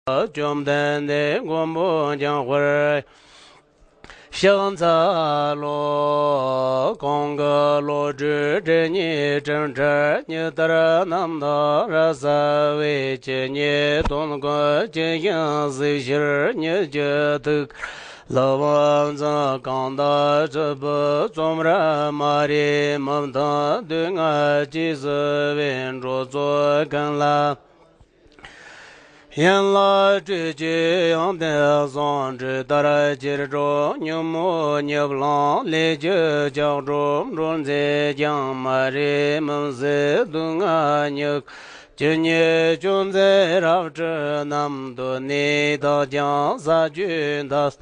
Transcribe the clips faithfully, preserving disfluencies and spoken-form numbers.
བཅོམ་ལྡན་འདས་མགོན་པོ་འཇམ་དཔལ་ཕྱག་འཚལ་ལོ། གང་གི་བློ་གྲོས་སྒྲིབ་གཉིས་ཀྲིབ་བྲལ་ཉི་ལྟར་རྣམ་དག་རབ་གསལ་བའི་ཇི་སྙེད་དོན་ཀུན་ཇི་བཞིན་གཟིགས་ཕྱིར་ཉིད་ཀྱི་ཐུགས་ལ་དབང་བཟང་གང་དག་གྲུབ་པའི་བརྩོན་ར་མ་རིག་མི་མཐུན་སྡུག་བསྔལ་ཇི་སྲིད་པའི་འགྲོ་ཚོགས་ཀུན་ལ། ཡན་ལག་སྤྲུལ་གྱི་ཡོན་ཏན་བཟང་འབྲུ་ལྟར་ཅིར་སྒྲོག་ཉོན་མོངས་ཉེས་པ་ལང་ལས་ཀྱི་ལྕགས་སྒྲོག་འགྲོ་མཛད་ཀྱང་མ་རིག་མུན་སེལ་སྡུག་བསྔལ་ཉེས་ཇི་སྙེད་ཅུང་ཟད་རབ་སྤྲུལ་རྣམས་དུ་གནས་དག་ཀྱང་ས་བཅུའི་མཐའ།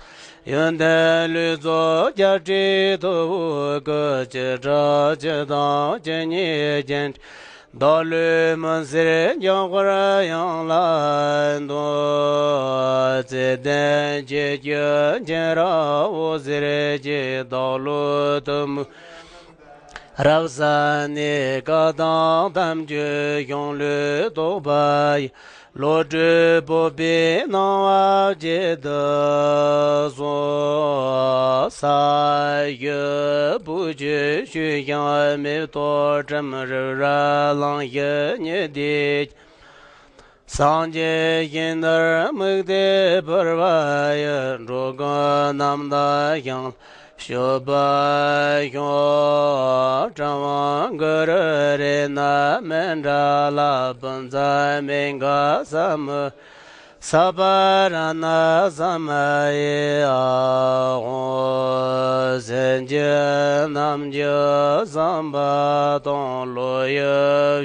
ཡོན་ཏན་ལུས་རྫོགས་རྒྱ་ཁྲི་ཐོབ་བོ་སྐུ་ཅི་དྲག་ཅི་དང་ཇི་སྙེད་ཅན། བདག་བློའི་མུན་སེལ་འཇམ་དཔལ་དབྱངས་ལ་འདུད། བརྩེ་ལྡན་ཁྱེད་ཀྱི་མཁྱེན་རབ་འོད་ཟེར་གྱིས་བདག་བློ་གཏི་མུག་རབ་བསལ་ནས་བཀའ་དང་དམ་ཆོས་གཞུང་ལུགས་རྟོགས་པ་ཡི། བློ་གྲོས་སྤོབས་པའི་སྣང་བ་བསྐྱེད་དུ་གསོལ། ས་གཞི་བུ་ཆུ་ཆུ་ཞིང་མེ་ཏོག་སྤྲིན་རི་རབ་གླིང་བཞི་ཉི་ཟླའི། སངས་རྒྱས་ཞིང་ལྟར་དམིགས་ཏེ་འབུལ་བ་ཡི། འགྲོ་ཀུན་རྣམ་དག་ཞིང་། སྤྱོད་པ་ཤོག། གྲང་བ་གུ་རུ་རེ་ན་མཎྜལ། བུམ་ཚ་མེ་ག་ས་མུ། ས་པ་ར་ན་ས་མ་ཡེ་ཨ་ཧོ། སེམས་ཅན་རྣམས་ཀྱི་བསམ་པ་དང་བློ་ཡི་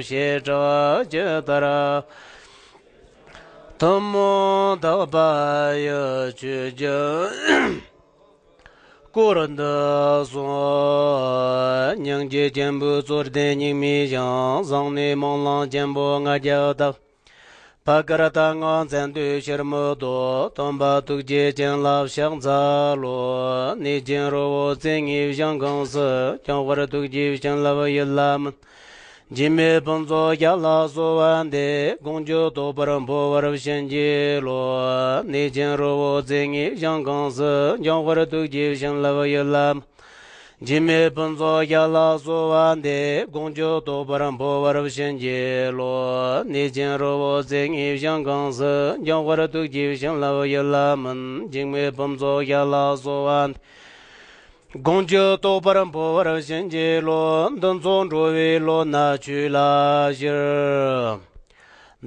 བྱེ་བྲག་ཇི་ལྟར། ཐུན་མོང་དག་པ་ཡི་ཆོས་ཀྱི་སྐོར་འདི་གསུངས། སྙིང་རྗེ་ཆེན་པོས་གཙོར་བསྟན་སྙིགས་མའི་ཞིང་། བཟང་ནི་སྨོན་ལམ་ཆེན་པོ་ལྔ་བརྒྱ་དག། བྷ་ག་ར་ཏ་ལྔ་ཚན་ཏུ་ཕྱིར་མི་ལྡོག། སྟོན་པ་ཐུགས་རྗེ་ཅན་ལ་ཕྱག་འཚལ་ལོ། གནས་ཆེན་རི་བོ་རྩེ་ལྔའི་ཞིང་ཁམས་སུ། འཇམ་དཔལ་ཐུགས་ཀྱི་བྱིན་རླབས་ཡིད་ལ་མིན། འཇིགས་མེད་ཕུན་ཚོགས་རྒྱ་ལ་གསོལ་བ་འདེབས། དཀོན་མཆོག་རྟོགས་པར་འཕོ་བར་བྱིན་གྱིས་རློབས། གནས་ཆེན་རི་བོ་རྩེ་ལྔའི་ཞིང་ཁམས་སུ། འཇམ་དཔལ་ཐུགས་ཀྱི་བྱིན་རླབས་ཡིད་ལ་མིན། འཇིགས་མེད་ཕུན་ཚོགས་རྒྱ་ལ་གསོལ་བ་འདེབས། དཀོན་མཆོག་རྟོགས་པར་འཕོ་བར་བྱིན་གྱིས་རློབས། གནས་ཆེན་རི་བོ་རྩེ་ལྔའི་ཞིང་ཁམས་སུ། འཇམ་དཔལ་ཐུགས་ཀྱི་བྱིན་རླབས་ཡིད་ལ་མིན། འཇིགས་མེད་ཕུན་ཚོགས་རྒྱ་ལ་གསོལ་བ་འདེབས། དཀོན་མཆོག་རྟོགས་པར་འཕོ་བར་བྱིན་གྱིས་རློབས། འདི་ཚོགས་འགྲོ་བའི་བློ་སྣ་ཆོས་ལ་ཕྱིར།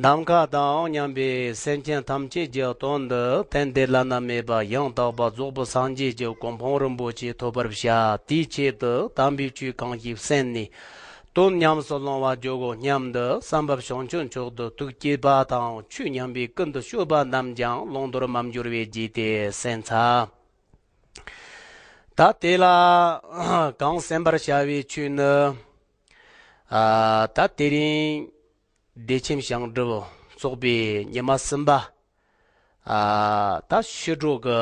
ནམ་མཁའ་དང་མཉམ་པའི་སེམས་ཅན་ཐམས་ཅད་ཀྱི་དོན་དུ་གཏན་བདེ་བླ་ན་མེད་པ་ཡང་དག་པར་རྫོགས་པའི་སངས་རྒྱས་ཀྱི་གོ་འཕང་རིན་པོ་ཆེ་ཐོབ་པར་བྱ། དེའི་ཆེད་དུ་དམ་པའི་ཆོས་གང་ཞིག་གསན་ནས་དོན་ཉམས་སུ་བླང་བར་འགྱུར་གོ་སྙམ་དུ་བསམ་པ་བྱང་ཆུབ་མཆོག་ཏུ་ཐུགས་བསྐྱེད་པ་དང་། ཆོས་ཉན་པའི་ཀུན་ཏུ་སྤྱོད་པ་རྣམས་ཀྱང་བླང་དོར་མ་འགྱུར་བའི་རྒྱུ་སྟེ་གསན་འཚལ། ད་དེ་ལ་གང་གསན་པར་བྱ་བའི་ཆོས་ནི། ཨ། ད་དེ་རིང་བདེ་ཆེན་ཞིང་སྒྲུབ་ཚོགས་པའི་ཉི་མ་གསུམ་པ། ཨ། ད་ཕྱི་དྲོ་གི།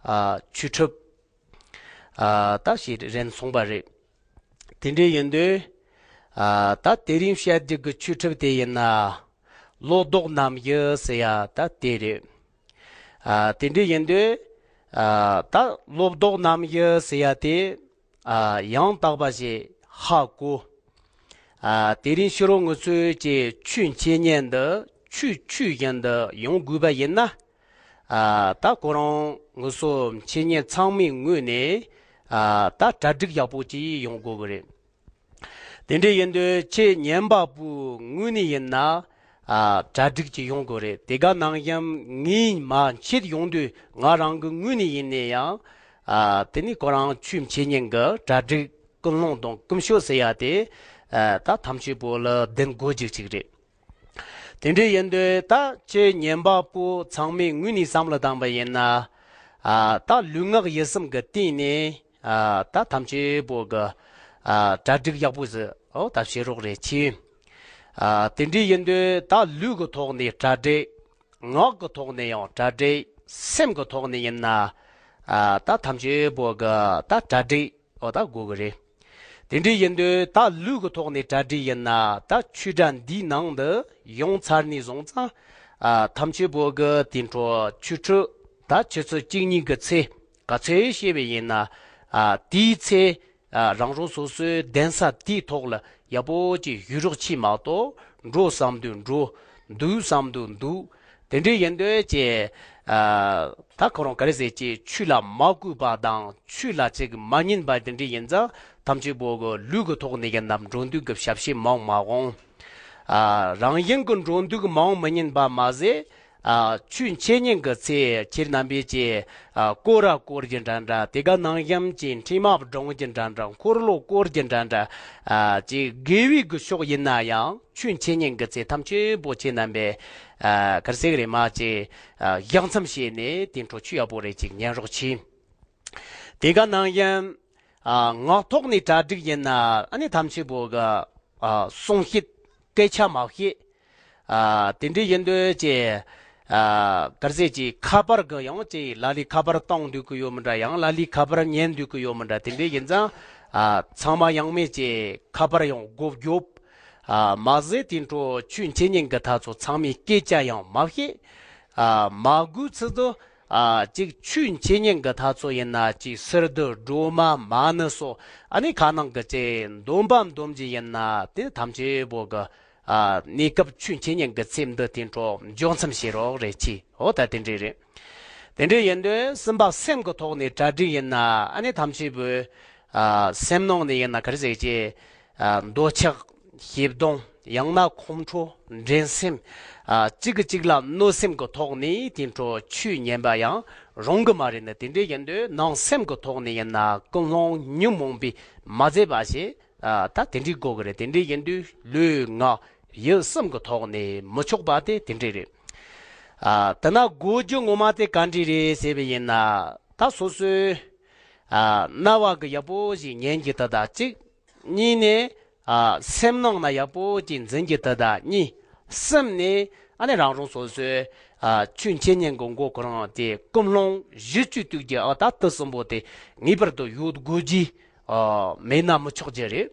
ཨ། ཆོས་ཁྲིད། ཨ། ད་ཞིག་རན་སོང་པ་རེད། དེ་འདྲ་ཡིན་དུས། ཨ། ད་དེ་རིང་བཤད་རྒྱུ་གི་ཆོས་ཁྲིད་དེ་ཡིན་ན། བློ་ལྡོག་རྣམ་བཞི་ཟེར་ཡ་ད་དེ་རེད། ཨ། དེ་འདྲ་ཡིན་དུས། ཨ། ད་བློ་ལྡོག་རྣམ་བཞི་ཟེར་ཡ་དེ། ཨ། ཡང་དག་པ་ཞིག་ཧ་གོ། ཨ། དེ་རིང་ཕྱི་རོ་ང་ཚོས་ཀྱི་ཆོས་འཆད་ཉན་འདི་ཆོས་ཆོས་བཞིན་དུ་ཡོང་དགོས་པ་ཡིན་ན། ཨ། ད་ཁོ་རང་ང་ཚོ་འཆད་ཉན་ཚང་མའི་ངོས་ནས། ཨ། ད་གྲ་སྒྲིག་ཡག་པོ་ཅིག་ཡོང་དགོས་ཀྱི་རེད། དེ་འདྲ་ཡིན་དུས་ཁྱེད་ཉན་པ་པོའི་ངོས་ནས་ཡིན་ན། ཨ། གྲ་སྒྲིག་ཅིག་ཡོང་དགོས་རེད། དེ་ག་ནང་བཞིན་ངས་མ་འཆད་ཡོང་དུས་ང་རང་གི་ངོས་ནས་ཡིན་ན་ཡང་། ཨ། དེ་ནི་ཁོ་རང་ཆོས་འཆད་ཉན་གྱི་གྲ་སྒྲིག་ཀུན་སློང་དང་ཀུན་སྤྱོད་ཟེར་ཡ་དེ། ཨ། ད་ཐམས་ཅད་པོ་ལ་ལྡན་དགོས་རྒྱུ་ཅིག་རེད། དེ་འདྲ་ཡིན་དུས་ད་ཁྱེད་ཉན་པ་པོ་ཚང་མའི་ངོས་ནས་བསམ་བློ་བཏང་པ་ཡིན་ན། ཨ། ད་ལུས་ངག་ཡིད་གསུམ་གྱི་སྟེང་ནས། ཨ། ད་ཐམས་ཅད་པོ་གི། ཨ། གྲ་སྒྲིག་ཡག་པོ་ཟིག་འོ་ད་བྱེད་རོགས་རེ་གྱིས། ཨ། དེ་འདྲ་ཡིན་དུས་ད་ལུས་ཀྱི་ཐོག་ནས་གྲ་སྒྲིག་ངག་གི་ཐོག་ནས་ཡང་གྲ་སྒྲིག་སེམས་ཀྱི་ཐོག་ནས་ཡིན་ན། ཨ། ད་ཐམས་ཅད་པོ་གི་ད་གྲ་སྒྲིག་འོ་ད་དགོས་གི་རེད། དེ་འདྲ་ཡིན་དུས་ད་ལུས་ཀྱི་ཐོག་ནས་གྲ་སྒྲིག་ཡིན་ན། ད་ཆོས་གྲྭ་འདིའི་ནང་དུ་ཡོང་ཚར་ནས་བཟུང་ཙང་། ཨ་ཐམས་ཅད་པོ་གི་དེ་འཕྲོ་ཆོས་ཁྲིད་ད་ཆུ་ཚོད་གཅིག་གཉིས་ཀྱི་ཚེ་ག་ཚོད་བཤད་པ་ཡིན་ན། ཨ་དེའི་ཚེ་ཨ་རང་རང་སོ་སོའི་གདན་ས་དེའི་ཐོག་ལ་ཡག་པོ་ཅིག་བཞུགས་རོགས་གྱིས་མ་གཏོགས། འགྲོ་བསམ་དུས་འགྲོ། འདུག་བསམ་དུས་འདུག་དེ་འདྲ་ཡིན་དུས་ཀྱི་ཨ་ད་ཁོ་རང་ག་རེ་ཟེར་གྱི། ཆོས་ལ་མ་གུས་པ་དང་ཆོས་ལ་ཅིག་མ་ཉན་པ་དེ་འདྲ་ཡིན་ཙང་། ཐམས་ཅད་པོ་གི་ལུས་ཀྱི་ཐོག་ནས་ཡིན་ན་འགྲོ་འདུག་གི་ཞབས་ཕྱི་མང་མ་འོང་། ཨ་རང་བཞིན་གྱི་འགྲོ་འདུག་མང་མི་ཉན་པ་མ་ཟད། ཨ་ཆོས་འཆད་ཉན་གྱི་ཚེ་ཁྱེད་རྣམ་པས་ཀྱི་ཨ་སྐོར་ར་བསྐོར་གྱི་འདྲ་འདྲ། དེ་ག་ནང་བཞིན་གྱི་འཕྲིན་མ་སྒྲོང་གྱི་འདྲ་འདྲ། འཁོར་ལོ་བསྐོར་གྱི་འདྲ་འདྲ། ཨ་ཅིག་དགེ་བའི་གི་ཕྱོགས་ཡིན་ན་ཡང་ཆོས་འཆད་ཉན་གྱི་ཚེ་ཐམས་ཅད་པོ་ཁྱེད་རྣམ་པས་ཨ་ག་རེ་ཟེར་གི་རེད། མ་ཅིག་ཨ་ཞག་མཚམས་བྱས་ནས་དེ་འཕྲོ་ཆོས་ཡག་པོ་རེ་ཅིག་ཉན་རོགས་གྱིས། དེ་ག་ནང་བཞིན་ཨ་ངག་ཐོག་ནས་གྲ་སྒྲིག་ཡིན་ན། ཨ་ནི་ཐམས་ཅད་པོ་གི་ཨ་གསུང་བཤད་སྐད་ཆ་མ་བཤད། ཨ་དེ་འདྲ་ཡིན་དུས་ཀྱི་ཨ་ག་རེ་ཟེར་གྱི། ཁ་པར་གི་ཡང་ཅིག་ལ་ལས་ཁ་པར་བཏང་འདུག་གི་ཡོད་མི་འདྲ། ཡང་ལ་ལས་ཁ་པར་ཉན་འདུག་གི་ཡོད་མི་འདྲ། དེ་འདྲ་ཡིན་ཙང་ཨ་ཚང་མ་ཡང་མེད་ཀྱི་ཁ་པར་ཡང་སྒོ་རྒྱོབ། ཨ་མ་ཟད་དེ་འཕྲོ་ཆོས་འཆད་ཉན་གྱི་ཐག་ཚོ་ཚང་མས་སྐད་ཆ་ཡང་མ་བཤད། ཨ་མ་དགོས་ཚུལ་དུ་ཨ་ཅིག་ཆོས་འཆད་ཉན་གྱི་ཐག་ཚོ་ཡིན་ན་ཅིག་གསེར་རྡོ་སྒྲོལ་མ་མ་ཎི་སོགས། ཨ་ནི་ཁ་ནང་གི་ཅིག་འདོན་པ་འདོན་རྒྱུ་ཡིན་ན་དེ་ཐམས་ཅད་པོ་གི་ཨ་གནས་སྐབས་ཆོས་འཆད་ཉན་གྱི་ཚེ་འདི་དེ་འཕྲོ་འཇོག་མཚམས་བྱེད་རོགས་རེ་གྱིས། འོ་ད་དེ་འདྲ་རེད། དེ་འདྲ་ཡིན་དུས་སེམས་པ་སེམས་ཀྱི་ཐོག་ནས་གྲ་སྒྲིག་ཡིན་ན། ཨ་ནི་ཐམས་ཅད་པོས་ཨ་སེམས་ནང་ནས་ཡིན་ན་ག་རེ་ཟེར་གྱི། ཨ་འདོད་ཆགས་ཞེ་སྡང་ཡང་ན་ཁོང་ཁྲོ་འགྲན་སེམས། ཨ་གཅིག་གིས་གཅིག་ལ་གནོད་སེམས་ཀྱི་ཐོག་ནས་དེ་འཕྲོ་ཆོས་ཉན་པ་ཡང་རུང་གི་མ་རེད་ན། དེ་འདྲ་ཡིན་དུས་ནང་སེམས་ཀྱི་ཐོག་ནས་ཡིན་ན་ཀུན་སློང་ཉོན་མོངས་པས་མ་བཟོད་པ་ཞིག་ཨ་ད་དེ་འདྲའི་དགོས་ཀྱི་རེད། དེ་འདྲ་ཡིན་དུས་ལུས་ངག་ཡིད་གསུམ་གྱི་ཐོག་ནས་མི་ཆོག་པ་དེ་དེ་འདྲ་རེད། ཨ་དེ་ན་དགོས་རྒྱུ་ངོ་མ་དེ་ག་འདྲ་རེད་ཟེར་བ་ཡིན་ན། ད་སོ་སོའི་ཨ་རྣ་བ་གི་ཡག་པོ་ཞིག་ཉན་རྒྱུ་དེ་དང་གཅིག་གཉིས་ནས་ཨ་སེམས་ནང་ན་ཡག་པོ་ཅིག་འཛིན་རྒྱུ་དེ་དང་གཉིས། གསུམ་ནས་ཨ་ནི་རང་རང་སོ་སོའི་ཨ་ཆོས་འཆད་ཉན་གྱི་མགོ་ཁོ་རང་དེ་ཀུན་སློང་གཞི་བཅུད་གཏོད་རྒྱུ། ཨ་ད་དེ་གསུམ་པོ་དེ་ངེས་པར་དུ་ཡོད་དགོས་རྒྱུ་ཨ་མེད་ན་མི་ཆོག་རྒྱུ་རེད།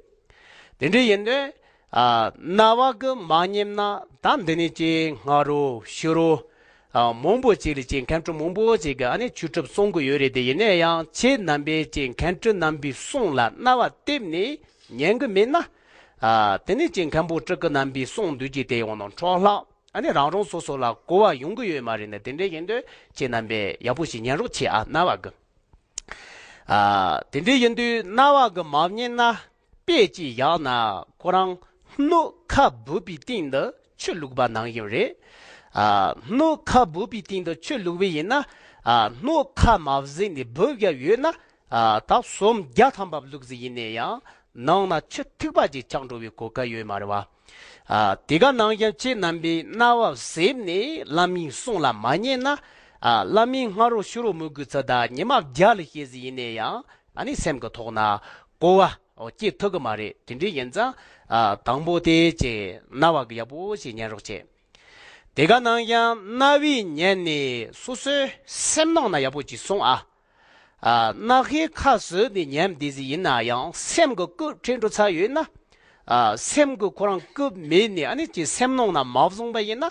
དེ་འདྲ་ཡིན་དུས་ཨ་རྣ་བ་གིས་མ་ཉན་ན་ད་འདི་ནས་ཅིག་སྔ་རོ་ཕྱི་རོ་ཨ་མང་པོ་ཅིག་ལ་ཅིག་མཁན་སྤྲུལ་མང་པོ་ཅིག་གིས་ཨ་ནི་ཆོས་ཁྲིད་གསུང་གི་ཡོད་རེད། དེ་ཡིན་ན་ཡང་ཁྱེད་རྣམ་པས་ཅིག་མཁན་སྤྲུལ་རྣམ་པའི་གསུང་ལ་རྣ་བ་གཏད་ནས་ཉན་གི་མེད་ན། ཨ་དེ་ནས་ཅིག་མཁན་པོ་སྤྲུལ་སྐུ་རྣམ་པའི་གསུང་འདུས་ཀྱི་དེ་ཡོང་ནང་འཕྲོ་བརླག་ཨ་ནི་རང་རང་སོ་སོ་ལ་གོ་བ་ཡོང་གི་ཡོད་མ་རེད་ན། དེ་འདྲ་ཡིན་དུས་ཁྱེད་རྣམ་པས་ཡག་པོ་ཞིག་ཉན་རོགས་བྱེད་ཨ། རྣ་བ་གིས། ཨ་དེ་འདྲ་ཡིན་དུས་རྣ་བ་གིས་མ་ཉན་ན་དཔེ་ཅིག་བཞག་ན་ཁོ་རང་སྣོད་ཁ་སྦུབ་པའི་སྟེང་དུ་ཆུ་བླུགས་པ་ནང་བཞིན་རེད། ཨ་སྣོད་ཁ་སྦུབ་པའི་སྟེང་དུ་ཆུ་བླུགས་པ་ཡིན་ན། ཨ་སྣོད་ཁ་མ་བཟོས་ནས་སྦུབ་བཞག་ཡོད་ན། ཨ་ད་སོམ་བརྒྱ་ཐམ་པ་བླུགས་ཟིག་ཡིན་ནས་ཡང་ནང་ན་ཆུ་ཐིགས་པ་ཅིག་ཆགས་འགྲོ་བའི་གོ་སྐབས་ཡོད་མ་རེད་བ། ཨ་དེ་ག་ནང་བཞིན་ཁྱེད་རྣམ་པས་རྣ་བ་གསེབ་ནས་བླ་མའི་གསུང་ལ་མ་ཉན་ན། ཨ་བླ་མའི་སྔ་རོ་ཕྱི་རོ་མི་དགོས་ཚུལ་དང་ཉི་མ་བརྒྱ་ལ་བཤད་ཟིག་ཡིན་ནས་ཡང་ཨ་ནི་སེམས་ཀྱི་ཐོག་ན་གོ་བ་སྐྱེ་ཐུབ་གི་མ་རེད། དེ་འདྲ་ཡིན་ཙང་ཨ་དང་པོ་དེ་ཅིག་རྣ་བ་གིས་ཡག་པོ་ཞིག་ཉན་རོགས་བྱེད། དེ་ག་ནང་བཞིན་རྣ་བས་ཉན་ནས་སོ་སོའི་སེམས་ནང་ན་ཡག་པོ་ཅིག་གསུང་ཨ། ཨ་རྣ་ཤེས་ཁ་བཟོས་ནས་ཉན་བསྡད་ཟིག་ཡིན་ན་ཡང་སེམས་ཀྱི་སྐུད་ཁྲིད་འགྲོ་ཚར་ཡོད་ན། ཨ་སེམས་ཀྱི་ཁོ་རང་སྐུད་མེད་ནས་ཨ་ནི་ཅིག་སེམས་ནང་ན་མ་བཟུང་པ་ཡིན་ན།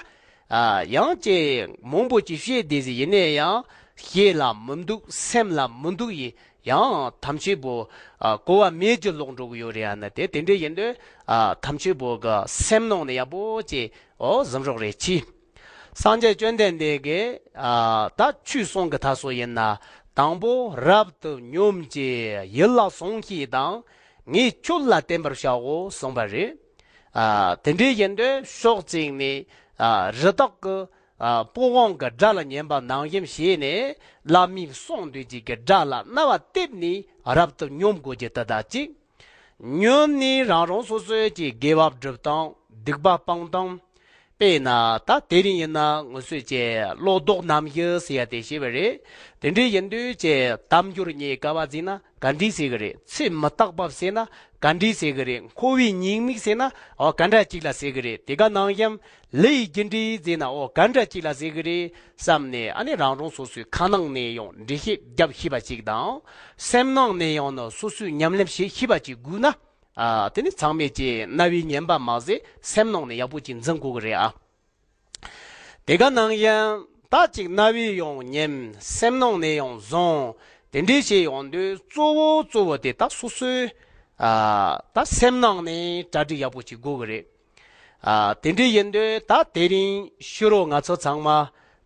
ཨ་ཡང་ཅིག་མང་པོ་ཅིག་བཤད་བསྡད་ཟིག་ཡིན་ནས་ཡང་ཤེས་ལ་མི་འདུག་སེམས་ལ་མི་འདུག་ཡིན་ཡང་ཐམས་ཅད་པོ་ཨ་གོ་བ་མེད་ཀྱི་ལོག་འགྲོ་གི་ཡོད་རེད། ཨ་ནི་དེ་དེ་འདྲ་ཡིན་དུས་ཨ་ཐམས་ཅད་པོ་གི་སེམས་ནང་ནས་ཡག་པོ་ཅིག་འོ་གཟིམ་རོགས་རེ་གྱིས། སངས་རྒྱས་བཅོམ་ལྡན་འདས་ཀྱིས་ཨ་ད་ཆོས་གསུང་གི་ཐ་སོ་ཡིན་ན། དང་པོ་རབ་ཏུ་སྙོམས་ཀྱིས་ཡིད་ལ་ཟུངས་ཤིག་དང་། ངས་ཁྱོད་ལ་བསྟན་པར་བྱའོ་གསུངས་པ་རེད། ཨ་དེ་འདྲའི་ཡིན་དུས་ཕྱོགས་གཅིག་ནས་ཨ་རི་དྭགས་ཀྱི་ཨ་སྤོབས་དབང་གི་སྒྲ་ལ་ཉན་པ་ནང་བཞིན་བྱས་ནས་བླ་མའི་གསུང་འདོད་ཀྱི་གི་སྒྲ་ལ་རྣ་བ་གཏད་ནས་རབ་ཏུ་སྙོམས་དགོས་ཀྱི་དེ་དག་ཅིག་ཉོན་ནས་རང་རང་སོ་སོའི་ཀྱི་དགེ་བ་སྒྲུབ་སྟངས་སྡིག་པ་སྤང་སྟངས། དཔེར་ན་ད་དེ་རིང་ཡིན་ན་ང་ཚོས་ཀྱི་བློ་ལྡོག་རྣམ་བཞི་ཟེར་ཡ་དེ་བཤད་པ་རེད། དེ་འདྲའི་ཡིན་དུས་ཀྱི་དལ་འབྱོར་རྙེད་དཀའ་བ་ཟེར་ན་ག་འདྲས་ཟེར་གི་རེད། ཚེ་མི་རྟག་པ་ཟེར་ན་ག་འདྲས་ཟེར་གི་རེད། འཁོར་བའི་ཉེས་དམིགས་ཟེར་ན་འོ་ག་འདྲ་ཅིག་ལ་ཟེར་གི་རེད། དེ་ག་ནང་བཞིན་ལས་ཀྱི་རྒྱུ་འབྲས་ཟེར་ན་འོ་ག་འདྲ་ཅིག་ལ་ཟེར་གི་རེད་བསམ་ནས་ཨ་ནི་རང་རང་སོ་སོའི་ཁ་ནང་ནས་ཡང་འགྲེལ་བཤད་རྒྱབ་ཤེས་པ་ཅིག་དང་། སེམས་ནང་ནས་ཡང་ན་སོ་སོས་ཉམས་ལེན་བྱེད་ཤེས་པ་ཅིག་དགོས་ན། ཨ་དེ་ནི་ཚང་མས་ཀྱི་རྣ་བས་ཉན་པ་མ་ཟད་སེམས་ནང་ནས་ཡག་པོ་ཅིག་འཛིན་དགོས་གི་རེད་ཨ། དེ་ག་ནང་བཞིན་ད་ཅིག་རྣ་བས་ཡང་ཉན། སེམས་ནང་ནས་ཡང་བཟུང་། དེ་འདྲས་བྱས་ཡོང་དུས་གཙོ་བོ་གཙོ་བོ་དེ་ད་སོ་སོའི་ཨ་ད་སེམས་ནང་ནས་གྲ་སྒྲིག་ཡག་པོ་ཅིག་དགོས་གི་རེད། ཨ་དེ་འདྲས་ཡིན་དུས་ད་དེ་རིང་ཕྱི་དྲོ་ང་ཚོ་ཚང་མ་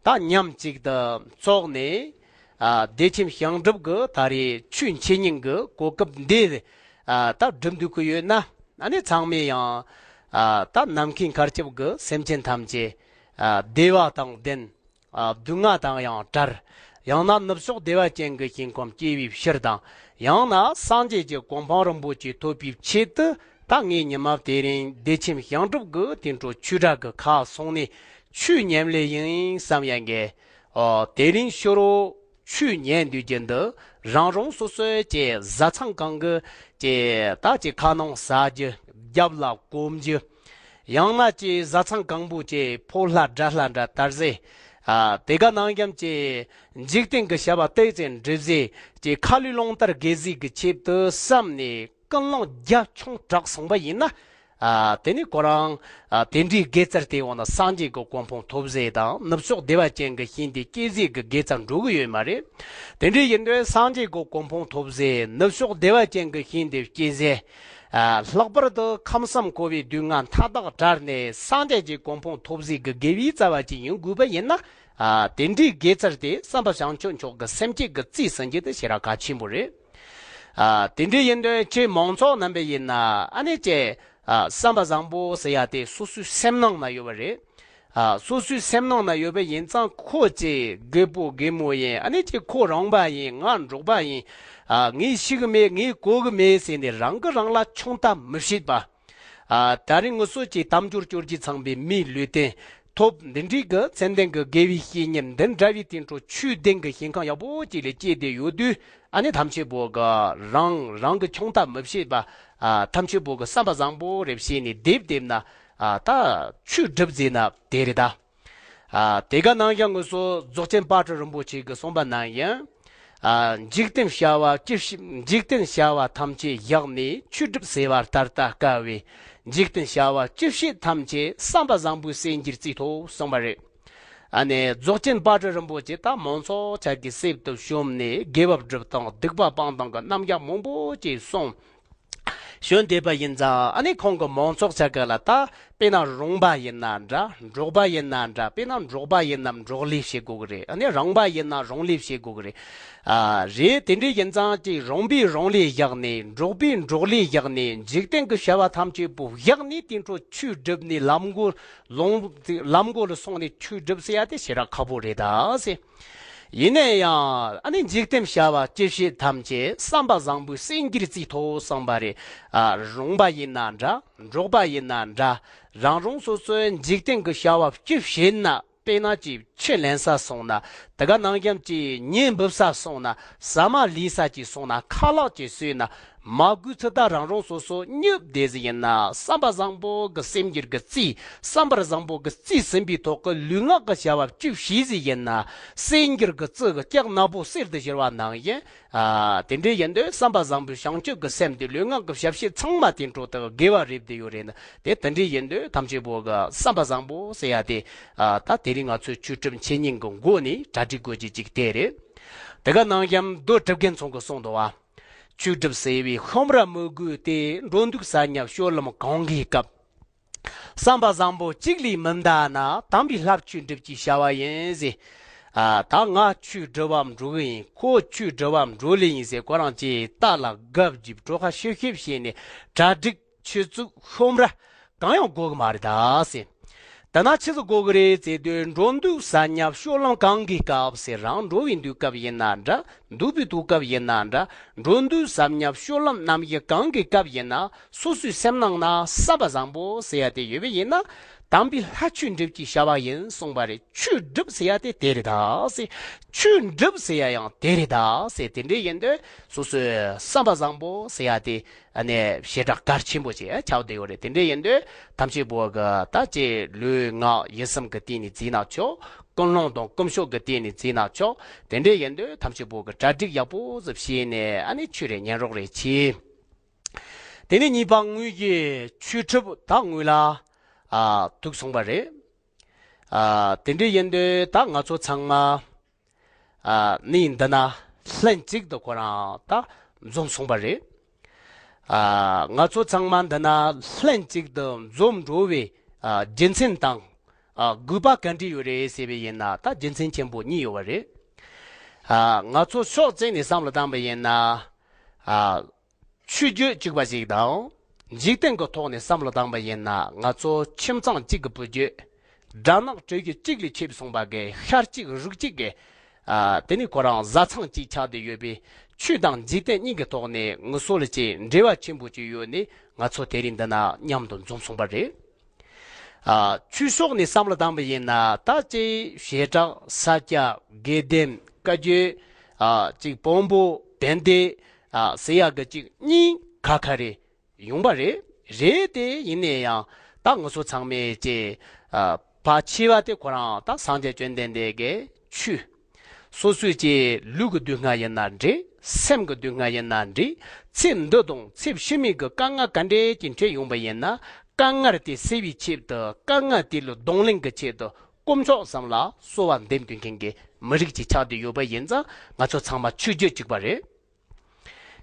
ད་མཉམ་གཅིག་ཏུ་འཚོགས་ནས། ཨ་བདེ་ཆེན་ཞིང་སྒྲུབ་ཀྱི་ད་རེས་ཆོས་འཆད་ཉན་གྱི་གོ་སྐབས་འདི་ཨ་ད་སྒྲུབ་འདོད་ཀྱི་ཡོད་ན། ཨ་ནི་ཚང་མས་ཡང་ཨ་ད་ནམ་མཁའི་མཁའ་ཁྱབ་ཀྱི་སེམས་ཅན་ཐམས་ཅད་ཨ་བདེ་བ་དང་ལྡན། ཨ་སྡུག་བསྔལ་དང་ཡང་བྲལ། ཡང་ན་ནུབ་ཕྱོགས་བདེ་བ་ཅན་གྱི་ཞིང་ཁམས་སྐྱེ་བའི་ཕྱིར་དང་། ཡང་ན་སངས་རྒྱས་ཀྱི་གོ་འཕང་རིན་པོ་ཆེ་ཐོབ་པའི་ཆེད་དུ། ད་ངས་ཉི་མ་དེ་རིང་བདེ་ཆེན་ཞིང་སྒྲུབ་ཀྱི་དེ་འཕྲོ་ཆོས་གྲྭ་གི་ཁ་སོང་ནས་ཆོས་ཉན་ལེ་ཡིན་བསམ་ཡ་གི། ཨོ་དེ་རིང་ཕྱི་དྲོ་ཆོས་ཉན་དུས་རྒྱུན་དུ་རང་རང་སོ་སོའི་ཀྱི་བཟའ་ཚང་གང་གི་ཀྱི་ད་ཀྱི་ཁ་ནང་ཟ་རྒྱུ། རྒྱབ་ལ་སྐོམ་རྒྱུ། ཡང་ན་ཀྱི་བཟའ་ཚང་གང་པོ་ཀྱི་ཕོ་ལྷ་དགྲ་ལྷ་འདྲ་དར་ཟེ། ཨ་དེ་ག་ནང་རྒྱམ་ཀྱི་འཇིག་རྟེན་གྱི་བྱ་བ་ཏོག་ཙམ་འགྲུབ་ཟེ། ཀྱི་ཁ་ལུས་ལོང་ལྟར་དགེ་ཟིག་གི་ཆེད་དུ་བསམ་ནས་ཀུན་སློང་རྒྱ་ཆུང་དྲགས་སོང་པ་ཡིན་ན། ཨ་དེ་ནི་ཁོ་རང་ཨ་དེ་འདྲའི་དགེ་རྩར་དེ་འོང་ན་སངས་རྒྱས་ཀྱི་གོ་འཕང་ཐོབ་ཟེ་དང་ནུབ་ཕྱོགས་བདེ་བ་ཅན་གྱི་ཞིང་དེ་སྐྱེ་ཟེ་གི་དགེ་རྩར་འགྲོ་གི་ཡོད་མ་རེད། དེ་འདྲའི་ཡིན་དུས་སངས་རྒྱས་ཀྱི་གོ་འཕང་ཐོབ་ཟེ་ནུབ་ཕྱོགས་བདེ་བ་ཅན་གྱི་ཞིང་དེ་སྐྱེ་ཟེ། ཨ་ལྷག་པར་དུ་ཁམས་གསུམ་འཁོར་བའི་སྡུག་བསྔལ་མཐའ་དག་བྲལ་ནས་སངས་རྒྱས་ཀྱི་གོ་འཕང་ཐོབ་ཟེ་གི་དགེ་བའི་རྩ་བ་ཅིག་ཡིན་དགོས་པ་ཡིན་ན། ཨ་དེ་འདྲའི་དགེ་རྩར་དེ་བསམ་པ་བྱང་ཆུབ་མཆོག་གི་སེམས་བསྐྱེད་ཀྱི་རྩིས་ཟིན་རྒྱུ་དེ་ཞེ་དྲག་གལ་ཆེན་པོ་རེད། ཨ་དེ་འདྲའི་ཡིན་དུས་ཁྱེད་མང་ཚོགས་རྣམ་པས་ཡིན་ན་ཨ་ནི་ཀྱེ་ཨ་བསམ་པ་བཟང་པོ་ཟེར་ཡ་དེ་སོ་སོའི་སེམས་ནང་ན་ཡོད་པ་རེད། ཨ་སོ་སོའི་སེམས་ནང་ན་ཡོད་པ་ཡིན་ཙང་ཁོ་ཀྱེ་རྒད་པོ་རྒད་མོ་ཡིན། ཨ་ནི་ཀྱེ་ཁོ་རོང་པ་ཡིན། ང་འབྲོག་པ་ཡིན། ཨ་ངས་ཤི་གི་མེད། ངས་གོ་གི་མེད་ཟེར་ནས་རང་གིས་རང་ལ་ཆུང་ལྟ་མི་བྱེད་པ། ཨ་ད་རིང་ངུ་སོ་ཀྱི་དམ་སྦྱོར་སྐྱོར་རྒྱུ་ཚང་པའི་མིའི་ལུས་རྟེན་ཐོབ། འདི་འདྲའི་གི་ཙན་དན་གི་དགེ་བའི་བཤེས་གཉེན་འདི་འདྲ་བའི་དེ་འཕྲོ་ཆོས་ལྡན་གི་ཞིང་ཁམས་ཡག་པོ་ཅིག་ལ་སྐྱེས་ཏེ་ཡོད་དུས། ཨ་ནི་ཐམས་ཅད་པོ་གི་རང་རང་གི་ཆུང་ལྟ་མི་བྱེད་པ། ཨ་ཐམས་ཅད་པོ་གི་བསམ་པ་བཟང་པོ་རེ་བྱས་ནས་བསྡེབས་བསྡེབས་ན། ཨ་ད་ཆོས་སྒྲུབ་ཟེར་ན་དེ་རེད་ད། ཨ་དེ་ག་ནང་བཞིན་ངུ་སོ་རྫོགས་ཆེན་དཔལ་སྤྲུལ་རིན་པོ་ཆེ་གི་གསུངས་པ་ནང་བཞིན། ཨ་འཇིག་རྟེན་བྱ་བ་ཅི་བྱེད། འཇིག་རྟེན་བྱ་བ་ཐམས་ཅད་བཞག་ནས་ཆོས་སྒྲུབ་ཟེར་བ་ལྟར་ལྟ་དཀའ་བས། འཇིག་རྟེན་བྱ་བ་ཅི་བྱེད་ཐམས་ཅད་བསམ་པ་བཟང་པོའི་སེམས་ཀྱིས་རྩིས་ཐོབ་གསུངས་པ་རེད། ཨ་ནི་རྫོགས་ཆེན་དཔལ་སྤྲུལ་རིན་པོ་ཆེ་ད་མང་ཚོགས་ཆ་གི་གསེབ་ཏུ་བྱོན་ནས་དགེ་བ་སྒྲུབ་སྟངས་སྡིག་པ་སྤང་སྟངས་ཀྱི་རྣམ་གཞག་མང་པོ་ཅིག་གསུངས། བྱོན་བསྡད་པ་ཡིན་ཙང་ཨ་ནི་ཁོང་གི་མང་ཚོགས་ཆ་ག་ལ་ད་དཔེར་ན་རོང་པ་ཡིན་ན་འདྲ། འབྲོག་པ་ཡིན་ན་འདྲ། དཔེར་ན་འབྲོག་པ་ཡིན་ན་འབྲོག་ལས་བྱེད་དགོས་གི་རེད། ཨ་ནི་རོང་པ་ཡིན་ན་རོང་ལས་བྱེད་དགོས་གི་རེད། ཨ་རེད། དེ་འདྲ་ཡིན་ཙང་ཅིག་རོང་པས་རོང་ལས་བཞག་ནས། འབྲོག་པས་འབྲོག་ལས་བཞག་ནས། འཇིག་རྟེན་གྱི་བྱ་བ་ཐམས་ཅད་པོ་བཞག་ནས་དེ་འཕྲོ་ཆོས་སྒྲུབ་ནས་ལམ་མགོ་ལོང་། ལམ་མགོ་ལ་སོང་ནས་ཆོས་སྒྲུབ་ཟེར་ཡ་དེ་ཞེ་དྲག་ཁག་པོ་རེད་ད་ཟེར། ཡིན་ན་ཡང་ཨ་ནི་འཇིག་རྟེན་བྱ་བ་ཅི་བྱེད་ཐམས་ཅད་བསམ་པ་བཟང་པོའི་སེམས་ཀྱིས་རྩིས་ཐོབ་གསུངས་པ་རེད། ཨ་རོང་པ་ཡིན་ན་འདྲ། འབྲོག་པ་ཡིན་ན་འདྲ། རང་རང་སོ་སོའི་འཇིག་རྟེན་གྱི་བྱ་བ་ཅི་བྱེད་ན། དཔེར་ན་ཅིག་ཕྱུ་ལེན་ས་སོང་ན། དེ་ག་ནང་རྒྱམ་གྱི་མྱེ་འབུད་ས་སོང་ན། ཟ་མ་ལས་ས་ཅིག་སོང་ན། ཁ་ལག་ཅིག་ཟོས་ན། མ་དགོས་ཚུལ་ད་རང་རང་སོ་སོ་སྙོབ་བསྡད་ཟིན་ཡིན་ན། བསམ་པ་བཟང་པོ་གི་སེམས་ཀྱིས་གི་རྩིས། བསམ་པ་བཟང་པོ་གི་རྩིས་ཟིན་པའི་ཐོག་གི་ལུས་ངག་གི་བྱ་བ་བཅུ་བྱས་ཟིན་ཡིན་ན། སེམས་ཀྱིས་གི་རྩི་གི་ལྕགས་ནག་པོ་གསེར་དུ་བཞུར་བ་ནང་བཞིན། ཨ་དེ་འདྲ་ཡིན་དུས་བསམ་པ་བཟང་པོའི་བྱང་ཆུབ་ཀྱི་སེམས་དེ་ལུས་ངག་གི་བྱ་བྱེད་ཚང་མ་དེ་འཕྲོ་དག་དགེ་བ་རེད་བསྡད་ཡོད་རེད་ན། དེ་དེ་འདྲ་ཡིན་དུས་ཐམས་ཅད་པོ་གི་བསམ་པ་བཟང་པོ་ཟེར་ཡ་དེ། ཨ་ད་དེ་རིང་ང་ཚོའི་ཆོས་སྒྲུབ་འཆད་ཉན་གྱི་མགོ་ནས་གྲ་སྒྲིག་དགོས་རྒྱུ་ཅིག་དེ་རེད། དེ་ག་ནང་བཞིན་མདོ་གྲུབ་རྒྱན་ཚང་གིས་གསུངས་འདུག་བ། ཆོས་སྒྲུབ་ཟེར་བའི་ཤོམ་ར་མི་དགོས་ཏེ། འགྲོ་འདུག་ཟ་ཉལ་སྤྱོད་ལམ་གང་གི་སྐབས། བསམ་པ་བཟང་པོ་གཅིག་ལས་མི་འདའ་ན། དམ་པའི་ལྷ་ཆོས་སྒྲུབ་ཀྱི་བྱ་བ་ཡིན་ཟེར། ཨ་ད་ང་ཆོས་སྒྲུབ་པར་འགྲོ་གི་ཡིན། ཁོ་ཆོས་སྒྲུབ་པར་འགྲོ་ལེ་ཡིན་ཟེར། ཁོ་རང་ཅིག་རྟ་ལ་སྒ་བརྒྱབ། གྲོད་ཁ་ཤོད་ཤོད་བྱས་ནས་གྲ་སྒྲིག་ཆུ་ཚོད་ཤོམ་ར་གང་ཡང་དགོས་གི་མ་རེད་ད་ཟེར། ད་ན་ཆི་ཟིག་དགོས་གི་རེད་ཟེར་དུས། འགྲོ་འདུག་ཟ་ཉལ་སྤྱོད་ལམ་གང་གི་སྐབས་ཟེར། རང་འགྲོ་བའི་དུས་སྐབས་ཡིན་ན་འདྲ། འདུག་པའི་དུས་སྐབས་ཡིན་ན་འདྲ། འགྲོ་འདུག་ཟ་ཉལ་སྤྱོད་ལམ་རྣམ་བཞི་གང་གི་སྐབས་ཡིན་ན། སོ་སོའི་སེམས་ནང་ན་བསམ་པ་བཟང་པོ་ཟེར་ཡ་དེ་ཡོད་པ་ཡིན་ན། དམ་པའི་ལྷ་ཆོས་སྒྲུབ་ཀྱི་བྱ་བ་ཡིན་གསུངས་པ་རེད། ཆོས་སྒྲུབ་ཟེར་ཡ་དེ་དེ་རེད་ད་ཟེར། ཆོས་སྒྲུབ་ཟེར་ཡ་ཡང་དེ་རེད་ད་ཟེར། དེ་འདྲ་ཡིན་དུས་སོ་སོའི་བསམ་པ་བཟང་པོ་ཟེར་ཡ་དེ། ཨ་ནི་ཞེ་དྲག་གལ་ཆེན་པོ་ཅིག་ཆགས་བསྡད་ཡོད་རེད། དེ་འདྲ་ཡིན་དུས་ཐམས་ཅད་པོ་གི་ད་ཅིག་ལུས་ངག་ཡིད་གསུམ་གི་སྟེང་ནས་བརྩིས་ན་ཆོག། ཀུན་སློང་དང་ཀུན་སྤྱོད་ཀྱི་སྟེང་ནས་བརྩིས་ན་ཆོག། དེ་འདྲ་ཡིན་དུས་ཐམས་ཅད་པོ་གི་གྲ་སྒྲིག་ཡག་པོ་ཟིག་བྱས་ནས་ཨ་ནི་ཆོས་རེ་ཉན་རོགས་རེ་གྱིས། དེ་ནས་གཉིས་པ་དངོས་ཀྱི་ཆོས་ཁྲིད་ད་དངོས་ལ་ཨ་ཐུག་སོང་པ་རེད། ཨ། དེ་འདྲ་ཡིན་དུས་ད་ང་ཚོ་ཚང་མ་ཨ་ནི་འདི་ན་ལྷན་ཅིག་ཏུ་ཁོ་རང་ད་འཛོམས་སོང་བ་རེད། ཨ། ང་ཚོ་ཚང་མ་འདི་ན་ལྷན་ཅིག་ཏུ་འཛོམས་འགྲོ་བའི་ཨ་རྒྱུ་མཚན་དང་ཨ་དགོས་པ་ག་འདྲ་ཡོད་རེད་ཟེར་བ་ཡིན་ན། ད་རྒྱུ་མཚན་ཆེན་པོ་གཉིས་ཡོད་པ་རེད། ཨ། ང་ཚོ་ཕྱོགས་གཅིག་ནས་བསམ་བློ་བཏང་བ་ཡིན་ན། ཨ། ཆོས་བརྒྱུད་གཅིག་པ་ཞིག་དང་། འཇིག་རྟེན་གྱི་ཐོག་ནས་བསམ་བློ་བཏང་བ་ཡིན་ན། ང་ཚོ་ཁྱིམ་ཚང་གཅིག་གི་བུ་རྒྱུད། སྦྲ་ནག་སྤྲེའུ་ཁྱུ་གཅིག་ལས་ཁྱབ་སོང་བ་གི་ཤ་གཅིག་རུས་གཅིག་གི། ཨ། དེ་ནི་ཁོ་རང་བཟའ་ཚང་གཅིག་ཆགས་བསྡད་ཡོད་པའི། ཆོས་དང་འཇིག་རྟེན་གཉིས་ཀྱི་ཐོག་ནས་ངུ་སོ་ལ་ཅིག་འབྲེལ་བ་ཆེན་པོ་ཅིག་ཡོད་ནས། ང་ཚོ་དེ་རིང་འདི་ན་མཉམ་དུ་འཛོམས་སོང་བ་རེད། ཨ། ཆོས་ཕྱོགས་ནས་བསམ་བློ་བཏང་བ་ཡིན་ན། ད་ཅིག་བྱེ་བྲག་ས་སྐྱ་དགེ་ལྡན་བཀའ་བརྒྱུད། ཨ། ཅིག་བོན་པོ་བན་དེ། ཨ། ཟེར་ཡག་གི་ཅིག་གཉིས་ཁ་ཁ་རེ་ཡོང་བ་རེད། རེད་དེ་ཡིན་ན་ཡང་ད་ང་ཚོ་ཚང་མས་ཅིག་ཨ། ཕལ་ཆེ་བ་དེ་ཁོ་རང་ད་སངས་རྒྱས་བཅོམ་ལྡན་འདས་ཀྱི་ཆོས། སོ་སོའི་ཅིག་ལུས་ཀྱི་སྡུག་བསྔལ་ཡིན་ན་འདྲ། སེམས་ཀྱི་སྡུག་བསྔལ་ཡིན་ན་འདྲ། ཚེ་འདི་དང་ཚེ་ཕྱི་མའི་གི་དཀའ་ངལ་ག་འདྲ་ཅིག་འཕྲད་ཡོང་བ་ཡིན་ན། དཀའ་ངལ་དེ་སེལ་བའི་ཆེད་དུ། དཀའ་ངལ་དེ་ལ་གདོང་ལེན་གྱི་ཆེད་དུ། དཀོན་མཆོག་གསུམ་ལ་གསོལ་བ་འདེབས་སྡོད་མཁན་གྱི་མི་རིགས་ཅིག་ཆགས་བསྡད་ཡོད་པ་ཡིན་ཙང་། ང་ཚོ་ཚང་མ་ཆོས་བརྒྱུད་གཅིག་པ་རེད།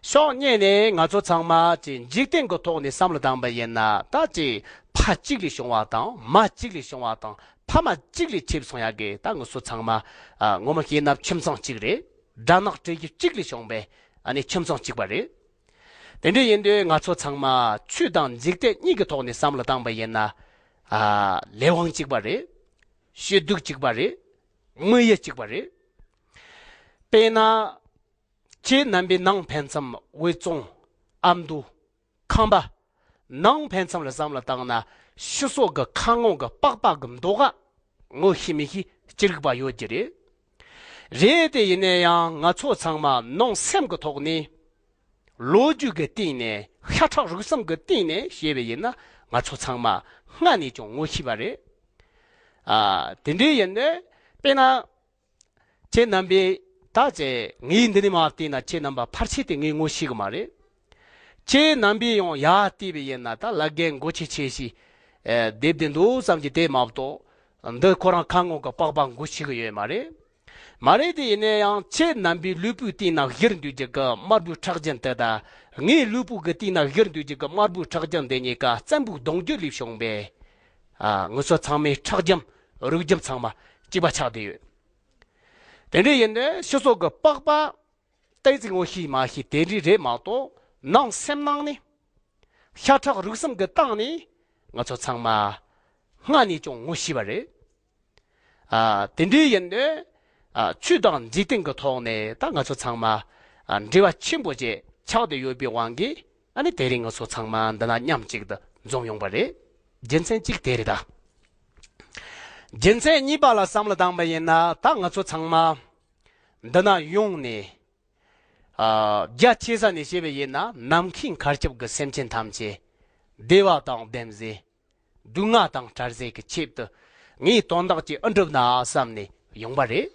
ཕྱོགས་གཉིས་ནས་ང་ཚོ་ཚང་མ་ཅིག་འཇིག་རྟེན་གྱི་ཐོག་ནས་བསམ་བློ་བཏང་བ་ཡིན་ན། ད་ཅིག་ཕ་གཅིག་ལས་བྱུང་བ་དང་། མ་གཅིག་ལས་བྱུང་བ་དང་། ཕ་མ་གཅིག་ལས་ཁྱབ་སོང་ཡག་གི། ད་ང་ཚོ་ཚང་མ་ཨ་ངོ་མ་བཤད་ན་ཁྱིམ་ཚང་གཅིག་རེད། སྦྲ་ནག་སྤྲེའུ་ཁྱུ་གཅིག་ལས་བྱུང་བའི་ཨ་ནི་ཁྱིམ་ཚང་གཅིག་པ་རེད། དེ་འདྲ་ཡིན་དུས་ང་ཚོ་ཚང་མ་ཆོས་དང་འཇིག་རྟེན་གཉིས་ཀྱི་ཐོག་ནས་བསམ་བློ་བཏང་བ་ཡིན་ན། ཨ། ལས་དབང་གཅིག་པ་རེད། སྤྱི་སྡུག་གཅིག་པ་རེད། དམིགས་ཡུལ་གཅིག་པ་རེད། དཔེར་ན། ཁྱེད་རྣམ་པའི་ནང་ཕན་མཚམས་དབུས་གཙང་། ཨ་མདོ། ཁམས་པ། ནང་ཕན་མཚམས་ལ་བསམ་བློ་བཏང་ན། ཕྱི་སོག་གི་ཁ་ངོ་གི་པགས་པ་གི་མདོག་ག་ངོ་ཤེས་མི་ཤེས་ཅི་རིགས་པ་ཡོད་ཀྱི་རེད། རེད་དེ་ཡིན་ན་ཡང་ང་ཚོ་ཚང་མ་ནང་སེམས་ཀྱི་ཐོག་ནས། ལོ་རྒྱུས་ཀྱི་སྟེང་ནས། ཤ་ཁྲག་རུས་གསུམ་གྱི་སྟེང་ནས་བཤད་པ་ཡིན་ན། ང་ཚོ་ཚང་མ་སྔ་ནས་ཀྱང་ངོ་ཤེས་པ་རེད། ཨ། དེ་འདྲ་ཡིན་དུས་དཔེར་ན། ཁྱེད་རྣམ་པས་ད་ཅིག་ངའི་འདི་ནས་མར་བལྟས་ན། ཁྱེད་རྣམ་པ་ཕལ་ཆེར་དེ་ངས་ངོ་ཤེས་གི་མ་རེད། ཁྱེད་རྣམ་པས་ཡང་ཡར་བལྟས་པ་ཡིན་ན། ད་ལ་རྒན་མགོ་ཆེ་ཆེ་ཞིག་ཨེ་བསྡད་བསྡད་འདུག་བསམ་གྱི། དེ་མ་གཏོགས་འདི་ཁོ་རང་ཁ་ངོ་གི་པགས་པ་ངོ་ཤེས་གི་ཡོད་མ་རེད། མ་རེད་དེ་ཡིན་ན་ཡང་ཁྱེད་རྣམ་པའི་ལུས་པོའི་སྟེང་ན་བཞུར་འདུག་རྒྱུ་གི་དམར་པོའི་ཁྲག་རྒྱུན་དེ་དང་། ངའི་ལུས་པོ་གི་སྟེང་ན་བཞུར་འདུག་རྒྱུ་གི་དམར་པོའི་ཁྲག་རྒྱུན་དེ་གཉིས་ཀ་བཙན་པོའི་གདུང་རྒྱུད་ལས་བྱུང་བའི། ཨ། ང་ཚོ་ཚང་མའི་ཁྲག་རྒྱུན་རུས་རྒྱུན་ཚང་མ་གཅིག་པ་ཆགས་བསྡད་ཡོད། དེ་འདྲ་ཡིན་དུས་ཕྱི་སོག་གི་པགས་པ་ཏོག་ཙམ་ངོ་ཤེས་མ་ཤེས་དེ་འདྲ་རེད་མ་གཏོགས། ནང་སེམས་ནང་ནས། ཤ་ཁྲག་རུས་གསུམ་གྱི་སྟེང་ནས་ང་ཚོ་ཚང་མ་སྔ་ནས་ཀྱང་ངོ་ཤེས་པ་རེད། ཨ། དེ་འདྲ་ཡིན་དུས། ཨ། ཆོས་དང་འཇིག་རྟེན་གྱི་ཐོག་ནས་ད་ང་ཚོ་ཚང་མ་ཨ་འབྲེལ་བ་ཆེན་པོ་ཅིག་ཆགས་བསྡད་ཡོད་པའི་དབང་གིས། ཨ་ནི་དེ་རིང་ང་ཚོ་ཚང་མ་འདི་ན་མཉམ་གཅིག་ཏུ་འཛོམས་ཡོང་པ་རེད། རྒྱུ་མཚན་གཅིག་དེ་རེད་ད། རྒྱུ་མཚན་གཉིས་པ་ལ་བསམ་བློ་བཏང་པ་ཡིན་ན། ད་ང་ཚོ་ཚང་མ་འདི་ན་ཡོང་ནས། ཨ། རྒྱ་ཆེ་ས་ནས་བཤད་པ་ཡིན་ན། ནམ་མཁའི་མཁའ་ཁྱབ་ཀྱི་སེམས་ཅན་ཐམས་ཅད་བདེ་བ་དང་ལྡན་ཚེ། སྡུག་བསྔལ་དང་བྲལ་ཚེ་གི་ཆེད་དུ་ངས་དོན་དག་ཅིག་ཨེ་འགྲུབ་ན་བསམ་ནས་ཡོང་པ་རེད།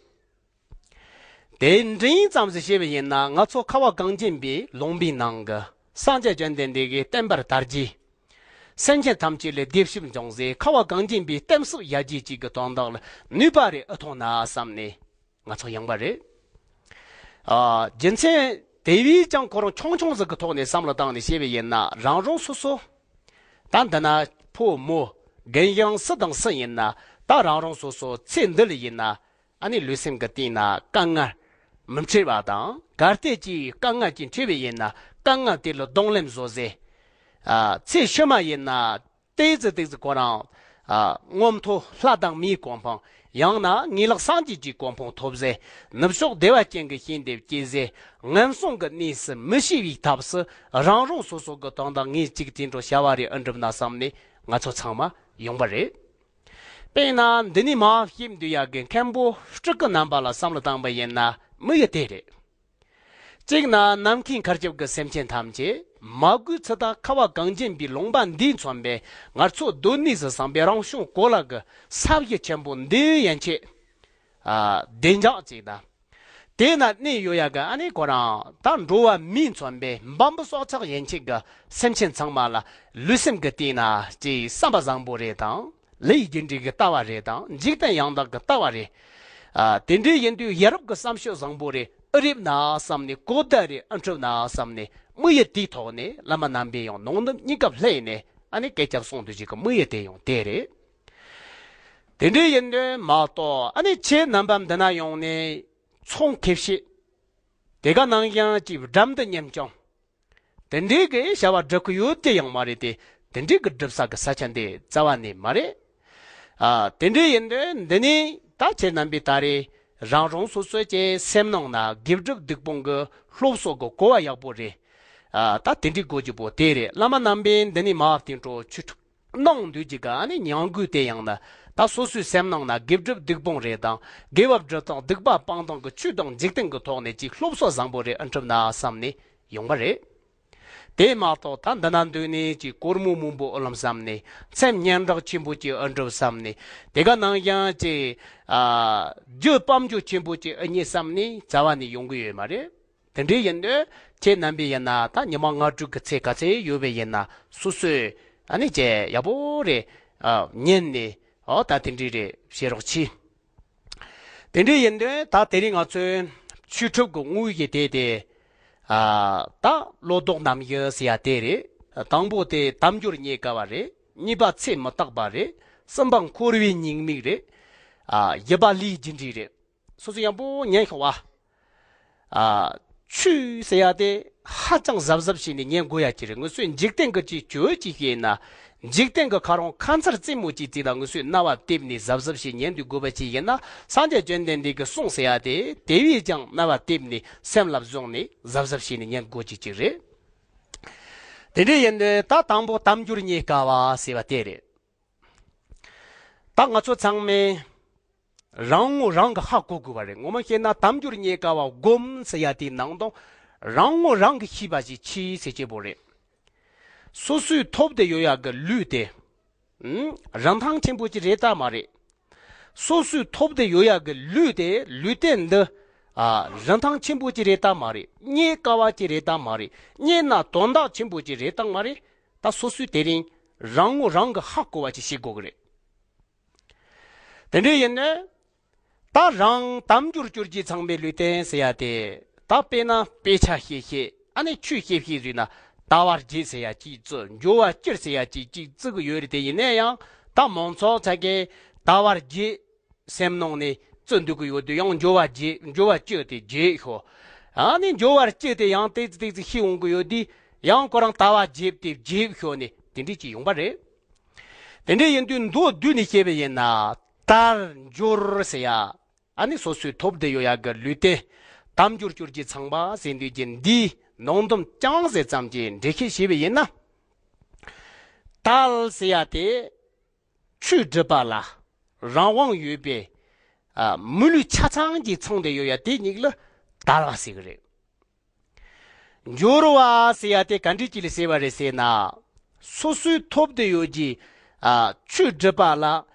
དེ་འདྲ་ཙམ་ཞིག་བཤད་པ་ཡིན་ན། ང་ཚོ་ཁ་བ་གངས་ཅན་པའི་ལུང་པའི་ནང་གི་སངས་རྒྱས་བཅོམ་ལྡན་འདས་ཀྱི་བསྟན་པར་དར་རྒྱས། སེམས་ཅན་ཐམས་ཅད་ལ་བདེ་གཤེགས་འབྱུང་ཚེ། ཁ་བ་གངས་ཅན་པའི་གཏམ་ཚིག་ཡར་རྒྱས་ཅིག་གི་དོན་དག་ལ་ནུས་པ་རེ་ཨེ་ཐོན་ན་བསམ་ནས་ང་ཚོ་ཡོང་པ་རེད། ཨ། རྒྱུ་མཚན་དེ་བས་ཀྱང་ཁོ་རང་ཆུང་ཆུང་ཟིག་གི་ཐོག་ནས་བསམ་བློ་བཏང་ནས་བཤད་པ་ཡིན་ན། རང་རང་སོ་སོ། ད་འདི་ན་ཕོ་མོ་རྒན་གཞོན་སུ་དང་སུ་ཡིན་ན། ད་རང་རང་སོ་སོ་ཚེ་འདི་ལ་ཡིན་ན། ཨ་ནི་ལུས་སེམས་ཀྱི་སྟེང་ན་དཀའ་ངལ་མི་འཕྲད་པ་དང་། གལ་ཏེ་ཅིག་དཀའ་ངལ་ཅིག་འཕྲད་པ་ཡིན་ན། དཀའ་ངལ་དེ་ལ་གདོང་ལེན་བཟོ་ཚེ། ཨ། ཚེ་ཕྱི་མ་ཡིན་ན། ཏོག་ཙམ་ཏོག་ཙམ་ཁོ་རང་། ཨ། མངོན་མཐོ་ལྷ་དང་མིའི་གོ་འཕང་། ཡང་ན་ངེས་ལེགས་སངས་རྒྱས་ཀྱི་གོ་འཕང་ཐོབ་ཚེ། ནུབ་ཕྱོགས་བདེ་བ་ཅན་གྱི་ཞིང་དེར་སྐྱེ་ཚེ། ངན་སོང་གི་གནས་སུ་མི་སྐྱེ་བའི་ཐབས་སུ། རང་རང་སོ་སོ་གི་དོན་དག་ངས་ཅིག་དེ་འདྲ་བྱ་བ་རེ་ཨེ་འགྲུབ་ན་བསམ་ནས་ང་ཚོ་ཚང་མ་ཡོང་པ་རེད། དཔེར་ན་འདི་ནས་མར་བཤད་འདོད་ཡག་གི་མཁན་པོ་སྤྲུལ་སྐུ་རྣམ་པ་ལ་བསམ་བློ་བཏང་པ་ཡིན་ན། དམིགས་ཡུལ་དེ་རེད། གཅིག་ན་ནམ་མཁའི་མཁའ་ཁྱབ་ཀྱི་སེམས་ཅན་ཐམས་ཅད་མ་གོས་ཚུལ་དང་། ཁ་བ་གངས་ཅན་པའི་ལུང་པ་འདིས་མཚོན་པའི་ངར་ཚོ་སྡོད་གནས་སུ་བསམ་པའི་རང་བྱུང་གོ་ལ་གི་ས་གཞི་ཆེན་པོ་འདི་ཡན་ཆད། ཨ། བདེ་འཇགས་ཅིག་དང་། དེ་ན་གནས་ཡོད་ཡག་གི་ཨ་ནི་ཁོ་རང་ད་འགྲོ་བ་མིས་མཚོན་པའི་འབའ་འབུ་སྲོག་ཆགས་ཡན་ཆད་ཀྱི་སེམས་ཅན་ཚང་མ་ལ་ལུས་སེམས་ཀྱི་སྟེང་ན་ཅིག་བསམ་པ་བཟང་པོ་རེ་དང་། ལས་ཀྱི་འབྲས་ཀྱི་ལྟ་བ་རེད་དང་འཇིག་རྟེན་ཡང་དག་གི་ལྟ་བ་རེད། ཨ། དེ་འདྲའི་ཡིན་དུས་ཡ་རབས་ཀྱི་བསམ་སྤྱོད་བཟང་པོ་རེད། ཨེ་རེད་ན་བསམ་ནས། གོ་བརྡ་རེད། ཨེ་འགྲུབ་ན་བསམ་ནས། དམིགས་ཡུལ་དེའི་ཐོག་ནས་བླ་མ་རྣམ་པས་ཡང་ནང་དུ་གཉིས་ཀ་ལྷོད་ནས། ཨ་ནི་སྐད་ཆ་གསུང་དུས་ཅིག་གི་དམིགས་ཡུལ་དེ་ཡང་དེ་རེད། དེ་འདྲའི་ཡིན་དུས་མ་གཏོགས། ཨ་ནི་ཁྱེད་རྣམ་པ་འདི་ན་ཡོང་ནས་ཚོང་ཁེ་བཤད། དེ་ག་ནང་བཞིན་གྱི་འགྲམ་དུ་ཉམས་ཀྱང་། དེ་འདྲའི་གི་བྱ་བ་སྒྲུབ་ཀྱི་ཡོད་དེ་ཡང་མ་རེད་དེ། དེ་འདྲའི་གི་སྒྲུབ་ས་གི་ས་ཆ་འདི་རྩ་བ་ནས་མ་རེད། ཨ། དེ་འདྲའི་ཡིན་དུས་འདི་ནི་ད་ཁྱེད་རྣམ་པས་ད་རེས་རང་རང་སོ་སོའི་ཀྱི་སེམས་ནང་ན་དགེ་སྒྲུབ་སྡིག་སྤོང་གི་སློབ་གསོ་གི་གོ་བ་ཡག་པོ་རེད། ཨ། ད་དེ་འདྲའི་དགོས་རྒྱུ་པོ་དེ་རེད། བླ་མ་རྣམ་པས་འདི་ནི་མ་བ་དེ་འཕྲོ་ཆོས་ཁྲིད་གནང་འདུག་ཅིག་ག་ཨ་ནི་ཉན་དགོས་དེ་ཡང་ན། ད་སོ་སོའི་སེམས་ནང་ན་དགེ་སྒྲུབ་སྡིག་སྤོང་རེད་དང་། དགེ་བ་སྒྲུབ་སྟངས་སྡིག་པ་སྤང་སྟངས་ཀྱི་ཆོས་དང་འཇིག་རྟེན་གྱི་ཐོག་ནས་ཅིག་སློབ་གསོ་བཟང་པོ་རེ་ཨེ་འགྲུབ་ན་བསམ་ནས་ཡོང་བ་རེད། དེ་མ་གཏོགས་ད་འདི་ན་འདུག་ནས་ཅིག་སྒོར་མོ་མང་པོ་ཨེ་ལོམ་བསམ་ནས། མཚན་སྙན་གྲགས་ཆེན་པོ་ཅིག་ཨེ་འགྲུབ་བསམ་ནས། དེ་ག་ནང་བཞིན་ཅིག་ཨ། རྒྱུ་དཔལ་འབྱོར་ཆེན་པོ་ཅིག་ཨེ་རྙེད་བསམ་ནས་རྩ་བ་ནས་ཡོང་གི་ཡོད་མ་རེད། དེ་འདྲའི་ཡིན་དུས་ཁྱེད་རྣམ་པས་ཡིན་ན་ད་ཉི་མ་སྔ་དྲོ་གི་ཚེ་ག་ཚད་ཡོད་པ་ཡིན་ན་སོ་སོས་ཨ་ནི་ཅིག་ཡག་པོ་རེ། ཨ། ཉན་ནས། ཨོ། ད་དེ་འདྲའི་རེ་བྱེད་རོགས་གྱིས། དེ་འདྲའི་ཡིན་དུས་ད་དེ་རིང་ང་ཚོའི་ཆོས་ཁྲིད་ཀྱི་དངོས་ཡོད་དེ་དེ། ཨ། ད་བློ་ལྡོག་རྣམ་དབྱེ་ཟེར་ཡ་དེ་རེད། དང་པོ་དེ་དལ་འབྱོར་རྙེད་དཀའ་བ་རེད། གཉིས་པ་ཚེ་མི་རྟག་པ་རེད། གསུམ་པ་འཁོར་བའི་ཉེས་དམིགས་རེད། ཨ། བཞི་པ་ལས་རྒྱུ་འབྲས་རེད། སོ་སོ་ཡག་པོ་ཉན་ཤོག་བ། ཨ། ཆོས་ཟེར་ཡ་དེ་ཧ་ཅང་གཟབ་གཟབ་བྱས་ནས་ཉན་དགོས་ཡ་ཅིག་རེད། ང་ཚོས་འཇིག་རྟེན་གྱི་ཅིག་ཆོས་ཅིག་ཤེས་ན། འཇིག་རྟེན་གྱི་ཁ་རོང་ཁ་མཚར་རྩེད་མོ་ཅིག་བརྩིས་དང་། ང་ཚོས་རྣ་བ་གཏད་ནས་གཟབ་གཟབ་བྱས་ཉན་དུས་དགོས་པ་ཅིག་ཡིན་ན། སངས་རྒྱས་བཅོམ་ལྡན་འདས་ཀྱི་གསུང་ཟེར་ཡ་དེ་དེ་བས་ཀྱང་རྣ་བ་གཏད་ནས་སེམས་ལ་བཟུང་ནས་གཟབ་གཟབ་བྱས་ནས་ཉན་དགོས་ཀྱི་ཅིག་རེད། དེ་འདྲ་ཡིན་དུས་ད་དང་པོ་དལ་འབྱོར་རྙེད་དཀའ་བ་ཟེར་བ་དེ་རེད། ད་ང་ཚོ་ཚང་མས་རང་ངོ་རང་གིས་ཧ་གོ་དགོས་པ་རེད། ངོ་མ་བཤད་ན་དལ་འབྱོར་རྙེད་དཀའ་བ་སྒོམ་ཟེར་ཡ་དེའི་ནང་དུ་རང་ངོ་རང་གིས་ཤེས་པ་ཞིག་གྱིས་ཟེར་གྱི་བོ་རེད། སོ་སོའི་ཐོབ་བསྡད་ཡོད་ཡག་གི་ལུས་དེ། ཨང་། རིན་ཐང་ཆེན་པོ་ཅིག་རེད་ད་མ་རེད། སོ་སོའི་ཐོབ་བསྡད་ཡོད་ཡག་གི་ལུས་དེ། ལུས་རྟེན་འདི། ཨ། རིན་ཐང་ཆེན་པོ་ཅིག་རེད་ད་མ་རེད། རྙེད་དཀའ་བ་ཅིག་རེད་ད་མ་རེད། རྙེད་ན་དོན་དག་ཆེན་པོ་ཅིག་རེད་ད་མ་རེད། ད་སོ་སོས་དེ་རིང་རང་ངོ་རང་གིས་ཧ་གོ་བ་ཅིག་བྱེད་དགོས་ཀྱི་རེད། དེ་འདྲ་ཡིན་ན། ད་རང་དལ་འབྱོར་གྱུར་གྱི་ཚང་མའི་ལུས་རྟེན་ཟེར་ཡ་དེ། ད་དཔེར་ན་དཔེ་ཆ་བཤད་བཤད། ཨ་ནི་ཆོས་བཤད་བཤད་ཟེར་ན། དལ་བ་བརྒྱད་ཟེར་ཡ་གཅིག་བརྩི། འབྱོར་བ་བཅུ་ཟེར་ཡ་གཅིག་གཅིག་བརྩི་གི་ཡོད་རེད། དེ་ཡིན་ན་ཡང་ད་མང་ཚོགས་ཚོ་གིས་དལ་བ་བརྒྱད་སེམས་ནང་ནས་བརྩི་འདུག་གི་ཡོད་དུས། ཡང་འབྱོར་བ་བརྒྱད། འབྱོར་བ་བཅུ་དེ་བརྒྱད་ཤོག་ཨ་ནི་འབྱོར་བ་བཅུ་དེ་ཡང་ཏོག་ཙམ་ཏོག་ཙམ་ཤི་འོང་གི་ཡོད་དུས། ཡང་ཁོ་རང་དལ་བ་བརྒྱད་དེ་བརྒྱད་ཤོག་ནས་དེ་འདྲ་ཅིག་ཡོང་པ་རེད། དེ་འདྲ་ཡིན་དུས་མདོར་བསྡུས་ནས་བཤད་པ་ཡིན་ན། དལ་འབྱོར་ཟེར་ཡ། ཨ་ནི་སོ་སོའི་ཐོབ་བསྡད་ཡོད་ཡག་གི་ལུས་རྟེན། དལ་འབྱོར་གྱུར་གྱི་ཚང་མ་ཟེར་དུས་ཀྱི་འདིའི་ནང་དོན་རྐྱང་ཟེར་ཙམ་གྱི་འགྲེལ་བཤད་བྱས་པ་ཡིན་ན། དལ་ཟེར་ཡ་དེ་ཆོས་སྒྲུབ་པ་ལ་རང་དབང་ཡོད་པའི། ཨ། མི་ལུས་ཆ་ཚང་གིས་ཚང་བསྡད་ཡོད་ཡ་དེ་ཉིད་ལ་དལ་བ་ཟེར་གི་རེད། འབྱོར་བ་ཟེར་ཡ་དེ་ག་འདྲ་ཅིག་ལ་ཟེར་བ་རེད་ཟེར་ན། སོ་སོའི་ཐོབ་བསྡད་ཡོད་ཀྱི། ཨ། ཆོས་སྒྲུབ་པ་ལ།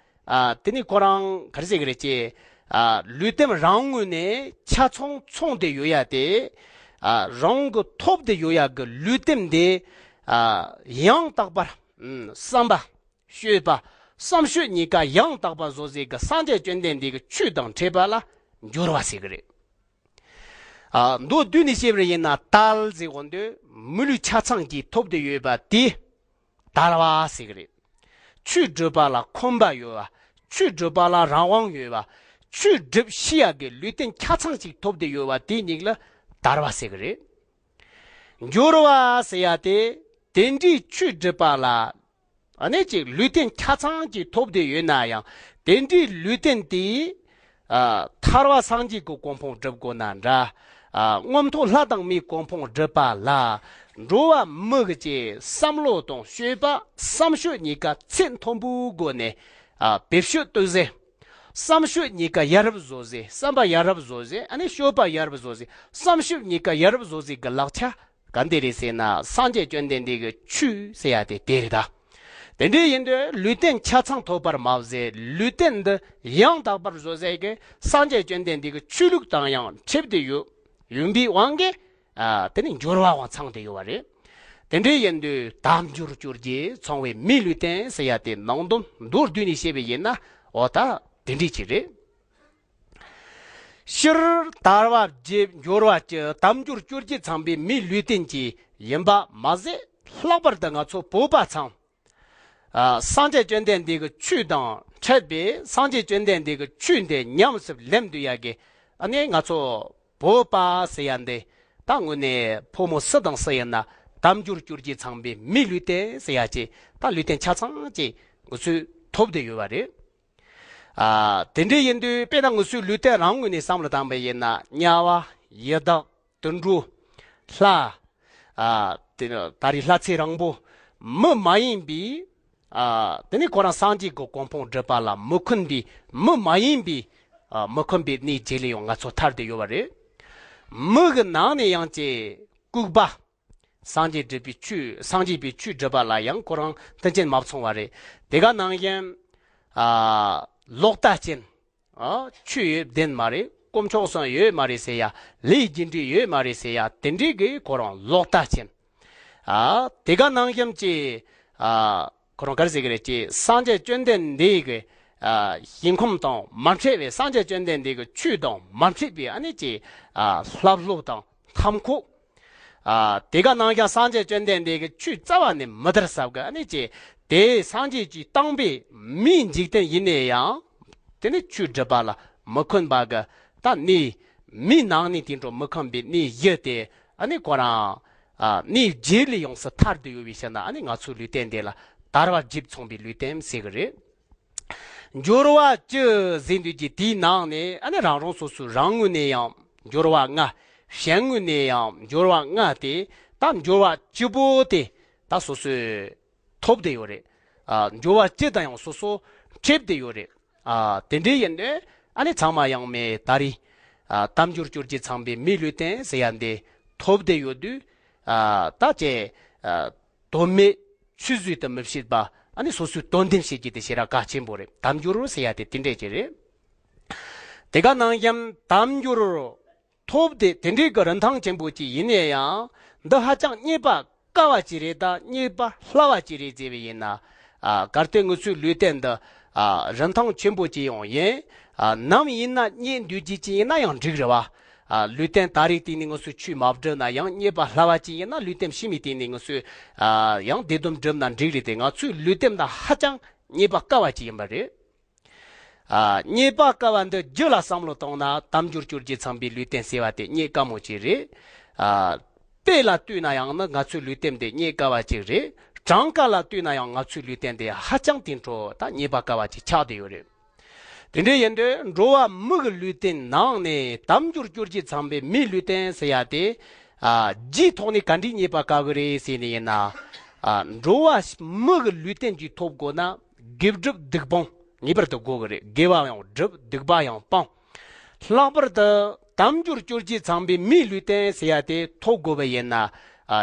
ཨ། དེ་ནི་ཁོ་རང་ག་རེ་ཟེར་གི་རེད་ཅེ། ཨ། ལུས་རྟེན་རང་ངོས་ནས་ཆ་ཚང་ཚང་བསྡད་ཡོད་ཡ་དེ། ཨ། རང་གི་ཐོབ་བསྡད་ཡོད་ཡ་གི་ལུས་རྟེན་དེ། ཨ། ཡང་དག་པར། ཨུམ། བསམ་པ། སྤྱོད་པ། བསམ་སྤྱོད་གཉིས་ཀ་ཡང་དག་པ་བཟོ་ཟེར་གི་སངས་རྒྱས་བཅོམ་ལྡན་འདས་ཀྱི་ཆོས་དང་འཕྲད་པ་ལ་འབྱོར་བ་ཟེར་གི་རེད། ཨ། མདོར་བསྡུས་ནས་བཤད་པ་ཡིན་ན། དལ་ཟེར་གོ་དུས་མི་ལུས་ཆ་ཚང་གིས་ཐོབ་བསྡད་ཡོད་པ་དེ་དལ་བ་ཟེར་གི་རེད། ཆོས་སྒྲུབ་པ་ལ་ཁོམ་པ་ཡོད་པ། ཆོས་སྒྲུབ་པ་ལ་རང་དབང་ཡོད་པ། ཆོས་སྒྲུབ་ཤེས་ཡག་གི་ལུས་རྟེན་ཆ་ཚང་ཞིག་ཐོབ་བསྡད་ཡོད་པ་དེ་ཉིད་ལ་དལ་བ་ཟེར་གི་རེད། འབྱོར་བ་ཟེར་ཡ་དེ། དེ་འདྲའི་ཆོས་སྒྲུབ་པ་ལ། ཨ་ནི་ཅིག་ལུས་རྟེན་ཆ་ཚང་ཅིག་ཐོབ་བསྡད་ཡོད་ན་ཡང་། དེ་འདྲའི་ལུས་རྟེན་དེས། ཨ། ཐར་པ་སངས་རྒྱས་ཀྱི་གོ་འཕང་སྒྲུབ་དགོས་ན་འདྲ། ཨ། མངོན་མཐོ་ལྷ་དང་མིའི་གོ་འཕང་སྒྲུབ་པ་ལ། འགྲོ་བ་མི་གི་ཅིག་བསམ་བློ་དང་སྤྱོད་པ་བསམ་སྤྱོད་གཉིས་ཀ་ཚད་མཐོན་པོའི་སྒོ་ནས། ཨ། བེད་སྤྱོད་གཏོང་ཟེར། བསམ་སྤྱོད་གཉིས་ཀ་ཡ་རབས་བཟོ་ཟེར། བསམ་པ་ཡ་རབས་བཟོ་ཟེར། ཨ་ནི་སྤྱོད་པ་ཡ་རབས་བཟོ་ཟེར། བསམ་སྤྱོད་གཉིས་ཀ་ཡ་རབས་བཟོ་ཟེར་གི་ལག་ཆ་ག་འདི་རེད་ཟེར་ན། སངས་རྒྱས་བཅོམ་ལྡན་འདས་ཀྱི་ཆོས་ཟེར་ཡ་དེ་དེ་རེད་ད། དེ་འདྲ་ཡིན་དུས་ལུས་རྟེན་ཆ་ཚང་ཐོབ་པར་སྨྲ་ཟེར། ལུས་རྟེན་འདི་ཡང་དག་པར་བཟོ་ཟེར་གི་སངས་རྒྱས་བཅོམ་ལྡན་འདས་ཀྱི་ཆོས་ལུགས་དང་ཡང་འཁྲིལ་ཏེ་ཡོད། ཡིན་པའི་དབང་གིས། ཨ། དེ་ནི་འབྱོར་བའང་ཚང་སྟེ་ཡོད་པ་རེད། དེ་འདྲའི་ཡིན་དུས་དལ་འབྱོར་བཅོ་བརྒྱད་ཚང་བའི་མིའི་ལུས་རྟེན་ཟེར་ཡ་དེ་ནང་དོན་མདོར་བསྡུས་ནས་བཤད་པ་ཡིན་ན། འོ་ད་དེ་འདྲའི་ཅིག་རེད། སྤྱིར་དལ་བ་བརྒྱད་འབྱོར་བ་བཅུ་དལ་འབྱོར་བཅོ་བརྒྱད་ཚང་པའི་མིའི་ལུས་རྟེན་ཅིག་ཡིན་པ་མ་ཟད། ལྷག་པར་དུ་ང་ཚོ་བོད་པ་ཚང་། ཨ། སངས་རྒྱས་བཅོམ་ལྡན་འདས་ཀྱི་ཆོས་དང་འཕྲད་པའི། སངས་རྒྱས་བཅོམ་ལྡན་འདས་ཀྱི་ཆོས་འདི་ཉམས་སུ་ལེན་འདོད་ཡ་གི། ཨ་ནི་ང་ཚོ་བོད་པ་ཟེར་ཡ་འདི། ད་དངོས་གནས་ཕོ་མོ་སུ་དང་སུ་ཡིན་ན་དལ་འབྱོར་བཅོ་བརྒྱད་ཚང་པའི་མིའི་ལུས་རྟེན་ཟེར་ཡ་ཅིག་ད་ལུས་རྟེན་ཆ་ཚང་ཅིག་ང་ཚོས་ཐོབ་བསྡད་ཡོད་པ་རེད། ཨ། དེ་འདྲ་ཡིན་དུས་དཔེར་ན་ང་ཚོའི་ལུས་རྟེན་རང་ངོས་ནས་བསམ་བློ་བཏང་པ་ཡིན་ན། དམྱལ་བ། ཡི་དྭགས། དུད་འགྲོ། ལྷ། ཨ། དེ་ད་རེས་ལྷ་ཚེ་རིང་པོ། མི་མ་ཡིན་པའི། ཨ། དེ་ནས་ཁོ་རང་སངས་རྒྱས་ཀྱི་གོ་འཕང་སྒྲུབ་པ་ལ་མི་འཁོན་པའི། མི་མ་ཡིན་པའི། ཨ། མི་འཁོན་པའི་གནས་བརྒྱད་ལ་ཡང་ང་ཚོ་ཐར་བསྡད་ཡོད་པ་རེད། མི་གི་ནང་ནས་ཡང་ཅིག་ལྐུགས་པ། སངས་རྒྱས་སྒྲུབ་པའི་ཆོས། སངས་རྒྱས་པའི་ཆོས་སྒྲུབ་པ་ལ་ཡང་ཁོ་རང་མཐུན་རྐྱེན་མ་ཚང་བ་རེད། དེ་ག་ནང་བཞིན། ཨ། ལོག་ལྟ་ཅན། ཨ། ཆོས་ཡོད་བདེན་མ་རེད། དཀོན་མཆོག་གསུམ་ཡོད་མ་རེད་ཟེར་ཡ། ལས་རྒྱུ་འབྲས་ཡོད་མ་རེད་ཟེར་ཡ། དེ་འདྲའི་གི་ཁོ་རང་ལོག་ལྟ་ཅན། ཨ། དེ་ག་ནང་བཞིན་གྱི། ཨ། ཁོ་རང་ག་རེ་ཟེར་གི་རེད། ཅེས་སངས་རྒྱས་བཅོམ་ལྡན་འདས་ཀྱི། ཨ། ཞིང་ཁམས་དང་མ་འཕྲད་པའི། སངས་རྒྱས་བཅོམ་ལྡན་འདས་ཀྱི་ཆོས་དང་མ་འཕྲད་པའི། ཨ་ནི་ཅིག་ཨ། ལྷབ་ལྷུབ་དང་ཐབ་ཁོག་ཨ། དེ་ག་ནང་བཞིན་སངས་རྒྱས་བཅོམ་ལྡན་འདས་ཀྱི་ཆོས་རྩ་བ་ནས་མི་དར་ཟབ་གི། ཨ་ནི་ཅིག་དེ་སངས་རྒྱས་ཀྱིས་བཏང་པའི་མིའི་འཇིག་རྟེན་ཡིན་ནའི་ཡང་། དེ་ནི་ཆོས་སྒྲུབ་པ་ལ་མི་འཁོན་པ་གི། ད་ནི་མིའི་ནང་ནས་དེ་འདྲ་མི་འཁོན་པའི་གནས་བཞི་དེ། ཨ་ནི་ཁོ་རང་། ཨ། གནས་བརྒྱད་ལས་ཡོངས་སུ་ཐར་བསྡད་ཡོད་པའི་ཕྱིར་ན། ཨ་ནི་ང་ཚོའི་ལུས་རྟེན་དེ་ལ་དལ་བ་བརྒྱད་ཚང་བའི་ལུས་རྟེན་ཟེར་གི་རེད། འབྱོར་བ་བཅུ་ཟེར་དུས་ཀྱི་དེའི་ནང་ནས། ཨ་ནི་རང་རང་སོ་སོའི་རང་ངོས་ནས་ཡང་འབྱོར་བ་ལྔ། གཞན་ངོས་ནས་ཡང་འབྱོར་བ་ལྔ་སྟེ། ད་འབྱོར་བ་བཅུ་པོ་དེ་ད་སོ་སོས་ཐོབ་བསྡད་ཡོད་རེད། ཨ། འབྱོར་བ་བཅུ་དང་ཡང་སོ་སོ་འཕྲད་བསྡད་ཡོད་རེད། ཨ། དེ་འདྲའི་ཡིན་དུས་ཨ་ནི་ཚང་མ་ཡང་མེད་ད་རེས། ཨ། དལ་འབྱོར་བཅོ་བརྒྱད་ཚང་པའི་མིའི་ལུས་རྟེན་ཟེར་ཡ་འདི་ཐོབ་བསྡད་ཡོད་དུས། ཨ། ད་ཅེ། ཨ། དོན་མེད་ཆུད་ཟོས་དུ་མི་བྱེད་པ། ཨ་ནི་སོ་སོའི་དོན་དམ་བྱེད་རྒྱུ་དེ་ཞེ་དྲག་གལ་ཆེན་པོ་རེད། དལ་འབྱོར་ཟེར་ཡ་དེ་དེ་འདྲས་ཅིག་རེད། དེ་ག་ནང་བཞིན་དལ་འབྱོར་ཐོབ་སྟེ་དེ་འདྲའི་གི་རིན་ཐང་ཆེན་པོ་ཅིག་ཡིན་ནའི་ཡང་། འདི་ཧ་ཅང་རྙེད་པ་དཀའ་བ་ཅིག་རེད་དམ། རྙེད་པ་སླ་བ་ཅིག་རེད་ཟེར་བ་ཡིན་ན། ཨ། གལ་ཏེ་ང་ཚོའི་ལུས་རྟེན་འདི། ཨ། རིན་ཐང་ཆེན་པོ་ཅིག་ཡང་ཡིན། ཨ། ནམ་ཡིན་ན་རྙེད་འདོད་ཀྱི་ཅིག་ཡིན་ན་ཡང་འགྲིག་རེད་བ། ཨ། ལུས་རྟེན་ད་རེས་སྟེང་ནས་ང་ཚོས་ཆོས་མ་བསྒྲུབས་ན་ཡང་། རྙེད་པ་སླ་བ་ཅིག་ཡིན་ན་ལུས་རྟེན་ཕྱི་མའི་སྟེང་ནས་ང་ཚོས། ཨ། ཡང་བདེ་སྡོམ་བསྒྲུབས་ན་འགྲིག་རེད་དེ། ང་ཚོའི་ལུས་རྟེན་འདི་ཧ་ཅང་རྙེད་པ་དཀའ་བ་ཅིག་ཡིན་པ་རེད། ཨ། རྙེད་པ་དཀའ་བ་འདི་རྒྱུ་ལ་བསམ་བློ་བཏང་ན། དལ་འབྱོར་བཅོ་བརྒྱད་ཚང་པའི་ལུས་རྟེན་ཟེར་བ་དེ་རྙེད་དཀའ་མོ་ཅིག་རེད། ཨ། དཔེ་ལ་ལྟོས་ན་ཡང་ནི་ང་ཚོའི་ལུས་རྟེན་དེ་རྙེད་དཀའ་བ་ཅིག་རེད། གྲངས་ཀ་ལ་ལྟོས་ན་ཡང་ང་ཚོའི་ལུས་རྟེན་དེ་ཧ་ཅང་དེ་འཕྲོ་ད་རྙེད་པ་དཀའ་བ་ཅིག་ཆགས་བསྡད་ཡོད་རེད། དེ་འདྲ་ཡིན་དུས་འགྲོ་བ་མི་གི་ལུས་རྟེན་ནང་ནས་དལ་འབྱོར་བཅོ་བརྒྱད་ཚང་པའི་མིའི་ལུས་རྟེན་ཟེར་ཡ་དེ། ཨ། རྒྱུའི་ཐོག་ནས་ག་འདྲས་རྙེད་པ་དཀའ་གི་རེད་ཟེར་ནས་ཡིན་ན། ཨ། འགྲོ་བ་མི་གི་ལུས་རྟེན་ཅིག་ཐོབ་དགོས་ན། དགེ་སྒྲུབ་སྡིག་སྤོང་ངེས་པར་དུ་དགོས་གི་རེད། དགེ་བ་ཡང་སྒྲུབ། སྡིག་པ་ཡང་སྤང་། ལྷག་པར་དུ་དལ་འབྱོར་བཅོ་བརྒྱད་ཚང་པའི་མིའི་ལུས་རྟེན་ཟེར་ཡ་དེ་ཐོབ་དགོས་པ་ཡིན་ན། ཨ།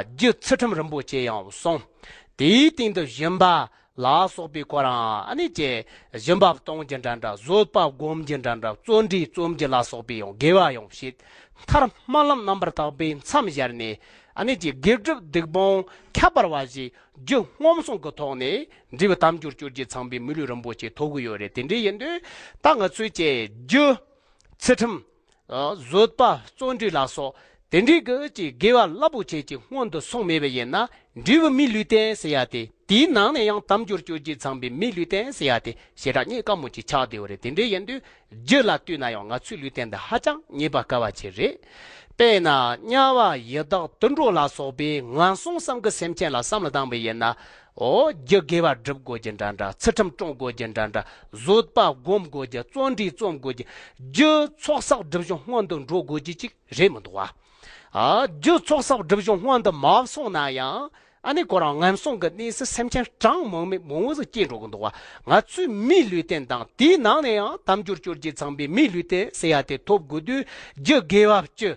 རྒྱུ་ཚུལ་ཁྲིམས་རིན་པོ་ཆེ་ཡང་བསྲུང་། དེའི་སྟེང་དུ་སྦྱིན་པ་ལ་སོགས་པའི་ཁོ་རང་། ཨ་ནི་ཅེ། སྦྱིན་པ་གཏོང་རྒྱུ་འདྲ་འདྲ། བཟོད་པ་སྒོམ་རྒྱུ་འདྲ་འདྲ། བརྩོན་འགྲུས་རྩོམ་རྒྱུ་ལ་སོགས་པའི་ཡང་དགེ་བ་ཡང་བྱེད། མཐར་སྨོན་ལམ་རྣམ་པར་དག་པས་མཚམས་སྦྱར་ནས། ཨ་ནི་ཅེ། དགེ་སྒྲུབ་སྡིག་སྤོང་ཁྱད་པར་བ་ཞིག་རྒྱུ་སྔོ་བསངས་ཀྱི་ཐོག་ནས་འབྲས་བུ་དལ་འབྱོར་བཅོ་བརྒྱད་ཚང་པའི་མི་ལུས་རིན་པོ་ཆེ་ཐོབ་གི་ཡོད་རེད། དེ་འདྲ་ཡིན་དུས་ད་ང་ཚོས་ཀྱི་རྒྱུ། ཚུལ་ཁྲིམས། ཨ། བཟོད་པ། བརྩོན་འགྲུས་ལ་སོགས་དེ་འདྲའི་གི་ཅིག་དགེ་བ་རླབས་པོ་ཆེ་ཅིག་སྔོན་དུ་སོང་མེད་པ་ཡིན་ན། འབྲས་བུ་མིའི་ལུས་རྟེན་ཟེར་ཡ་དེ། དེའི་ནང་ནས་ཡང་དལ་འབྱོར་བཅོ་བརྒྱད་ཚང་པའི་མིའི་ལུས་རྟེན་ཟེར་ཡ་དེ་ཞེ་དྲག་རྙེད་དཀའ་མོ་ཅིག་ཆགས་བསྡད་ཡོད་རེད། དེ་འདྲ་ཡིན་དུས་རྒྱུ་ལ་ལྟོས་ན་ཡང་ང་ཚོའི་ལུས་རྟེན་འདི་ཧ་ཅང་རྙེད་པ་དཀའ་བ་ཅིག་རེད། དཔེར་ན་དམྱལ་བ་ཡི་དྭགས་དུད་འགྲོ་ལ་སོགས་པའི་ངན་སོང་གསུམ་གྱི་སེམས་ཅན་ལ་བསམ་བློ་བཏང་བ་ཡིན་ན། འོ། རྒྱུ་དགེ་བ་སྒྲུབ་དགོས་རྒྱུ་འདྲ་འདྲ། ཚུལ་ཁྲིམས་སྲུང་དགོས་རྒྱུ་འདྲ་འདྲ། བཟོད་པ་སྒོམ་དགོས་རྒྱུ། བརྩོན་འགྲུས་རྩོམ་དགོས་རྒྱུ། རྒྱུ་ཚོགས་བསགས་སྒྲིབ་སྦྱོང་སྔོན་དུ་འགྲོ་དགོས་རྒྱུ་ཅིག་རེད་མི་འདུག་བ། ཨ། རྒྱུ་ཚོགས་བསགས་སྒྲིབ་སྦྱོང་སྔོན་དུ་མ་སོང་ན་ཡང་། ཨ་ནི་ཁོ་རང་ངན་སོང་གི་གནས་སུ་སེམས་ཅན་གྲངས་མང་མི་མང་བོ་ཟིག་སྐྱེ་འགྲོ་གི་འདུག་བ། ང་ཚོའི་མིའི་ལུས་རྟེན་དང་། དེའི་ནང་ནས་ཡང་དལ་འབྱོར་བཅོ་བརྒྱད་ཚང་པའི་མིའི་ལུས་རྟེན་ཟེར་ཡ་དེ་ཐོབ་དགོས་དུས། རྒྱུ་དགེ་བ་བཅུ།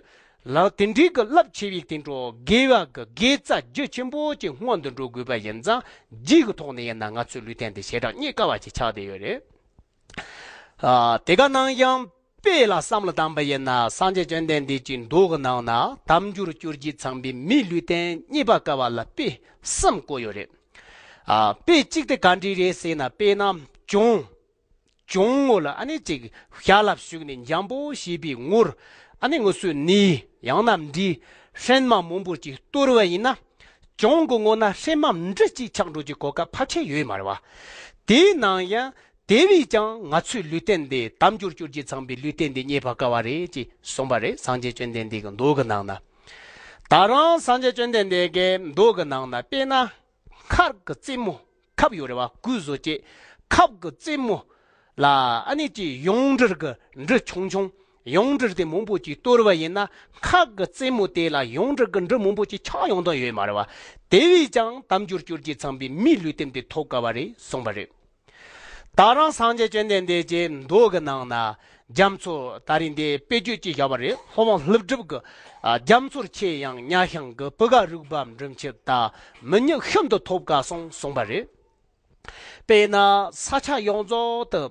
ལག་དེ་འདྲའི་གི་རླབས་ཆེ་བའི་སྟེང་དུ་དགེ་བ་གི་དགེ་རྩ་རྒྱུ་ཆེན་པོ་ཅིག་སྔོན་དུ་འགྲོ་དགོས་པ་ཡིན་ཙང་། རྒྱུ་གི་ཐོག་ནས་ཡིན་ན་ང་ཚོའི་ལུས་རྟེན་དེ་ཞེ་དྲག་རྙེད་དཀའ་བ་ཅིག་ཆགས་བསྡད་ཡོད་རེད། ཨ། དེ་ག་ནང་ཡང་ དཔེ་ལ་བསམ་བློ་བཏང་པ་ཡིན་ན། སངས་རྒྱས་བཅོམ་ལྡན་འདས་ཀྱི་མདོ་གི་ནང་ན་དལ་འབྱོར་བཅོ་བརྒྱད་ཚང་པའི་མིའི་ལུས་རྟེན་རྙེད་པར་དཀའ་བ་ལ་དཔེ་གསུམ་བཀོད་ཡོད་རེད། ཨ། དཔེ་གཅིག་དེ་ག་འདྲ་རེད་ཟེར་ན། དཔེར་ན་གྱོང་། གྱོང་ངོ་ལ་ཨ་ནི་ཅིག་ཞལ་ལ་ཞུགས་ནས་འཇམ་པོ་བྱས་པའི་ངོར། ཨ་ནི་ངུ་སུ་ནི་ཡང་ན་འདྲིས་སྲན་མ་མང་པོ་ཅིག་གཏོར་བ་ཡིན་ན། གྱོང་གི་ངོ་ན་སྲན་མ་འབྲུ་གཅིག་ཆགས་འགྲོ་རྒྱུའི་གོ་སྐབས་ཕལ་ཆེར་ཡོད་མ་རེད་བ། དེའི་ནང་ཡང་དེ་བས་ཀྱང་ང་ཚོའི་ལུས་རྟེན་འདི་དལ་འབྱོར་བཅོ་བརྒྱད་ཚང་པའི་ལུས་རྟེན་འདི་རྙེད་པར་དཀའ་བ་རེད་ཅེས་གསུངས་པ་རེད། སངས་རྒྱས་བཅོམ་ལྡན་འདས་ཀྱི་མདོ་གི་ནང་ན། ད་རང་སངས་རྒྱས་བཅོམ་ལྡན་འདས་ཀྱི་མདོ་གི་ནང་ན། དཔེར་ན་མཁར་གྱི་རྩེ་མོ། ཁབ་ཡོད་རེད་བ། གོས་བཟོ་བྱེད་ཁབ་ཀྱི་རྩེ་མོ་ལ་ཨ་ནི་ཅིག་ཡོངས་འབྲེལ་གྱི་འབྲུ་ཆུང་ཆུང་། ཡོངས་འབྲེལ་དེ་མང་པོ་ཅིག་གཏོར་བ་ཡིན་ན། ཁབ་ཀྱི་རྩེ་མོ་དེ་ལ་ཡོངས་འབྲེལ་གྱི་འབྲུ་མང་པོ་ཅིག་ཆགས་ཡོང་དོན་ཡོད་མ་རེད་བ། དེ་བས་ཀྱང་དལ་འབྱོར་བཅོ་བརྒྱད་ཚང་པའི་མིའི་ལུས་རྟེན་དེ་ཐོབ་དཀའ་བ་རེད་གསུངས་པ་རེད། ད་རང་སངས་རྒྱས་བཅོམ་ལྡན་འདས་ཀྱི་མདོ་གི་ནང་ན་རྒྱ་མཚོ་ད་རིང་འདི་དཔེ་བརྗོད་ཅིག་བཞག་པ་རེད། སློབ་དཔོན་ཀླུ་སྒྲུབ་ཀྱིས། ཨ། རྒྱ་མཚོར་མཆེད་ཡང་ཉ་ཤིང་གི། བུ་ག་རུས་པ་འབྲུ་མཆེད་དག་མི་ཉིད་ཤིན་ཏུ་ཐོབ་དཀའ་གསུངས་གསུངས་པ་རེད། དཔེར་ན་ས་ཆ་ཡོངས་རྫོགས་དེ་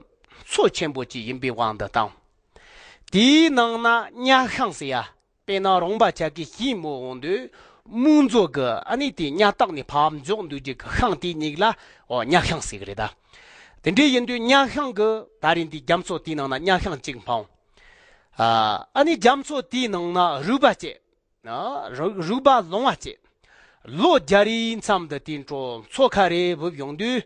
མཚོ་ཆེན་པོ་ཅིག་ཡིན་པའི་དབང་དུ་བཏང་། དེའི་ནང་ན་ཉ་ཤིང་ཟེར་ཡ། དཔེར་ན་རོང་པ་ཆ་གིས་ཞིང་རྨོ་འོང་དུས་རྨོ་མཛོ་གི་ཨ་ནི་དེ་ཉ་སྟག་ནས་ཕར་འཛེགས་འདུག་རྒྱུ་གི་ཤིང་དེ་གཉིས་ལ། འོ། ཉ་ཤིང་ཟེར་གི་རེད་ད། དེ་འདྲ་ཡིན་དུས་ཉ་ཤིང་གི་ད་རིང་འདི་རྒྱ་མཚོ་དེའི་ནང་ན་ཉ་ཤིང་གཅིག་འཕངས། ཨ་ནི་རྒྱ་མཚོ་དེའི་ནང་ན་རུས་པ་བཅད། ཨ། རུས་རུས་པ་ལོང་བ་བཅད། ལོ་བརྒྱ་རེའི་མཚམས་དུ་དེ་འཕྲོ་མཚོ་ཁ་རེ་བུད་ཡོང་དུས།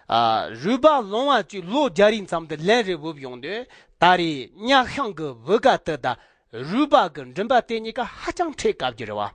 ཨ། རུས་པ་ལོང་བ་བཅད་ལོ་བརྒྱ་རེའི་མཚམས་དུ་ལན་རེ་བུད་ཡོང་དུས། ད་རེས་ཉ་ཤིང་གི་བུ་ག་དེ་དང་རུས་པ་གི་མགྲིན་པ་དེ་གཉིས་ཀ་ཧ་ཅང་འཕྲད་དཀའ་རྒྱུ་རེད་བ།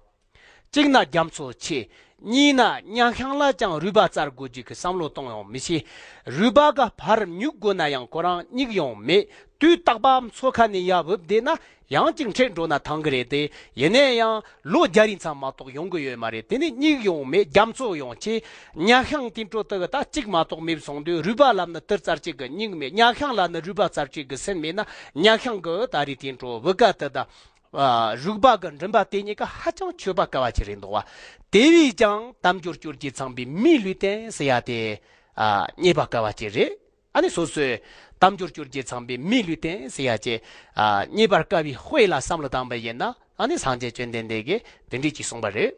གཅིག་ན་རྒྱ་མཚོ་ཆེ། གཉིས་ན་ཉ་ཤིང་ལ་ཀྱང་རུས་པ་བཙལ་དགོས་རྒྱུ་གི་བསམ་བློ་གཏོང་ཡང་མི་ཤེས། རུས་པ་ག་ཕར་སྨྱུག་དགོས་ན་ཡང་ཁོ་རང་སྨྱུག་ཡང་མེད། དུས་རྟག་པ་མཚོ་ཁ་ནས་ཡར་བུད་བསྡད་ན་ཡང་གཅིག་འཕྲད་འགྲོ་ན་ཐང་གི་རེད་དེ། ཡིན་ན་ཡང་ལོ་བརྒྱ་རེའི་མཚམས་མ་གཏོགས་ཡོང་གི་ཡོད་མ་རེད། དེ་ནས་སྨྱུག་ཡང་མེད། རྒྱ་མཚོ་ཡང་ཆེ། ཉ་ཤིང་དེ་འཕྲོ་དེ་གི་ད་གཅིག་མ་གཏོགས་མེད་སོང་དུས། རུས་པ་ལ་ནི་དུར་བཙལ་བྱེད་ཀྱི་སྨྱུག་མེད། ཉ་ཤིང་ལ་ནི་རུས་པ་བཙལ་བྱེད་ཀྱི་སེན་མེད་ན། ཉ་ཤིང་གི་ད་རེས་དེ་འཕྲོ་བུ་ག་དེ་དང་། ཨ། རུས་པ་གི་མགྲིན་པ་དེ་གཉིས་ཀ་ཧ་ཅང་ཆོད་པ་དཀའ་བ་ཅིག་རེད་འདུག་བ། དེ་བས་ཀྱང་དལ་འབྱོར་བཅོ་བརྒྱད་ཚང་པའི་མིའི་ལུས་རྟེན་ཟེར་ཡ་དེ། ཨ། རྙེད་པ་དཀའ་བ་ཅིག་རེད། ཨ་ནི་སོ་སོའི་དལ་འབྱོར་བཅོ་བརྒྱད་ཚང་པའི་མིའི་ལུས་རྟེན་ཟེར་ཡ་ཅིག་ཨ། རྙེད་པར་དཀའ་བའི་དཔེ་ལ་བསམ་བློ་བཏང་པ་ཡིན་ན། ཨ་ནི་སངས་རྒྱས་བཅོམ་ལྡན་འདས་ཀྱིས་དེ་འདྲ་ཅིག་གསུངས་པ་རེད།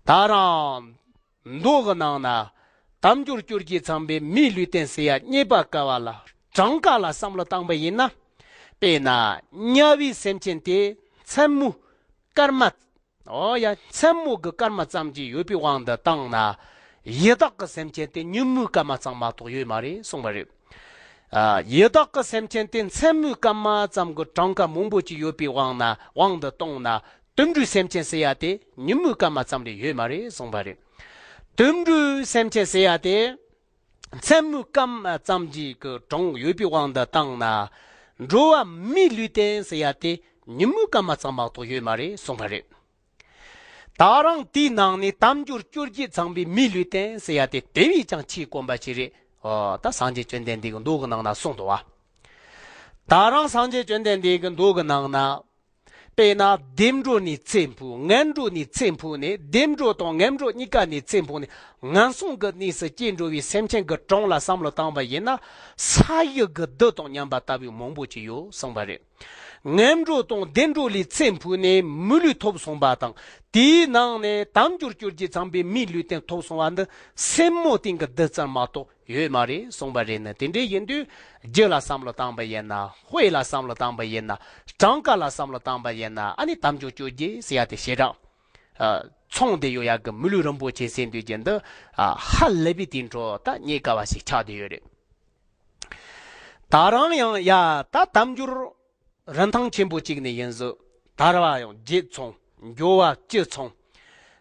ད་རང་མདོ་གི་ནང་ན་དལ་འབྱོར་བཅོ་བརྒྱད་ཚང་པའི་མིའི་ལུས་རྟེན་ཟེར་ཡ་རྙེད་པར་དཀའ་བ་ལ་གྲངས་ཀ་ལ་བསམ་བློ་བཏང་པ་ཡིན་ན། དཔེར་ན་དམྱལ་བའི་སེམས་ཅན་དེ་མཚན་མོའི་སྐར་མ། འོ་ཡ། མཚན་མོ་གི་སྐར་མ་ཙམ་གྱིས་ཡོད་པའི་དབང་དུ་བཏང་ན། ཡི་དྭགས་ཀྱི་སེམས་ཅན་དེ་ཉིན་མོའི་སྐར་མ་ཙམ་མ་གཏོགས་ཡོད་མ་རེད་གསུངས་པ་རེད། ཨ། ཡི་དྭགས་ཀྱི་སེམས་ཅན་དེ་མཚན་མོའི་སྐར་མ་ཙམ་གྱི་གྲངས་ཀ་མང་པོ་ཅིག་ཡོད་པའི་དབང་ན། དབང་དུ་བཏང་ན། དུད་འགྲོའི་སེམས་ཅན་ཟེར་ཡ་དེ་ཉིན་མོའི་སྐར་མ་ཙམ་ལས་ཡོད་མ་རེད་གསུངས་པ་རེད། དུད་འགྲོའི་སེམས་ཅན་ཟེར་ཡ་དེ་མཚན་མོའི་སྐར་མ་ཙམ་གྱི་གི་གྲངས་ཡོད་པའི་དབང་དུ་བཏང་ན། འགྲོ་བ་མིའི་ལུས་རྟེན་ཟེར་ཡ་དེ་ཉིན་མོའི་སྐར་མ་ཙམ་མ་གཏོགས་ཡོད་མ་རེད་གསུངས་པ་རེད། ད་རང་དེའི་ནང་ནས་དལ་འབྱོར་བཅོ་བརྒྱད་ཚང་པའི་མིའི་ལུས་རྟེན་ཟེར་ཡ་དེ་དེ་བས་ཀྱང་ཆེས་དཀོན་པ་ཞིག་རེད། འོ། ད་སངས་རྒྱས་བཅོམ་ལྡན་འདས་ཀྱི་མདོ་གི་ནང་ན་གསུངས་འདུག་བ། ད་རང་སངས་རྒྱས་བཅོམ་ལྡན་འདས་ཀྱི་མདོ་གི་ནང་ན། དཔེར་ན་བདེ་འགྲོ་ནས་ཚེ་འཕོས། ངན་འགྲོ་ནས་ཚེ་འཕོས་ནས། བདེ་འགྲོ་དང་ངན་འགྲོ་གཉིས་ཀ་ནས་ཚེ་འཕོས་ནས་ངན་སོང་གི་གནས་སུ་སྐྱེ་འགྲོ་བའི་སེམས་ཅན་གྱི་གྲངས་ལ་བསམ་བློ་བཏང་པ་ཡིན་ན། ས་གཞི་གི་རྡུལ་དང་མཉམ་པ་ལྟ་བུའི་མང་པོ་ཅིག་ཡོད་གསུངས་པ་རེད། ངན་འགྲོ་དང་བདེ་འགྲོ་ལས་ཚེ་འཕོས་ནས་མི་ལུས་ཐོབ་སོང་བ་དང་། དེའི་ནང་ནས་དལ་འབྱོར་བཅོ་བརྒྱད་ཚང་པའི་མིའི་ལུས་རྟེན་ཐོབ་སོང་བ་འདི་སེན་མོ་སྟེང་གི་རྡུལ་ཙམ་མ་གཏོགས་ཡོད་མ་རེད་གསུངས་པ་རེད། ནི་དེ་འདྲ་ཡིན་དུས། རྒྱུ་ལ་བསམ་བློ་བཏང་པ་ཡིན་ན། དཔེ་ལ་བསམ་བློ་བཏང་པ་ཡིན་ན། གྲངས་ཀ་ལ་བསམ་བློ་བཏང་པ་ཡིན་ན། ཨ་ནི་དལ་འབྱོར་བཅོ་བརྒྱད་ཟེར་ཡ་དེ་ཞེ་དྲག་ཨ། ཚང་བསྡད་ཡོད་ཡ་གི་མི་ལུས་རིན་པོ་ཆེ་ཟེར་འདོད་ཀྱི་འདི། ཨ། ཧ་ལས་པའི་དེ་འཕྲོ་ད་རྙེད་དཀའ་བ་ཞིག་ཆགས་བསྡད་ཡོད་རེད། ད་རང་ཡང་ཡ་ད་དལ་འབྱོར་རིན་ཐང་ཆེན་པོ་གཅིག་ནི་ཡིན་ཟིག་དར་བ་ཡང་བརྒྱད་ཚང་། འགྱོ་བ་བཅུ་ཚང་།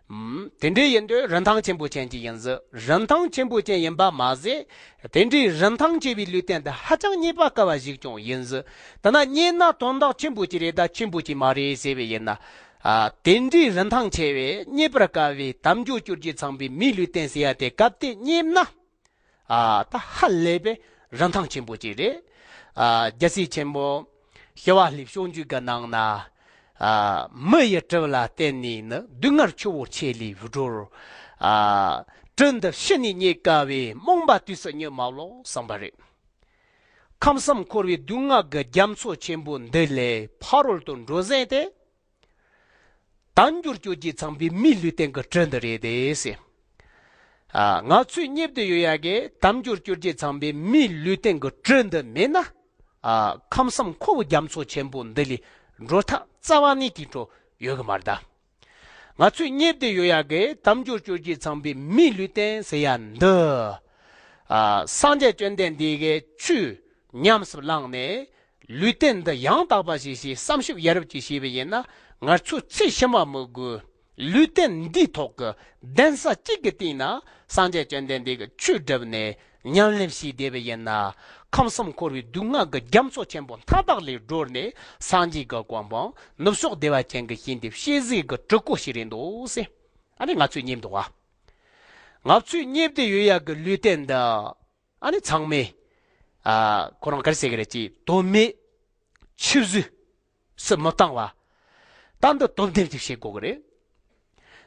ཨུམ། དེ་འདྲ་ཡིན་དུས་རིན་ཐང་ཆེན་པོ་ཅན་གཅིག་ཡིན་ཟིག་རིན་ཐང་ཆེན་པོ་ཅན་ཡིན་པ་མ་ཟད། དེ་འདྲའི་རིན་ཐང་ཆེ་བའི་ལུས་རྟེན་འདི་ཧ་ཅང་རྙེད་པ་དཀའ་བ་ཞིག་ཀྱང་ཡིན་ཟིག་དེ་ན་རྙེད་ན་དོན་དག་ཆེན་པོ་ཅིག་རེད་ད་ཆེན་པོ་ཅིག་མ་རེད་ཟེར་བས་ཡིན་ན། ཨ། དེ་འདྲའི་རིན་ཐང་ཆེ་བའི་རྙེད་པར་དཀའ་བའི་དལ་འབྱོར་བཅོ་བརྒྱད་ཚང་པའི་མིའི་ལུས་རྟེན་ཟེར་ཡ་དེ་སྐབས་དེ་རྙེད་ན། ཨ། ད་ཧ་ལས་པའི་རིན་ཐང་ཆེན་པོ་ཅིག་རེད། ཨ། རྒྱལ་སྲས་ཆེན་པོ་ཞི་བ་ལྷས་སྤྱོད་འཇུག་གི་ནང་ན། ཨ། མི་ཡི་གྲུབ་ལ་བརྟེན་ནས་ནི། སྡུག་བསྔལ་ཆུ་བོ་ཆེ་ལས་སྒྲོལ། ཨ། གྲུབ་འདི་ཕྱི་ནས་རྙེད་དཀའ་བས། རྨོངས་པ་དུས་སུ་ཉིད་མ་ལོག་གསུངས་པ་རེད། ཁམས་གསུམ་འཁོར་བའི་སྡུག་བསྔལ་གྱི་རྒྱ་མཚོ་ཆེན་པོ་འདི་ལས་ཕ་རོལ་ཏུ་འགྲོ་ཟན་དེ། དལ་འབྱོར་སྤྱོད་བརྒྱུད་ཚངས་པའི་མིའི་ལུས་རྟེན་གྱི་གྲུ་འདི་རེད་དེ་ཟེར། ཨ། ང་ཚོའི་རྙེད་དུ་ཡོད་ཡ་གི་དལ་འབྱོར་སྤྱོད་བརྒྱུད་ཚངས་པའི་མིའི་ལུས་རྟེན་གྱི་གྲུ་འདི་མེད་ན། ཨ། ཁམས་གསུམ་འཁོར་བའི་རྒྱ་མཚོ་ཆེན་པོ་འདི་ལས་འགྲོ་ཐབས་རྩ་བ་ནས་དེ་འཕྲོ་ཡོད་གི་མ་རེད་ད། ང་ཚོའི་རྙེད་དུ་ཡོད་ཡ་གི་དལ་འབྱོར་སྤྱོད་བརྒྱུད་ཚངས་པའི་མིའི་ལུས་རྟེན་ཟེར་ཡ་འདི། ཨ། སངས་རྒྱས་བཅོམ་ལྡན་འདས་ཀྱིས་ཆོས་ཉམས་སུ་བླངས་ནས། ལུས་རྟེན་འདི་ཡང་དག་པ་ཞིག་ཞེས་བསམ་ཞིབ་ཡ་རབས་ཀྱིས་བྱས་པ་ཡིན་ན། ང་ཚོས་ཚེ་ཕྱི་མ་མི་དགོས། ལུས་རྟེན་འདིའི་ཐོག་གི་གདན་ས་གཅིག་གི་སྟེང་ན་སངས་རྒྱས་བཅོམ་ལྡན་འདས་ཀྱིས་ཆོས་བསྒྲུབས་ནས་ཉམས་ལེན་བྱས་བསྡད་པ་ཡིན་ན། ཁམས་གསུམ་འཁོར་བའི་སྡུག་བསྔལ་གྱི་རྒྱ་མཚོ་ཆེན་པོ་མཐའ་དག་ལས་སྒྲོལ་ནས། སངས་རྒྱས་ཀྱི་གོ་འཕང་ནུབ་ཕྱོགས་བདེ་བ་ཅན་གྱི་ཞིང་དེ་སྐྱེ་ས་གི་གྲུ་གུ་ཞིག་རེད་འདུག་ཟེར། ཨ་ནི་ང་ཚོས་རྙེད་འདུག་བ། ང་ཚོས་རྙེད་དུ་ཡོད་ཡ་གི་ལུས་རྟེན་འདི། ཨ་ནི་ཚང་མས། ཨ། ཁོ་རང་ག་རེ་ཟེར་གི་རེད། ཅེས་དོན་མེད་ཆུད་ཟོས་སུ་མི་བཏང་བ། ད་འདི་དོ་དམ་གྱིས་བྱེད་དགོས་གི་རེད།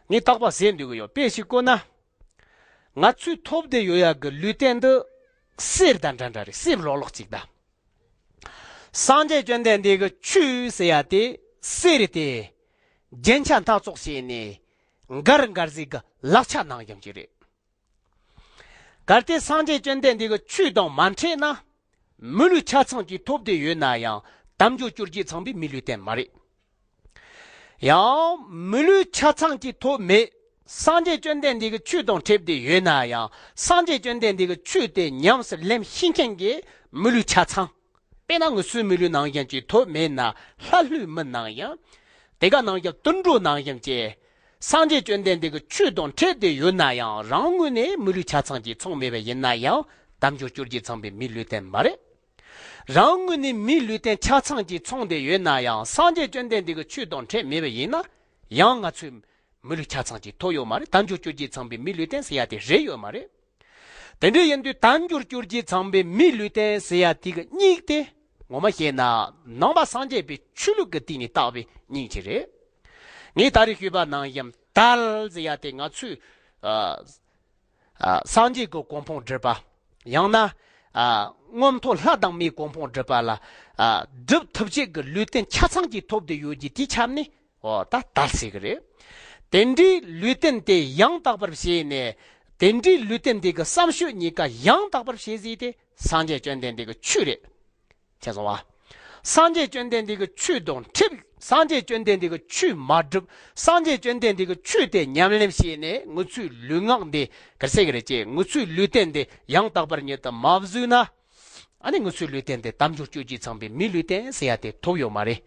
ངས་རྟག་པར་ཟེར་འདོད་གི་ཡོད། དཔེ་ཞིག་བཀོད་ན། ང་ཚོས་ཐོབ་བསྡད་ཡོད་ཡ་གི་ལུས་རྟེན་འདི་གསེར་དང་འདྲ་འདྲ་རེད། གསེར་ལོག་ལོག་ཅིག་ད། སངས་རྒྱས་བཅོམ་ལྡན་འདས་ཀྱིས་ཆོས་ཟེར་ཡ་དེ་གསེར་དེ་རྒྱན་ཆ་སྣ་ཚོགས་བྱས་ནས་མགར་མགར་ཟིག་གི་ལག་ཆ་ནང་བཞིན་གྱི་རེད། གལ་ཏེ་སངས་རྒྱས་བཅོམ་ལྡན་འདས་ཀྱི་ཆོས་དང་མ་འཕྲད་ན། མི་ལུས་ཆ་ཚང་གཅིག་ཐོབ་བསྡད་ཡོད་ན་ཡང་དལ་འབྱོར་སྤྱོད་བརྒྱུད་ཚངས་པའི་མིའི་ལུས་རྟེན་མ་རེད། ཡང་མི་ལུས་ཆ་ཚང་གཅིག་ཐོབ་མེད། སངས་རྒྱས་བཅོམ་ལྡན་འདས་ཀྱི་ཆོས་དང་འཕྲད་བསྡད་ཡོད་ན་ཡང་སངས་རྒྱས་བཅོམ་ལྡན་འདས་ཀྱི་ཆོས་དེ་ཉམས་སུ་ལེན་ཤེས་མཁན་གྱི་མི་ལུས་ཆ་ཚང་། དཔེར་ན་ངུ་ཚོའི་མི་ལུས་ནང་བཞིན་གྱི་ཐོབ་མེད་ན་ལྷ་ལུས་མིན་ནང་ཡང་། དེ་ག་ནང་བཞིན་དུད་འགྲོ་ནང་བཞིན་གྱི། སངས་རྒྱས་བཅོམ་ལྡན་འདས་ཀྱི་ཆོས་དང་འཕྲད་དེ་ཡོད་ན་ཡང་རང་ངོས་ནས་མི་ལུས་ཆ་ཚང་གཅིག་ཚང་མེད་པ་ཡིན་ན་ཡང་དལ་འབྱོར་སྤྱོད་བརྒྱུད་ཚངས་པའི་མིའི་ལུས་རྟེན་མ་རེད། རང་ངོས་ནས་མིའི་ལུས་རྟེན་ཆ་ཚང་གཅིག་ཚང་དེ་ཡོད་ན་ཡང་སངས་རྒྱས་བཅོམ་ལྡན་འདས་ཀྱི་ཆོས་དང་འཕྲད་མེད་པ་ཡིན་ན་ཡང་ང་ཚོས་མི་ལུས་ཆ་ཚང་གཅིག་ཐོབ་ཡོད་མ་རེད། དལ་འབྱོར་སྤྱོད་བརྒྱུད་ཚངས་པའི་མིའི་ལུས་རྟེན་ཟེར་ཡ་དེ་རེད་ཡོད་མ་རེད། དེ་འདྲ་ཡིན་དུས་དལ་འབྱོར་སྤྱོད་བརྒྱུད་ཚངས་པའི་མིའི་ལུས་རྟེན་ཟེར་ཡ་དེ་གི་སྙིང་དེ་ངོ་མ་བཤད་ན་ནང་པ་སངས་རྒྱས་པའི་ཆོས་ལུགས་ཀྱི་སྟེང་ནས་བཏགས་པའི་སྙིང་ཅིག་རེད། ངས་ད་རེས་ཞུས་པ་ནང་བཞིན་དལ་ཟེར་ཡ་དེ་ང་ཚོས། ཨ། ཨ། སངས་རྒྱས་ཀྱི་གོ་འཕང་སྒྲུབ་པ། ཡང་ན། ཨ། མངོན་མཐོ་ལྷ་དང་མིའི་གོ་འཕང་སྒྲུབ་པ་ལ། ཨ། སྒྲུབ་ཐུབ་བྱེད་ཀྱི་ལུས་རྟེན་ཆ་ཚང་གཅིག་ཐོབ་བསྡད་ཡོད་ཀྱི་དེའི་ཆ་ནས། འོ་ད་དལ་ཟེར་གི་རེད། དེ་འདྲའི་ལུས་རྟེན་དེ་ཡང་དག་པར་བྱས་ནས། དེ་འདྲའི་ལུས་རྟེན་དེ་གི་བསམ་སྤྱོད་གཉིས་ཀ་ཡང་དག་པར་བྱས་ཟིན་ཏེ་སངས་རྒྱས་བཅོམ་ལྡན་འདས་ཀྱི་ཆོས་རེད། ཁྱེད་སོང་བ། སངས་རྒྱས་བཅོམ་ལྡན་འདས་ཀྱི་ཆོས་དང་འཕྲད། སངས་རྒྱས་བཅོམ་ལྡན་འདས་ཀྱི་ཆོས་མ་བསྒྲུབས། སངས་རྒྱས་བཅོམ་ལྡན་འདས་ཀྱི་ཆོས་དེ་ཉམས་ལེན་བྱས་ནས་ངུ་ཚོའི་ལུས་ངག་འདི་གར་ཟེར་གི་རེད་ཅེས་ངུ་ཚོའི་ལུས་རྟེན་འདི་ཡང་དག་པར་ཉིད་དུ་མ་བཟོས་ན། ཨ་ནི་ངུ་ཚོའི་ལུས་རྟེན་དེ་དལ་འབྱོར་སྤྱོད་བརྒྱུད་ཚངས་པའི་མིའི་ལུས་རྟེན་ཟེར་ཡ་དེ་ཐོབ་ཡོད་མ་རེད།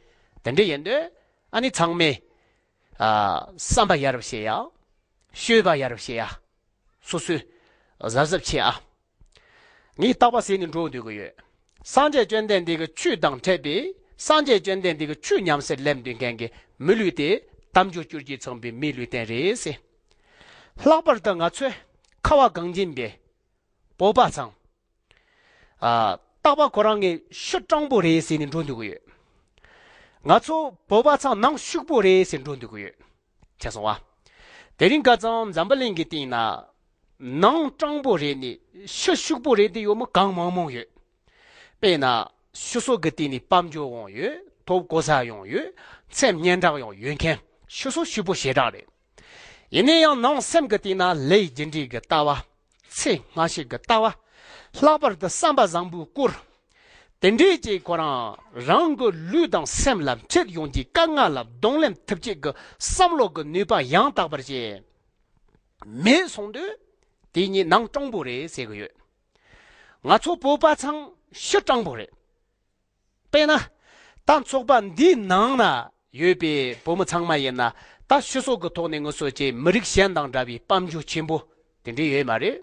དེ་འདྲ་ཡིན་དུས་ཨ་ནི་ཚང་མས། ཨ། བསམ་པ་ཡ་རབས་བྱེད་ཡ། སྤྱོད་པ་ཡ་རབས་བྱེད་ཡ། སོ་སོས་གཟབ་གཟབ་བྱེད་ཨ། ངས་རྟག་པར་ཟེར་ནས་འགྲོ་འདོད་ཀྱི་ཡོད། སངས་རྒྱས་བཅོམ་ལྡན་འདས་ཀྱི་ཆོས་དང་འཕྲད་པའི་སངས་རྒྱས་བཅོམ་ལྡན་འདས་ཀྱི་ཆོས་ཉམས་སུ་ལེན་འདོད་མཁན་གྱི་མི་ལུས་དེ་དལ་འབྱོར་སྤྱོད་བརྒྱུད་ཚངས་པའི་མིའི་ལུས་རྟེན་རེད་ཟེར། ལྷག་པར་དུ་ང་ཚོས་ཁ་བ་གངས་ཅན་པའི་བོད་པ་ཚང་། ཨ། རྟག་པར་ཁོ་རང་གི་ཤི་སྤྲང་པོ་རེད་ཟེར་ནས་འགྲོ་འདོད་ཀྱི་ཡོད། ང་ཚོ་བོད་པ་ཚང་ནང་ཕྱུག་པོ་རེད་ཟེར་འགྲོ་འདོད་ཀྱི་ཡོད། ཁྱེད་སོང་བ། དེ་རིང་ཁ་སང་འཛམ་བུ་གླིང་གི་སྟེང་ན། ནང་སྤྲང་པོ་རེད་ནས་ཕྱི་ཕྱུག་པོ་རེད་དེ་ཡོད་མི་གང་མང་མང་ཡོད། དཔེར་ན། ཕྱི་སོ་གི་སྟེང་ནས་དཔལ་འབྱོར་ཡོང་ཡོད། ཐོབ་གོ་ས་ཡོང་ཡོད། མཚན་སྙན་གྲགས་ཡང་ཡོད་མཁན་ཕྱི་སོ་ཕྱུག་པོ་ཞེ་དྲག་རེད། ཡིན་ན་ཡང་ནང་སེམས་ཀྱི་སྟེང་ན་ལས་རྒྱུ་འབྲས་ཀྱི་ལྟ་བ། ཚེ་སྔ་ཕྱི་གི་ལྟ་བ། ལྷག་པར་དུ་བསམ་པ་བཟང་པོའི་སྐོར། དེ་འདྲའི་ཅིག་ཁོ་རང་རང་གི་ལུས་དང་སེམས་ལ་འཕྲད་ཡོང་གི་དཀའ་ངལ་ལ་གདོང་ལེན་ཐུབ་བྱེད་ཀྱི་བསམ་བློ་གི་ནུས་པ་ཡང་དག་པར་བྱས། མེད་སོང་དུས། དེ་ཉིད་ནང་སྤྲང་པོ་རེད་ཟེར་གི་ཡོད། ང་ཚོ་བོད་པ་ཚང་ཕྱི་སྤྲང་པོ་རེད། དཔེར་ན། ད་ཚོགས་པ་འདིའི་ནང་ན་ཡོད་པའི་བོད་མི་ཚང་མ་ཡིན་ན་ད་ཕྱི་སོ་གི་ཐོག་ནས་ངུ་སོ་ཅེས་མི་རིགས་གཞན་དང་འདྲ་བའི་དཔལ་འབྱོར་ཆེན་པོ་དེ་འདྲའི་ཡོད་མ་རེད།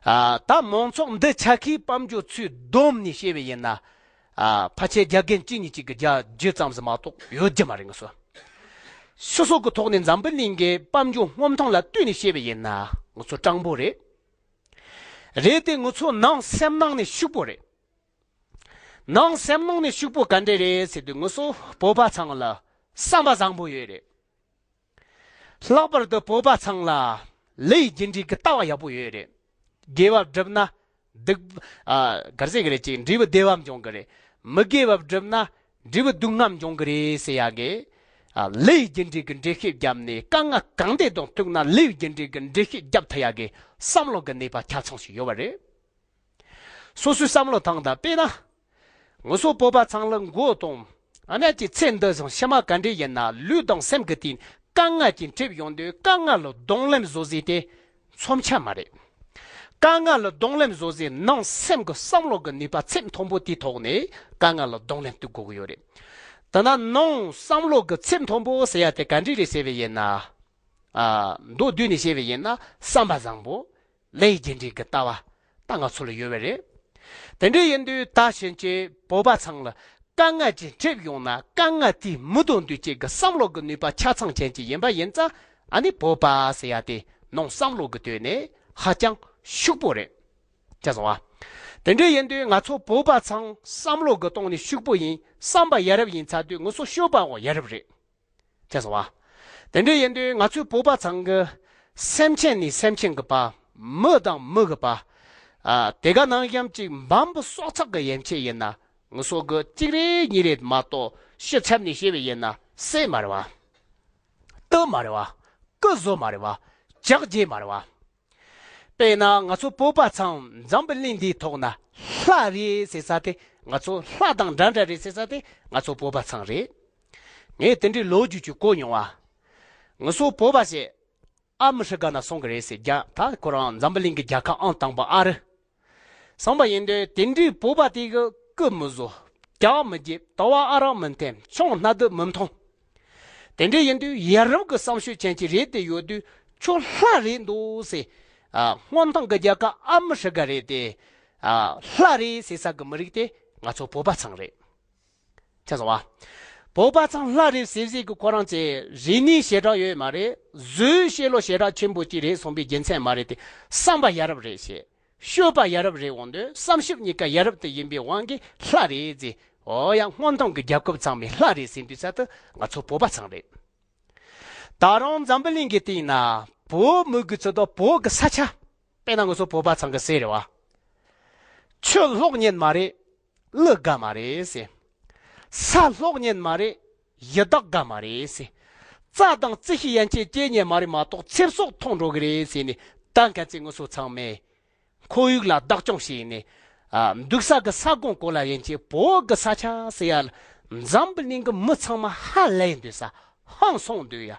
ཨ། ད་མང་ཚོགས་འདི་ཆ་ཁའི་དཔལ་འབྱོར་ཚུར་བསྡོམས་ནས་བཤད་པ་ཡིན་ན། ཨ། ཕལ་ཆེར་རྒྱ་རྒན་གཅིག་གཉིས་གཅིག་གི་རྒྱ་རྒྱུ་ཙམ་ཟིག་མ་གཏོགས་ཡོད་རྒྱུ་མ་རེད་ངུ་སོ། ཕྱི་སོ་གི་ཐོག་ནས་འཛམ་བུ་གླིང་གི་དཔལ་འབྱོར་སྔོན་ཐོན་ལ་བལྟས་ནས་བཤད་པ་ཡིན་ན་ངུ་སོ་སྤྲང་པོ་རེད། རེད་དེ་ངུ་སོ་ནང་སེམས་ནང་ནས་ཕྱུག་པོ་རེད། ནང་སེམས་ནང་ནས་ཕྱུག་པོ་ག་འདྲ་རེད་ཟེར་དུས་ངུ་སོ་བོད་པ་ཚང་ལ་བསམ་པ་བཟང་པོ་ཡོད་རེད། ལྷག་པར་དུ་བོད་པ་ཚང་ལ་ལས་རྒྱུ་འབྲས་ཀྱི་ལྟ་བ་ཡག་པོ་ཡོད་རེད། དགེ་བ་བསྒྲུབས་ན་ སྡིག་ཨ་གར་ཟེར་གི་རེད། ཅིག་འབྲས་བུ་བདེ་བ་འབྱུང་གི་རེད། མི་དགེ་བ་བསྒྲུབས་ན་འབྲས་བུ་སྡུག་བསྔལ་འབྱུང་གི་རེད་ཟེར་ཡ་གི། ཨ་ལས་རྒྱུ་འབྲས་ཀྱི་འགྲེལ་བཤད་བརྒྱབ་ནས། དཀའ་ངལ་གང་འདྲ་དང་ཐུག་ན་ལས་རྒྱུ་འབྲས་ཀྱི་འགྲེལ་བཤད་བརྒྱབ་ཐུབ་ཡ་གི་བསམ་བློ་གི་ནུས་པ་ཆ་ཚང་ཞིག་ཡོད་པ་རེད། སོ་སོའི་བསམ་བློ་ཐང་དང་། དཔེར་ན། ང་ཚོ་བོད་པ་ཚང་ལ་མགོ་དང་། ཨ་ནི་ཀྱི་ཚེ་འདི་བཟུང་ཕྱི་མ་ག་འདྲ་ཡིན་ན། ལུས་དང་སེམས་ཀྱི་སྟེང་དཀའ་ངལ་གྱིས་འཁྲིད་ཡོང་དུས། དཀའ་ངལ་ལ་གདོང་ལེན་བཟོ་ཟེར་དེ་མཚོན་ཆ་མ་རེད། དཀའ་ངལ་ལ་གདོང་ལེན་བཟོ་ཟེར། ནང་སེམས་ཀྱི་བསམ་བློ་གི་ནུས་པ་ཚད་མཐོན་པོ་དེའི་ཐོག་ནས་དཀའ་ངལ་ལ་གདོང་ལེན་ཐུབ་དགོས་ཀྱི་ཡོད་རེད། དེ་ན་ནང་བསམ་བློ་གི་ཚད་མཐོན་པོ་ཟེར་ཡ་དེ་ག་འདྲ་རེད་ཟེར་བ་ཡིན་ན། ཨ་མདོར་བསྡུས་ནས་བཤད་པ་ཡིན་ན། བསམ་པ་བཟང་པོ། ལས་རྒྱུ་འབྲས་ཀྱི་ལྟ་བ་ད་ང་ཚོ་ལ་ཡོད་པ་རེད། དེ་འདྲ་ཡིན་དུས་ད་ཕྱིན་ཆད་བོད་པ་ཚང་ལ་དཀའ་ངལ་ཅིག་འཁྲིད་ཡོང་ན། དཀའ་ངལ་དེ་མི་ཐོན་དུས་ཅིག་གི་བསམ་བློ་གི་ནུས་པ་ཆ་ཚང་ཅན་ཅིག་ཡིན་པ་ཡིན་ཙང་། ཨ་ནི་བོད་པ་ཟེར་ཡ་དེ་ནང་བསམ་བློ་གི་དོན་ནས་ཧ་ཅང་ཕྱུག་པོ་རེད། ཅེས་གསུངས་པ། དེ་འདྲ་ཡིན་དུས་ང་ཚོ་བོད་པ་ཚང་བསམ་བློ་གི་སྟེང་ནས་ཕྱུག་པོ་ཡིན། བསམ་པ་ཡ་རབས་ཡིན་ཚར་དུས་ང་ཚོ་སྤྱོད་པའང་ཡ་རབས་རེད། ཅེས་གསུངས་པ། དེ་འདྲ་ཡིན་དུས་ང་ཚོའི་བོད་པ་ཚང་གི་སེམས་ཅན་ནས་སེམས་ཅན་གི་བར། མི་དང་མི་གི་བར། ཨ་དེ་ག་ནང་བཞིན་ཅིག་འབའ་འབུ་སྲོག་ཆགས་གི་ཡན་ཆད་ཡིན་ན། ང་ཚོ་གི་གཅིག་རེ་གཉིས་རེ་མ་གཏོགས། སྤྱི་ཁྱབ་ནས་བཤད་པ་ཡིན་ན། བསད་མ་རེད་བ། གཏུབ་མ་རེད་བ། རྐུ་བཟོ་མ་རེད་བ། ཇག་བྱས་མ་རེད་བ། དཔེར་ན་ང་ཚོ་བོད་པ་ཚང་འཛམ་བུ་གླིང་འདིའི་ཐོག་ན་ལྷ་རེད་ཟེར་ས་དེ། ང་ཚོ་ལྷ་དང་འདྲ་འདྲ་རེད་ཟེར་ས་དེ་ང་ཚོ་བོད་པ་ཚང་རེད། ངས་དེ་འདྲའི་ལོ་རྒྱུས་ཅིག་གོ་མྱོང་བ། ང་ཚོ་བོད་པ་ཞིག་ཨ་མི་ཧྲི་ཀ་ན་སོང་གི་རེད་ཟེར། རྒྱ་ད་ཁོ་རང་འཛམ་བུ་གླིང་གི་རྒྱལ་ཁབ་ཨང་དང་པོ་ཨ་རི། སོང་བ་ཡིན་དུས་དེ་འདྲའི་བོད་པ་དེ་གི་རྐུ་མི་བཟོ། ཇག་མི་བྱེད། དུ་བ་ཨ་རག་མི་འཐེན། ཆང་སྣ་བདུད་མི་འཐུང་། དེ་འདྲ་ཡིན་དུས་ཡ་རབས་ཀྱི་བསམ་སྤྱོད་ཅན་ཅིག་རེད་དེ་ཡོད་དུས། ཁྱོད་ལྷ་རེད་འདུག་ཟེར། ཨ་སྔོན་ཐོན་གྱི་རྒྱལ་ཁབ་ཨ་མི་ཧྲི་ཀ་རེད་དེ། ཨ་ལྷ་རེད་ཟེར་ས་གི་མི་རིགས་དེ་ང་ཚོ་བོད་པ་ཚང་རེད། ཆ་ཚང་བ། བོད་པ་ཚང་ལྷ་རེད་ཟེར་ཟེར་གི་ཁོ་རང་ཚོས་རིག་གནས་ཞེ་དྲག་ཡོད་མ་རེད། བཟོའི་བཤད་ལོ་ཞེ་དྲག་ཆེན་པོ་ཅིག་རེད་གསུངས་པའི་རྒྱུ་མཚན་མ་རེད་དེ། བསམ་པ་ཡ་རབས་རེད་ཞེས། སྤྱོད་པ་ཡ་རབས་རེད། འོང་དུས་བསམ་སྤྱོད་གཉིས་ཀ་ཡ་རབས་དེ་ཡིན་པའི་དབང་གིས་ལྷ་རེད་ཟེར། འོ་ཡང་སྔོན་ཐོན་གྱི་རྒྱལ་ཁབ་ཚང་མས་ལྷ་རེད་ཟེར་དུས་ཙ་ད་ང་ཚོ་བོད་པ་ཚང་རེད། ད་རུང་འཛམ་བུ་གླིང་གི་སྟེང་ན་བོད་མི་གི་ཚོ་དང་བོད་གི་ས་ཆ། དཔེར་ན་ང་ཚོ་བོད་པ་ཚང་གི་སྲས་རེད་བ། ཆུ་ལྷོག་ཉན་མ་རེད། ཀླུ་དགའ་མ་རེད་ཟེར། ས་ལྷོག་ཉན་མ་རེད། ཡི་དྭགས་དགའ་མ་རེད་ཟེར། རྩྭ་དང་རྩི་ཤིང་ཡན་ཆད་སྐྱེ་ཉན་མ་རེད་མ་གཏོགས་ཚེ་སྲོག་ཐོན་འགྲོ་གི་རེད་ཟེར་ནས། ད་ག་ཚོད་ང་ཚོ་ཚང་མས་ཁོར་ཡུག་ལ་བདག་སྐྱོང་བྱས་ནས། ཨ་འདུག་ས་གི་ས་ཁོངས་སྐོར་ལ་ཡན་ཆད་བོད་གི་ས་ཆ་ཟེར་ཡ་ལ། འཛམ་བུ་གླིང་གི་མི་ཚང་མ་ཧ་ལས་འདུག་ས། ཧང་སངས་འདུག་ཡ།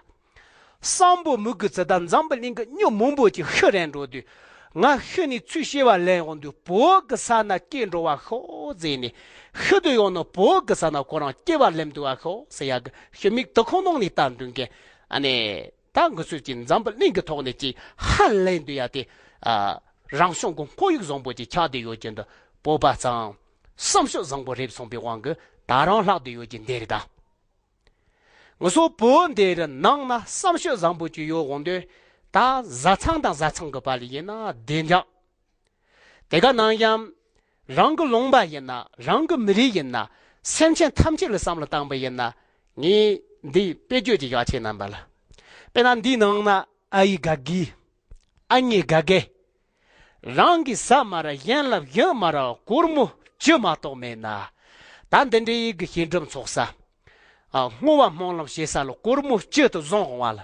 སམ་བྷོ་མུ་གུ་ཙི་ད་འཛམ་བུ་གླིང་གི་མྱི་མང་པོ་ཅིག་ཤི་རན་འགྲོ་དུས། ང་ཤི་ནས་ཚུར་སྐྱེ་བ་ལེན་འོང་དུས་བོད་གི་ས་ན་སྐྱེ་འགྲོ་བ་ཤོག་ཟེར་ནས། ཤི་དུས་ཡོང་ན་བོད་གི་ས་ན་ཁོ་རང་སྐྱེ་བ་ལེན་འདུག་བ་ཤོག་ཟེར་ཡ་གི་ཞུ་མིག་དུ་ཁོ་ནང་ནས་ལྟ་འདུག་མཁན། ཨ་ནི་ད་ང་ཚོས་ཀྱི་འཛམ་བུ་གླིང་གི་ཐོག་ནས་ཀྱི་ཧ་ལས་འདུག་ཡ་དེ། ཨ་རང་བྱུང་གི་ཁོར་ཡུག་བཟང་པོ་ཅིག་ཆགས་བསྡད་ཡོད་ཀྱི་འདུག་བོད་པ་ཚང་བསམ་སྤྱོད་བཟང་པོ་རེད་གསུངས་པའི་དབང་གིས་ད་རུང་ལྷག་བསྡད་ཡོད་ཀྱི་འདི་རེད་ད། ང་ཚོ་བོད་འདི་རུ་ནང་ན་བསམ་སྤྱོད་བཟང་པོ་ཅིག་ཡོད་འོང་དུས། ད་བཟའ་ཚང་དང་བཟའ་ཚང་གི་བར་ལ་ཡིན་ན་བདེ་འཇགས། དེ་ག་ནང་ཡང་རང་གི་ལུང་པ་ཡིན་ན། རང་གི་མི་རིགས་ཡིན་ན། སེམས་ཅན་ཐམས་ཅད་ལ་བསམ་བློ་བཏང་པ་ཡིན་ན། ངས་འདི་དཔེ་བརྗོད་ཅིག་ཡག་ཆེ་རྣམ་པ་ལ། དཔེར་ན་འདིའི་ནང་ན་ཨ་ཡེ་དགའ་གི། ཨ་མྱེས་དགའ་གི། རང་གིས་ཟ་མ་ར། གཞན་ལ་གཡོག་མ་ར། སྒོར་མོ་བཅུ་མ་གཏོགས་མེད་ན། ད་འདི་འདྲའི་གི་ཞི་འགྲམ་ཚོགས་ས། ཨ་བསྔོ་བ་སྨོན་ལམ་བྱེད་ས་ལ་སྒོར་མོ་བཅུ་དུ་བཟུང་འོང་བ་ལ།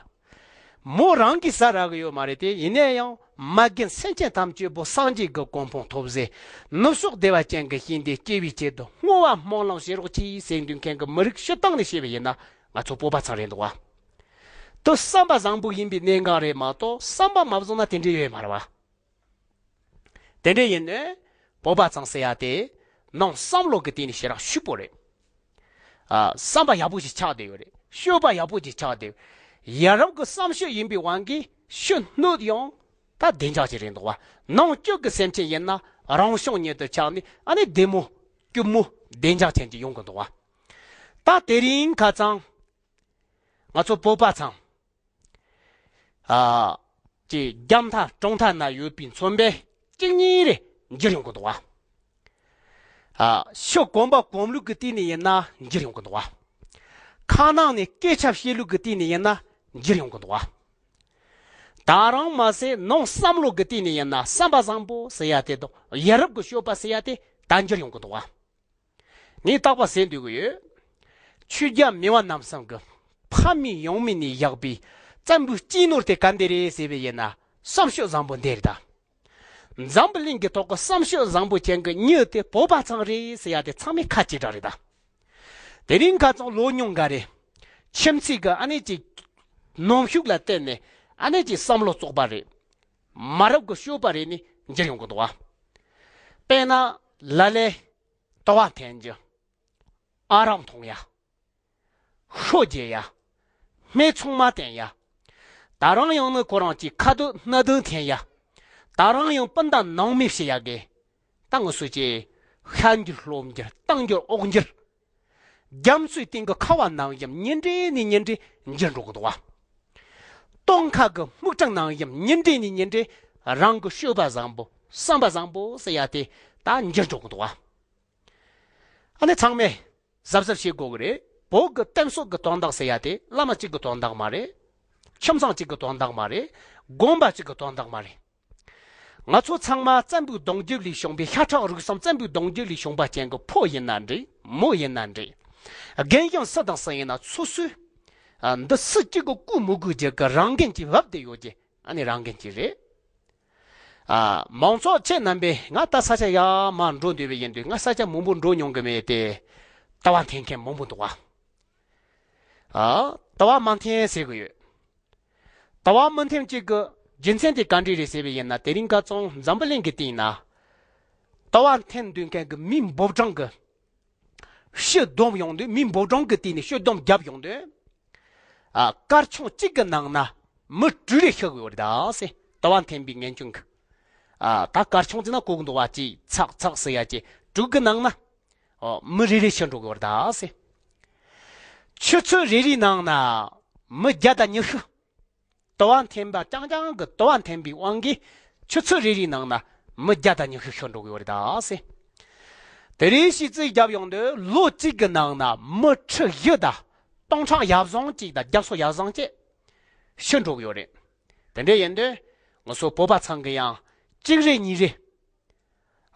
མོ་རང་གིས་ཟ་རག་གི་ཡོད་མ་རེད་དེ། ཡིན་ན་ཡང་མ་རྒན་སེམས་ཅན་ཐམས་ཅད་པོ་སངས་རྒྱས་ཀྱི་གོ་འཕང་ཐོབ་ཟེར། ནུབ་ཕྱོགས་བདེ་བ་ཅན་གྱི་ཞིང་དུ་སྐྱེ་བའི་ཆེད་དུ་བསྔོ་བ་སྨོན་ལམ་བྱེད་རོགས་གྱིས་ཟེར་འདུག་མཁན་གྱི་མི་རིགས་སྤྱིར་བཏང་ནས་བཤད་པ་ཡིན་ན། ང་ཚོ་བོད་པ་ཚང་རེད་འདུག་བ། དུ་བསམ་པ་བཟང་པོ་ཡིན་པའི་གནད་འགག་རེད་མ་གཏོགས། བསམ་པ་མ་བཟང་ན་དེ་འདྲ་ཡོད་མ་རེད་བ། དེ་འདྲ་ཡིན་ནོ། བོད་པ་ཚང་ཟེར་ཡ་དེ་ནང་བསམ་བློ་གི་སྟེང་ནས་ཞེ་དྲག་ཕྱུག་པོ་རེད། ཨ་བསམ་པ་ཡག་པོ་ཞིག་ཆགས་བསྡད་ཡོད་རེད། སྤྱོད་པ་ཡག་པོ་ཞིག་ཆགས་བསྡད་ཡོད། ཡ་རབས་ཀྱི་བསམ་སྤྱོད་ཡིན་པའི་དབང་གིས་ཕྱི་སྣོད་ཡང་ད་བདེ་འཇགས་ཅིག་རེད་འདུག་བ། ནང་བཅུད་ཀྱི་སེམས་ཅན་ཡིན་ན་རང་བྱུང་ཉིད་དུ་ཆགས་ནས། ཨ་ནི་བདེ་མོ་སྐྱིད་མོ་བདེ་འཇགས་ཅན་ཅིག་ཡོང་གི་འདུག་བ། ད་དེ་རིང་ཁ་སང་ང་ཚོ་བོད་པ་ཚང་ཨ་ཀྱི་རྒྱབ་མཐའ་གྲོང་མཐའ་ན་ཡོད་པའི་མཚོན་པས་གཅིག་གཉིས་རེ་འགྱུར་ཡོང་གི་འདུག་བ། ཨ་ཕྱི་གོམ་པ་གོམ་ལུགས་ཀྱི་སྟེང་ནས་ཡིན་ན་འགྱུར་ཡོང་གི་འདུག་བ། ཁ་ནང་ནས་སྐད་ཆ་བཤད་ལུགས་ཀྱི་སྟེང་ནས་ཡིན་ན་འགྱུར་ཡོང་གི་འདུག་བ། ད་རང་མ་ཟད་ནང་བསམ་བློ་གི་སྟེང་ནས་ཡིན་ན་བསམ་པ་བཟང་པོ་ཟེར་ཡ་དེ་དང་ཡ་རབས་ཀྱི་སྤྱོད་པ་ཟེར་ཡ་དེ་ད་འགྱུར་ཡོང་གི་འདུག་བ། ངས་རྟག་པར་ཟེར་འདོད་ཀྱི་ཡོད། ཆོས་རྒྱལ་མི་དབང་རྣམ་གསུམ་གྱི་ཕ་མེས་ཡང་མེས་ནས་བཞག་པའི་བཙན་པོའི་སྤྱི་ནོར་དེ་ག་འདི་རེད་ཟེར་བས་ཡིན་ན་བསམ་སྤྱོད་བཟང་པོ་འདི་རེད་ད། འཛམ་བུ་གླིང་གི་ཐོག་གི་བསམ་སྤྱོད་བཟང་པོ་ཅན་གྱི་མྱི་དེ་བོད་པ་ཚང་རེད་ཟེར་ཡ་དེ་ཚང་མས་ཁ་གཅིག་གྲགས་རེད་ད། དེ་རིང་ཁ་ཚང་ལོ་ཉུང་འགའ་རེ། ཁྱིམ་མཚེས་ཀྱི་ཨ་ནེ་ཅིག་ནོམ་ཤུགས་ལ་བརྟེན་ནས་ཨ་ནེ་ཅིག་བསམ་བློ་བཙོག་པ་རེད། མ་རབས་ཀྱི་སྤྱོད་པ་རེད་ནས་འགྱུར་ཡོང་གི་འདུག་བ། དཔེར་ན་ལ་ལས་དུ་བ་འཐེན་རྒྱུ། ཨ་རག་འཐུང་ཡ། ཤོ་རྒྱས་ཡ། སྨད་འཚོང་མ་བསྟེན་ཡ། ད་རང་ཡང་ནི་ཁོ་རང་གི་ཁ་དོད་སྣ་དོད་འཐེན་ཡ། ད་རང་ཡང་སྤུན་ཟླ་ནང་མི་བྱེད་ཡ་གི། ད་ངུ་སུ་ཅེ། ཤ་འགྱུར་ལྷོ་འགྱུར་སྟག་འགྱུར་འོག་འགྱུར། རྒྱ་མཚོའི་སྟེང་གི་ཁ་བ་ནང་བཞིན་ཉིན་རེ་ནས་ཉིན་རེ་འགྱུར་འགྲོ་གི་འདུག་བ། སྟོད་ཁ་གི་སྨུག་སྤྲིན་ནང་བཞིན་ཉིན་རེ་ནས་ཉིན་རེ་རང་གི་སྤྱོད་པ་བཟང་པོ་བསམ་པ་བཟང་པོ་ཟེར་ཡ་དེ་ད་འགྱུར་འགྲོ་གི་འདུག་བ། ཨ་ནི་ཚང་མས་གཟབ་གཟབ་བྱེད་དགོས་ཀྱི་རེད། བོད་ཀྱི་གཏམ་སྲོལ་གྱི་དོན་དག་ཟེར་ཡ་དེ་བླ་མ་གཅིག་གི་དོན་དག་མ་རེད། ཁྱིམ་ཚང་གཅིག་གི་དོན་དག་མ་རེད། དགོན་པ་གཅིག་གི་དོན་དག་མ་རེད། ང་ཚོ་ཚང་མ་བཙན་པོའི་གདུང་རྒྱུད་ལས་བྱུང་བའི་ཤ་ཁྲག་རུས་གསུམ་བཙན་པོའི་གདུང་རྒྱུད་ལས་བྱུང་བ་ཅན་གྱི་ཕོ་ཡིན་ན་འདྲ་མོ་ཡིན་ན་འདྲ། རྒན་གཞོན་སུ་དང་སུ་ཡིན་ན་སོ་སོའི། ཨ། འདི་སུ་གཅིག་གི་སྐུ་མི་དགོས་རྒྱུ་གི་རང་འགན་གྱིས་བབས་ཏེ་ཡོད་ཀྱི་ཨ་ནི་རང་འགན་གྱིས་རེད། ཨ། མང་ཚོགས་ཁྱེད་རྣམ་པས་ང་ད་ས་ཆ་ཡར་མར་འགྲོ་འདོད་པ་ཡིན་དུས་ང་ས་ཆ་མང་པོ་འགྲོ་མྱོང་གི་མེད་དེ། དུ་བ་འཐེན་མཁན་མང་པོ་འདུག་བ། ཨ། དུ་བ་མ་འཐེན་ཟེར་གི་ཡོད། དུ་བ་མི་འཐེན་གཅིག་གི་རྒྱུ་མཚན་དེ་ག་འདྲ་རེད་ཟེར་བ་ཡིན་ན་དེ་རིང་ཁ་སང་འཛམ་བུ་གླིང་གི་སྟེང་ན། དུ་བ་འཐེན་འདོད་མཁན་གྱི་མི་འབུམ་གྲངས་ཀྱི། ཤི་སྡོམ་ཡོང་དུས་མི་འབུམ་གྲངས་ཀྱི་སྟེང་ནས་ཤི་སྡོམ་བརྒྱབ་ཡོང་དུས། ཨ། སྐར་ཆུང་གཅིག་གི་ནང་ན་མི་དྲུག་རེ་ཤི་གི་ཡོད་རེད་ད་ཟེར། དུ་བ་འཐེན་པའི་ངན་སྐྱུང་གི། ཨ། ད་སྐར་ཆུང་ཙི་ན་གོ་གི་འདུག་བ། གཅིག་ཚག་ཚག་ཟེར་ཡ་གཅིག་དྲུག་གི་ནང་ན། ཨོ། མི་རེ་རེ་ཤི་འགྲོ་གི་ཡོད་རེད་ད་ཟེར། ཆུ་ཚོད་རེ་རེའི་ནང་ན་མི་བརྒྱ་དང་ཉི་ཤུ། དུ་བ་འཐེན་པ་རྐྱང་རྐྱང་གི་དུ་བ་འཐེན་པའི་དབང་གིས་ཆུ་ཚོད་རེ་རེའི་ནང་ན་མི་བརྒྱ་དང་ཉི་ཤུ་ཤི་འགྲོ་གི་ཡོད་རེད་ད་ཟེར། དེ་རིང་ཤི་རྩིས་བརྒྱབ་ཡོང་དུས་ལོ་གཅིག་གི་ནང་ན་མི་ཁྲི་བཞི་དང་སྟོང་ཕྲག་ཡར་བཟུང་གཅིག་དང་བརྒྱ་སོ་ཡར་བཟུང་གཅིག་ཤི་འགྲོ་གི་ཡོད་རེད། དེ་འདྲ་ཡིན་དུས་ང་ཚོ་བོད་པ་ཚང་གི་ཡང་གཅིག་རེ་གཉིས་རེ།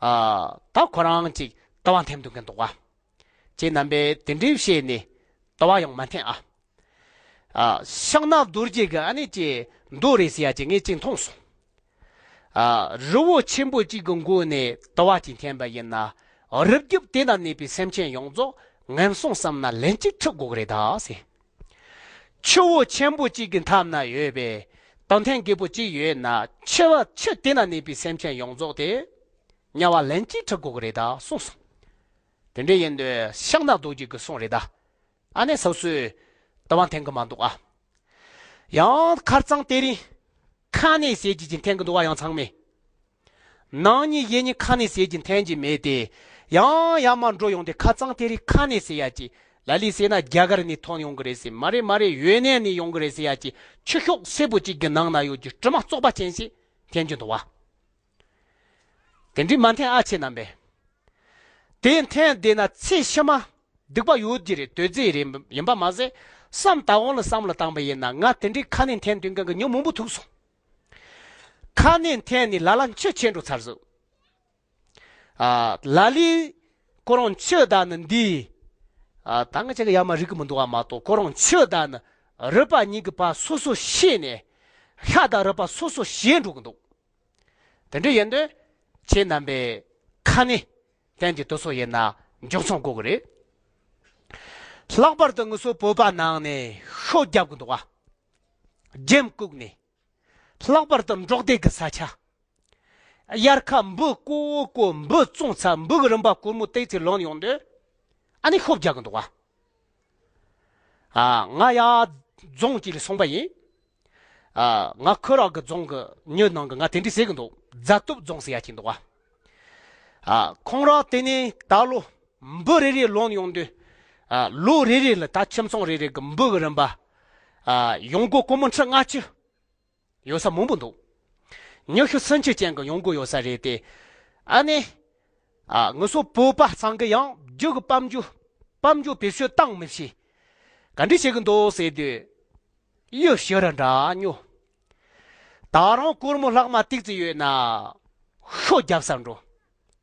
ཨ། ད་ཁོ་རང་གཅིག་དུ་བ་འཐེན་འདུག་གི་འདུག་བ། ཁྱེད་རྣམ་པས་དེ་འདྲའི་བཤད་ནས་དུ་བ་ཡང་མ་འཐེན་ཨ། ཨ། ཤིང་ནགས་རྡོ་རྗེ་གི་ཨ་ནི་ཅེ་མདོ་རེད་ཟེར་ཡ་ཅིག་ངས་ཅིག་མཐོང་སོང་། ཨ། རི་བོ་ཆེན་པོ་གཅིག་གི་མགོ་ནས་དུ་བ་ཅིག་འཐེན་པ་ཡིན་ན། རི་རྒྱུད་དེ་ན་གནས་པའི་སེམས་ཅན་ཡོངས་རྫོགས་ངན་སོང་གསུམ་ན་ལན་གཅིག་འཁྲི་དགོས་ཀྱི་རེད་ད་ཟེར། ཆུ་བོ་ཆེན་པོ་གཅིག་གི་མཐའ་ན་ཡོད་པའི་དུ་འཐེན་རྒད་པོ་གཅིག་ཡོད་ན་ཆུ་བ་ཆུ་དེ་ན་གནས་པའི་སེམས་ཅན་ཡོངས་རྫོགས་དེ་དམྱལ་བ་ལན་གཅིག་འཁྲི་དགོས་ཀྱི་རེད་ད་གསུངས་སོང་། དེ་འདྲ་ཡིན་དུས་ཤིང་ནགས་རྡོ་རྗེ་གི་གསུང་རེད་ད། ཨ་ནེ་སོ་སོས་དུ་བ་འཐེན་གི་མ་འདུག་ཨ། ཡང་ཁ་རྩང་དེ་རིང་ཁ་ནས་ཟས་ཀྱི་ཅིག་འཐེན་གི་འདུག་བ་ཡང་ཚང་མས། ནང་ཉིད་ཡེ་ཉིད་ཁ་ནས་ཟས་ཀྱི་འཐེན་གྱི་མེད་དེ། ཡང་ཡར་མར་འགྲོ་ཡོང་དེ་ཁ་རྩང་དེ་རིང་ཁ་ནས་ཟས་ཡ་ཅིག་ལ་ལས་ཟས་ན་རྒྱ་གར་ནས་ཐོན་ཡོང་གི་རེད་ཟེར། མ་རེད་མ་རེད་ཡོད་ནས་ནས་ཡོང་གི་རེད་ཟེར་ཡ་ཅིག་ཆུ་ཤོག་སེར་པོ་ཅིག་གི་ནང་ན་ཡོད་ཀྱི་དྲི་མ་བཙོག་པ་ཅན་ཞིག་འཐེན་གྱི་འདུག་བ། དེ་འདྲའི་མ་འཐེན་ཨ་ཆེ་རྣམ་པས། དེ་འཐེན་བསྡད་ན་ཚེ་ཕྱི་མ་སྡིག་པ་ཡོད་ཀྱི་རེད། དོས་རྫས་རེད་ཡིན་པ་མ་ཟད་བསམ་དང་བོ་ལ་བསམ་བློ་བཏང་པ་ཡིན་ན་ང་དེ་འདྲའི་ཁ་ནས་འཐེན་དུས་གང་གི་ཉོ་མང་པོ་ཐུག་སོང་། ཁ་ནས་འཐེན་ནས་ལ་ལ་འཆི་ཆེན་འགྲོ་ཚར་སོང་། ཨ། ལ་ལས་ཁོ་རང་འཆི་ད་ནི་འདི། ཨ། ད་ང་ཅག་གི་ཡ་མ་རིག་གི་མི་འདུག་བ་མ་གཏོགས་ཁོ་རང་འཆི་ད་ནི་རུས་པ་གཉིས་ཀྱི་བར་སོ་སོ་ཤེས་ནས་ཤ་དང་རུས་པ་སོ་སོ་ཤེས་འགྲོ་གི་འདུག་དེ་འདྲ་ཡིན་དུས་ཁྱེད་རྣམ་པས་ཁ་ནས་བསྟན་གྱི་དུས་ཚོད་ཡིན་ན་མགྱོགས་ཚོང་དགོས་ཀྱི་རེད། ལྷག་པར་དུ་ངུ་སོ་བོད་པ་ནང་ནས་ཤོ་རྒྱབ་ཀྱི་འདུག་བ། རྒྱན་བཀུག་ནས། ལྷག་པར་དུ་འབྲོག་སྡེ་གི་ས་ཆ། དབྱར་ཁ་འབུ་ཀོ་ཀོ་འབུ་བཙོང་ཚ་འབུ་གི་རིན་པ་སྒོར་མོ་ཏོག་ཙམ་ལོན་ཡོང་དུས། ཨ་ནི་ཤོ་རྒྱག་གི་འདུག་བ། ཨ། ང་ཡ་རྫོང་གཅིག་ལ་སོང་པ་ཡིན། ཨ། ང་ཁོ་རང་གི་རྫོང་གི་མྱི་ནང་གི་ང་དེ་འདྲ་ཟེར་གི་འདུག་རྫ་སྟོབས་རྫོང་ཟེར་ཡ་ཅིག་འདུག་བ། ཨ། ཁོང་རང་དེ་ནས་ད་ལོ་འབུ་རེ་རེ་ལོན་ཡོང་དུས། ཨ། ལོ་རེ་རེ་ལ་ད་ཁྱིམ་ཚང་རེ་རེ་གི་འབུ་གི་རིན་པ། ཨ། ཡོང་སྒོ་སྒོར་མོ་ཁྲི་ལྔ་བཅུ། ཡོད་ས་མང་པོ་འདུག་ཉི་ཤུ་སུམ་ཅུ་ཅན་གྱི་ཡོང་སྒོ་ཡོད་ས་རེད་དེ། ཨ་ནི། ཨ། ངུ་སོ་བོད་པ་ཚང་གི་ཡང་རྒྱུ་གི་དཔལ་འབྱོར། དཔལ་འབྱོར་བེད་སྤྱོད་བཏང་མི་ཤེས། ག་འདྲ་བྱེད་གི་འདུག་ཟེར་དུས། གཡུ་ཞུ་ར་འདྲ་ཉོ། ད་རུང་སྒོར་མོ་ལྷག་མ་ཏིག་ཙི་ཡོད་ན་ཤོ་རྒྱབ་ས་འགྲོ།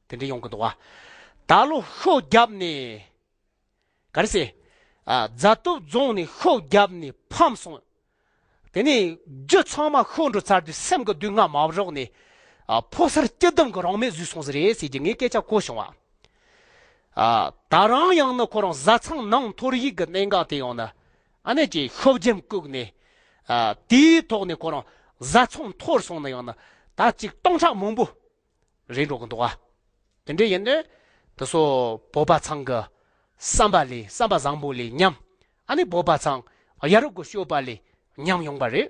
དེ་འདྲ་ཡོང་གི་འདུག་བ། ད་ལོ་ཤོ་རྒྱབ་ནས། ག་རེ་ཟེར། ཨ། རྫ་སྟོད་རྫོང་ནས་ཤོ་བརྒྱབ་ནས་ཕམ་སོང་། དེ་ནས་རྒྱུ་ཚང་མ་ཤོར་འགྲོ་ཚར་དུས་སེམས་ཀྱི་སྡུག་བསྔལ་མ་རོགས་ནས། ཨ། ཕོ་གསར་སྐྱིད་འདུམ་གྱི་རང་མེད་བཟོས་སོང་ཟེར་རེད་ཟེར་གྱི་ངས་སྐད་ཆ་གོ་བྱུང་བ། ཨ། ད་རང་ཡང་ན་ཁོ་རང་བཟའ་ཚང་ནང་འཐོར་ཡིག་གི་གནད་འགག་དེ་ཡང་ན། ཨ་ནི་ཅིག་ཤོབ་འཇམ་བཀུག་ནས། ཨ། དེའི་ཐོག་ནས་ཁོ་རང་བཟའ་ཚང་འཐོར་སོང་ན་ཡང་ན་ད་ཅིག་སྟོང་ཕྲག་མང་པོ། རེད་འགྲོ་གི་འདུག་ཨ། དེ་འདྲ་ཡིན་དུས། དེ་ཚོ་བོད་པ་ཚང་གི་བསམ་པ་ལས་བསམ་པ་བཟང་པོ་ལས་ཉམས། ཨ་ནི་བོད་པ་ཚང་ཡ་རབས་ཀྱི་སྤྱོད་པ་ལས་ཉམས་ཡོང་པ་རེད།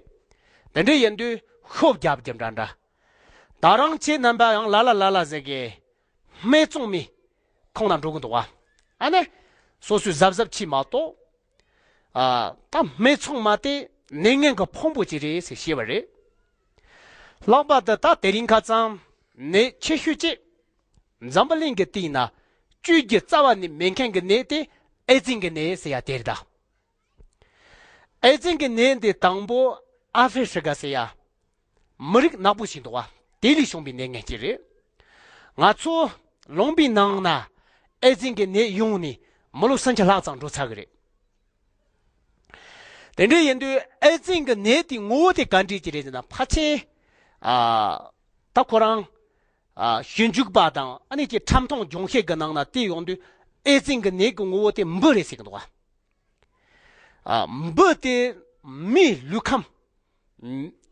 དེ་འདྲ་ཡིན་དུས་ཤོབ་རྒྱབ་རྒྱབ་འདྲ་འདྲ། ད་རང་ཁྱེད་རྣམ་པ་ཡང་ལ་ལ་ལ་ལ་ཟེར་གི། སྨད་འཚོང་མའི་ཁོངས་ན་འགྲོ་གི་འདུག་ཨ། ཨ་ནི། སོ་སོའི་གཟབ་གཟབ་བྱེད་མ་གཏོགས། ཨ། ད་སྨད་འཚོང་མ་དེ་ནད་ངན་གྱི་ཕུང་པོ་ཅིག་རེད་ཟེར་བཤད་པ་རེད། ལྷག་པར་དུ་ད་དེ་རིང་ཁ་སང་ནད་ཆེ་ཤོས་ཅིག་འཛམ་བུ་གླིང་གི་སྟེང་ན་བཅོས་རྒྱུ་རྩ་བ་ནས་མེད་མཁན་གྱི་ནད་དེ་ཨེ་ཙི་གི་ནད་ཟེར་ཡ་དེ་རེད་ད། ཨེ་ཙི་གི་ནད་འདི་དང་པོ་ཨ་ཧྥེ་ཧྲི་ཀ་ཟེར་ཡ། མི་རིགས་ནག་པོ་ཞིག་འདུག་བ། དེ་ལས་བྱུང་བའི་ནད་ངན་ཅིག་རེད། ང་ཚོ་ལུང་པའི་ནང་ན་ཨེ་ཙི་གི་ནད་ཡོང་ནས་མི་ལོ་སུམ་ཅུ་ལྷག་ཙམ་འགྲོ་ཚར་གི་རེད། དེ་འདྲ་ཡིན་དུས་ཨེ་ཙི་གི་ནད་དེའི་ངོ་བོ་དེ་ག་འདྲས་ཅིག་རེད་ཟེར་ན་ཕལ་ཆེར། ཨ། ད་ཁོ་རང་། ཨ། ཞིབ་འཇུག་པ་དང་ཨ་ནི་ཀྱི་ཁྲམ་ཐོང་སྦྱོང་བྱེད་ཀྱི་ནང་ན་བལྟས་ཡོང་དུས་ཨེ་ཙི་གི་ནད་ཀྱི་ངོ་བོ་དེ་འབུ་རེད་ཟེར་གི་འདུག་བ། ཨ། འབུ་དེ་མིའི་ལུས་ཁམས་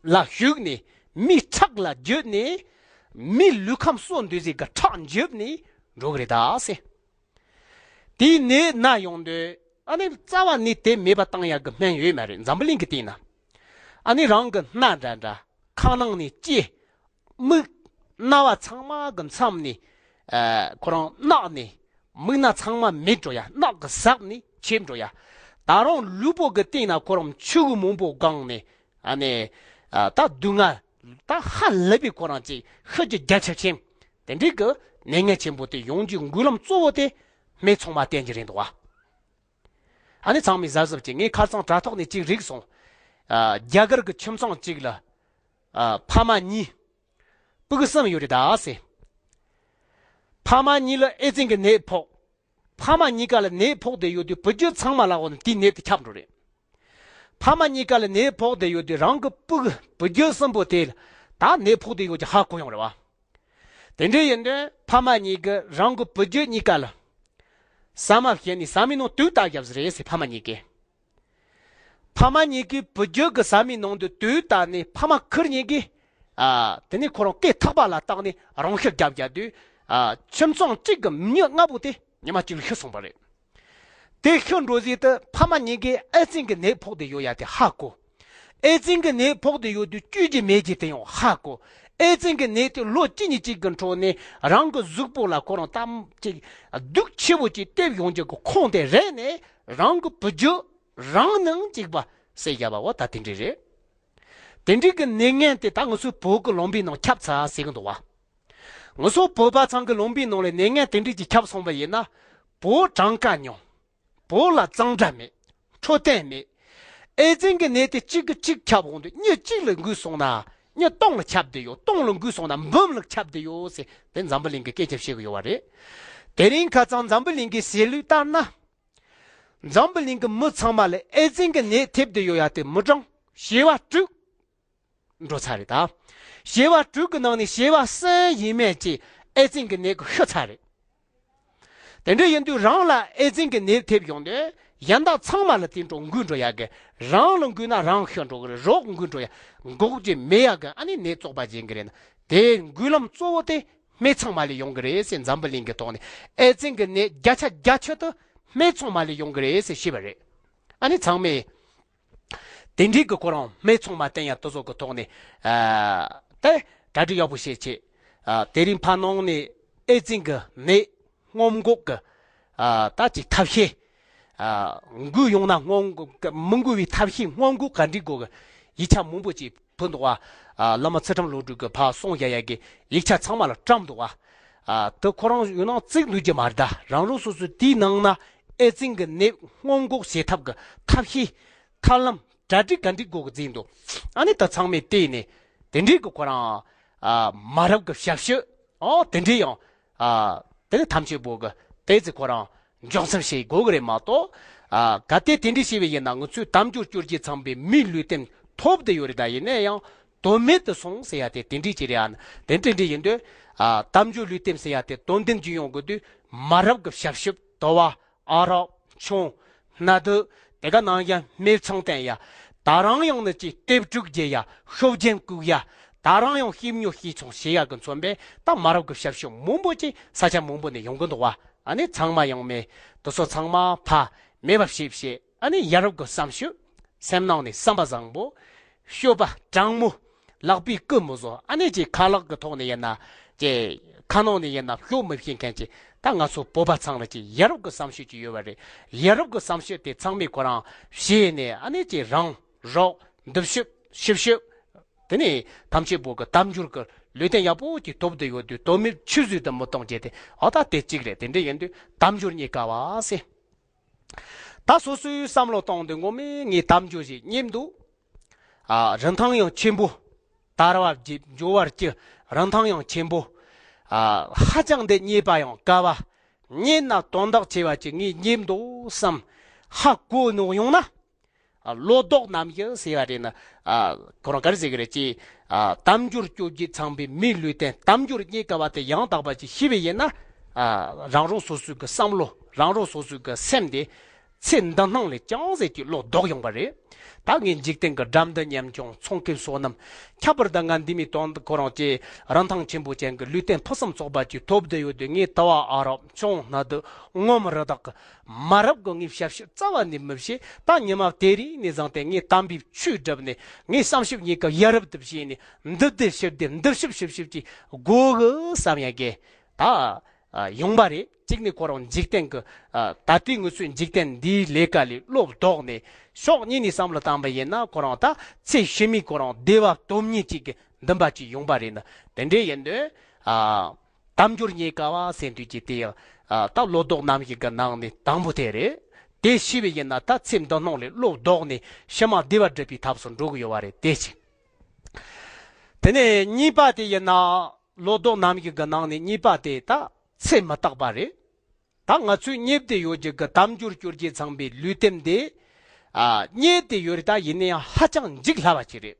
ལ་ཞུགས་ནས་མིའི་ཁྲག་ལ་འཇུས་ནས་མིའི་ལུས་ཁམས་གསོ་འདོད་ཟེར་གི་ཁྲག་འཇུས་ནས་འགྲོ་གི་རེད་ད་ཟེར། དེའི་ནད་ན་ཡོང་དུས་ཨ་ནི་རྩ་བ་ནས་དེ་མེད་པ་བཏང་ཡག་གི་སྨན་ཡོད་མ་རེད། འཛམ་བུ་གླིང་གི་སྟེང་ན། ཨ་ནི་རང་གི་སྣ་འདྲ་འདྲ་ཁ་ནང་ནས་ལྕེ། མིག་སྣ་བ་ཚང་མ་གི་མཚམས་ནས། ཨ། ཁོ་རང་རྣག་ནས་མིག་སྣ་ཚང་མ་མེད་འགྲོ་ཡ། རྣག་གི་ཟགས་ནས་ཆད་འགྲོ་ཡ། ད་རུང་ལུས་པོ་གི་སྟེང་ན་ཁོ་རང་ཆུ་བུ་མང་པོ་གང་ནས། ཨ་ནི། ཨ། ད་སྡུག་བསྔལ་ད་ཧ་ལས་པའི་ཁོ་རང་ཅིག་ཤི་རྒྱུ་རྒྱ་ཆེ་ཆེན། དེ་འདྲའི་གི་ནད་ངན་ཆེན་པོ་དེ་ཡོང་རྒྱུའི་འགུལ་ལམ་གཙོ་བོ་དེ་སྨད་འཚོང་མ་བསྟེན་རྒྱུ་རེད་འདུག་བ། ཨ་ནི་ཚང་མས་གཟབ་གཟབ་ཅིག་ངས་ཁ་སང་དྲ་ཐོག་ནས་ཅིག་རིག་སོང་། ཨ། རྒྱ་གར་གྱི་ཁྱིམ་ཚང་གཅིག་ལ། ཨ། ཕ་མ་གཉིས། སྤུ་གུ་གསུམ་ཡོད་རེད་ད་ཟེར། ཕ་མ་གཉིས་ལ་ཨེ་ཙི་གི་ནད་ཕོག་ཕ་མ་གཉིས་ཀ་ལ་ནད་ཕོག་བསྡད་ཡོད་དུས་བུ་རྒྱུད་ཚང་མ་ལ་འོ་ན་དེའི་ནད་དེ་ཁྱབ་འགྲོ་རེད། ཕ་མ་གཉིས་ཀ་ལ་ནད་ཕོག་བསྡད་ཡོད་དུས་རང་གི་སྤུ་གུ་བུ་རྒྱུད་གསུམ་པོ་དེ་ལ་ད་ནད་ཕོག་བསྡད་ཡོད་ཀྱི་ཧ་གོ་ཡོང་རེད་བ། དེ་འདྲ་ཡིན་དུས་ཕ་མ་གཉིས་ཀྱིས་རང་གི་བུ་རྒྱུད་གཉིས་ཀ་ལ་ཟ་མ་བྱིན་ནས་ཟ་མའི་ནང་དུག་བཏགས་བརྒྱབ་ཟེར་རེད་ཟེར། ཕ་མ་གཉིས་ཀས། ཕ་མ་གཉིས་ཀས་བུ་རྒྱུད་ཀྱི་ཟ་མའི་ནང་དུ་དུག་བཏགས་ནས་ཕ་མ་ཁེར་གཉིས་ཀས། ཨ། དེ་ནས་ཁོ་རང་སྐེ་ཐག་པ་ལ་བཏགས་ནས་རང་ཤི་བརྒྱབ་བརྒྱབ་དུས། ཨ། ཁྱིམ་ཚང་གཅིག་གི་མྱི་ལྔ་པོ་དེ་ཉི་མ་གཅིག་ལ་ཤི་སོང་བ་རེད། དེ་ཤི་འགྲོ་ཟིག་དུ་ཕ་མ་གཉིས་ཀས་ཨེ་ཙི་གི་ནད་ཕོག་བསྡད་ཡོད་ཡ་དེ་ཧ་གོ། ཨེ་ཙི་གི་ནད་ཕོག་བསྡད་ཡོད་དུས་བཅོས་རྒྱུ་མེད་རྒྱུ་དེ་ཡང་ཧ་གོ། ཨེ་ཙི་གི་ནད་དེ་ལོ་གཅིག་གཉིས་གཅིག་གི་འཕྲོ་ནས་རང་གི་གཟུགས་པོ་ལ་ཁོ་རང་ཏམ་ཅིག་སྡུག་ཆེ་བོ་ཅིག་སྟེར་ཡོང་རྒྱུ་གི་ཁུངས་དེ་རེད་ནས་རང་གི་བུ་རྒྱུད་རང་ནང་གཅིག་པ་བསད་བརྒྱབ་པ་བ་ད་དེ་འདྲ་རེད། དེ་འདྲའི་གི་ནད་ངན་དེ་ད་ང་ཚོའི་བོད་ཀྱི་ལུང་པའི་ནང་ཁྱབ་ཚར་ཟེར་གི་འདུག་བ། ང་ཚོ་བོད་པ་ཚང་གི་ལུང་པའི་ནང་ལ་ནད་ངན་དེ་འདྲ་ཅིག་ཁྱབ་སོང་བ་ཡིན་ན། བོད་གྲངས་ཀ་ཉུང་། བོད་ལ་གཙང་སྦྲ་མེད། འཕྲོད་བསྟེན་མེད། ཨེ་ཙི་གི་ནད་དེ་གཅིག་གིས་གཅིག་ཁྱབ་འོང་དུས་མྱི་གཅིག་ལ་འགོས་སོང་ན་མྱི་སྟོང་ལ་ཁྱབ་བསྡད་ཡོད། སྟོང་ལ་འགོས་སོང་ན་འབུམ་ལ་ཁྱབ་བསྡད་ཡོད་ཟེར་དེ་འཛམ་བུ་གླིང་གི་སྐད་ཆ་བཤད་གི་ཡོད་བ་རེད། དེ་རིང་ཁ་སང་འཛམ་བུ་གླིང་གི་ཟས་ལུགས་ལྟར་ན། འཛམ་བུ་གླིང་གི་མི་ཚང་མ་ལ་ཨེ་ཙི་གི་ནད་ཐེབས་བསྡད་ཡོད་ཡ་དེ་མི་གྲངས་བྱེ་བ་དྲུག་འགྲོ་ཚར་རེད་ད། བྱེ་བ་དྲུག་གི་ནང་ནས་བྱེ་བ་གསུམ་ཡས་མས་ཀྱིས་ཨེ་ཙི་གི་ནད་ཀྱིས་ཤི་ཚར་རེད། དེ་འདྲ་ཡིན་དུས་རང་ལ་ཨེ་ཙི་གི་ནད་ཐེབས་ཡོང་དུས་གཞན་དག་ཚང་མ་ལ་དེ་འགྲོ་འགོས་འགྲོ་ཡ་གི། རང་ལ་འགོས་ན་རང་ཤི་འགྲོ་གི་རེད། རོགས་འགོས་འགྲོ་ཡ་འགོག་རྒྱུ་མེད་ཡ་གི། ཨ་ནི་ནད་བཙོག་པ་སྦྱིན་གི་རེད་ན་དེ་འགོས་ལམ་གཙོ་བོ་དེ་སྨད་འཚོང་མ་ལས་ཡོང་གི་རེད་ཟེར་འཛམ་བུ་གླིང་གི་ཐོག་ནས་ཨེ་ཙི་གི་ནད་བརྒྱ་ཆ་བརྒྱད་ཅུ་དེ་སྨད་འཚོང་མ་ལས་ཡོང་གི་རེད་ཟེར་བཤད་པ་རེད། ཨ་ནི་ཚང་མས། དེ་འདྲའི་གི་ཁོ་རང་སྨད་འཚོང་མ་བསྟེན་ཡ་དེ་ཚོ་གི་ཐོག་ནས། ཨ། དེ་གྲ་སྒྲིག་ཡག་པོ་བྱེད་ཆེད། ཨ། དེ་རིང་ཕ་ནང་ནས་ཨེ་ཙི་གི་ནད་སྔོན་འགོག་གི། ཨ། ད་ཅིག་ཐབས་ཤེས། ཨ། འགོས་ཡོང་ན་སྔོན་འགོག་གི། མི་འགོས་པའི་ཐབས་ཤེས་སྔོན་འགོག་ག་འདྲ་དགོས་གི་ཡིག་ཆ་མང་པོ་ཅིག་ཕུལ་འདུག་བ། ཨ། བླ་མ་ཚུལ་ཁྲིམས་བློ་གྲོས་ཀྱིས་ཕར་གསུང་བཞག་ཡ་གི་ཡིག་ཆ་ཚང་མ་ལ་བཀྲམ་འདུག་བ། ཨ། དེ་ཁོ་རང་ཡོད་ན་བརྩིགས་ནུས་ཀྱི་མ་རེད་ད། རང་རང་སོ་སོའི་དེའི་ནང་ན་ཨེ་ཙི་གི་ནད་སྔོན་འགོག་བྱེད་ཐབས་ཀྱི་ཐབས་ཤེས་ཐབས་ལམ་གྲ་སྒྲིག་ག་འདྲ་དགོས་གི་བརྩིས་འདུག་ཨ་ནི་ད་ཚང་མས་བལྟས་ནས་ དེ་འདྲའི་གི་ཁོ་རང་ཨ་མ་རབས་གི་ཞབས་ཞུ་ཨོ་དེ་འདྲའི་ཡང་ཨ་དེ་ནི་ཐམས་ཅད་པོ་གི་དེ་ཚེ་ཁོ་རང་འཇོག་མཚམས་བྱེད་དགོས་གི་རེད་མ་གཏོགས། ཨ་གལ་ཏེ་དེ་འདྲའི་བྱས་པ་ཡིན་ན་ང་ཚོས་དལ་འབྱོར་བཅོ་བརྒྱད་ཚང་པའི་མིའི་ལུས་རྟེན་ཐོབ་བསྡད་ཡོད་རེད། ད་ཡིན་ན་ཡང་དོན་མེད་དུ་སོང་ཟེར་ཡ་དེ་དེ་འདྲའི་ཅིག་རེད་ཨ། དེ་འདྲ་འདྲ་ཡིན་དུས་ཨ་དལ་འབྱོར་ལུས་རྟེན་ཟེར་ཡ་དེ་དོན་ལྡན་གྱི་ཡོང་དགོས་དུས་མ་རབས་ཀྱི་ཞབས་ཞུ་དུ་བ་ཨ་རག་ཆུང་སྣ་དུ་དེ་ག་ནང་ཡ་སྨེ་ཚང་བསྟན་ཡ། ད་རང་ཡང་ནི་ཅིག་ལྟེབ་དྲུག་རྒྱས་ཡ། ཤོབ་རྒྱན་བཀུག་ཡ། ད་རང་ཡང་ཤེས་ཉོ་ཤེས་ཆུང་བྱེད་ཡ་གི་མཚོན་པས་ད་མ་རབས་ཀྱི་ཞབས་ཞུ་མང་པོ་ཅིག་ས་ཆ་མང་པོ་ནས་ཡོང་གི་འདུག་བ། ཨ་ནི་ཚང་མ་ཡང་མེད་དུ་སོ་ཚང་མ་ཕ་མེད་པ་བྱེད་བྱེད། ཨ་ནི་ཡ་རབས་ཀྱི་བསམ་ཤོས། སེམས་ནང་ནས་བསམ་པ་བཟང་པོ། སྤྱོད་པ་དྲང་མོ། ལག་པའི་སྐུ་མི་བཟོ། ཨ་ནི་ཅིག་ཁ་ལག་གི་ཐོག་ནས་ཡིན་ན། ཅིག་ཁ་ནང་ནས་ཡིན་ན་ཤོབ་མི་བྱེད་མཁན་ཅིག་ད་ང་ཚོ་བོད་པ་ཚང་ལ་ཅིག་ཡ་རབས་ཀྱི་བསམ་ཤོས་ཅིག་ཡོད་པ་རེད། ཡ་རབས་ཀྱི་བསམ་ཤོས་དེ་ཚང་མས་ཁོ་རང་བྱས་ནས་ཨ་ནི་ཅིག་རང་རོགས་འདུ་ཤུབ་ཤིབ་ཤུབ། དེ་ནས་ཐམས་ཅད་པོ་གི་དལ་འབྱོར་གྱི་ལུས་རྟེན་ཡག་པོ་ཅིག་ཐོབ་བསྡད་ཡོད་དུས་དོན་མེད་ཆུད་ཟོས་དུ་མི་གཏོང་བྱས་ཏེ་ཨ་ད་དེ་གཅིག་རེད། དེ་འདྲ་ཡིན་དུས་དལ་འབྱོར་རྙེད་དཀའ་བ་ཟེར། ད་སོ་སོའི་བསམ་བློ་གཏོང་དུས་ངོ་མས་ངས་དལ་འབྱོར་ཞིག་རྙེད་འདུག་ཨ་རིན་ཐང་ཡང་ཆེན་པོ། དར་བ་བརྗིད་འབྱོར་བ་བརྒྱུད་རིན་ཐང་ཡང་ཆེན་པོ། ཨ་ཧ་ཅང་འདི་རྙེད་པ་ཡང་དཀའ་བ། རྙེད་ན་དོན་དག་ཆེ་བ་ཅིག་ངས་རྙེད་འདུག་བསམ་ཧ་གོ་ནོ་ཡོང་ན། ཨ་བློ་ལྡོག་རྣམ་བཞི་ཟེར་བ་རེད་ན། ཨ་ཁོ་རང་ག་རེ་ཟེར་གི་རེད་ཅེ། ཨ་དལ་འབྱོར་བཅོ་བརྒྱད་ཚང་པའི་མིའི་ལུས་རྟེན་དལ་འབྱོར་རྙེད་དཀའ་བ་དེ་ཡང་དག་པ་ཅིག་ཤེས་པ་ཡིན་ན། ཨ་རང་རང་སོ་སོའི་གི་བསམ་བློ་རང་རང་སོ་སོའི་གི་སེམས་དེ་ཚེ་འདི་སྣང་ལས་ཅུང་ཟད་ཀྱི་བློ་ལྡོག་ཡོང་པ་རེད། ད་ངས་འཇིག་རྟེན་གྱི་འགྲམ་དུ་ཉམ་ཆུང་ཚོང་ཁེ་བསོད་ནམས་ཁྱད་པར་དུ་ང་འདི་མི་དོན་དུ་ཁོ་རང་ཅེ་རིན་ཐང་ཆེན་པོ་ཅན་གྱི་ལུས་རྟེན་ཕུན་སུམ་ཚོགས་པ་ཅིག་ཐོབ་བསྡད་ཡོད་དུས་ངས་དུ་བ་ཨ་རག་ཆུང་སྣ་དུ་ངོམ་རི་དྭགས་ཀྱི་མ་རབས་ཀྱི་ངས་ཞབས་ཞུ་རྩ་བ་ནས་མི་བྱེད། ད་ཉི་མ་དེ་རིང་ནས་བཟུང་སྟེ་ངས་དམ་པའི་ཆོས་བསྒྲུབས་ནས་ངས་བསམ་ཞིབ་གཉིས་ཀ་ཡ་རབས་དུ་བྱས་ནས་འདི་བདེ་ཕྱི་བདེ་འདི་ཞིབ་ཞིབ་ཞིབ་ཀྱིས་དགོས་གི་བསམ་ཡ་གི་ད་ཡོང་པ་རེད། གཅིག་ནས་ཁོ་རང་འཇིག་རྟེན་གྱི་ད་ལྟའི་ངུ་ཚོའི་འཇིག་རྟེན་འདིའི་ལས་ཀ་ལས་བློ་ལྡོག་ནས་ཕྱོགས་གཉིས་ནས་བསམ་བློ་བཏང་པ་ཡིན་ན་ཁོ་རང་ད་ཚེ་ཕྱི་མའི་ཁོ་རང་བདེ་བ་སྟོབས་ཉིད་ཅིག་གི་འདུན་པ་ཅིག་ཡོང་པ་རེད་ན། དེ་འདྲ་ཡིན་དུས་ཨ་དལ་འབྱོར་རྙེད་དཀའ་བ་ཟེར་དུས་ཀྱི་དེ་ཡང་ཨ་ད་བློ་ལྡོག་རྣམ་བཞི་གི་ནང་ནས་དང་པོ་དེ་རེད། དེ་ཤེས་པ་ཡིན་ན་ད་ཚེ་འདི་སྣང་ལས་བློ་ལྡོག་ནས་ཕྱི་མ་བདེ་བ་སྒྲུབ་པའི་ཐབས་སུ་འགྲོ་གི་ཡོད་པ་རེད། དེ་གཅིག་དེ་ནས་གཉིས་པ་དེ་ཡིན་ན་བློ་ལྡོག་རྣམ་བཞི་གི་ནང་ནས་གཉིས་པ་དེ་ད་ཚེ་མི་རྟག་པ་རེད། ད་ང་ཚོས་རྙེད་བསྡད་ཡོད་རྒྱུ་གི་དལ་འབྱོར་བཅོ་བརྒྱད་ཚང་པའི་ལུས་རྟེན་དེ་ཨ་རྙེད་བསྡད་ཡོད་རེད། ད་ཡིན་ན་ཡང་ཧ་ཅང་འཇིག་སླ་བ་ཅིག་རེད།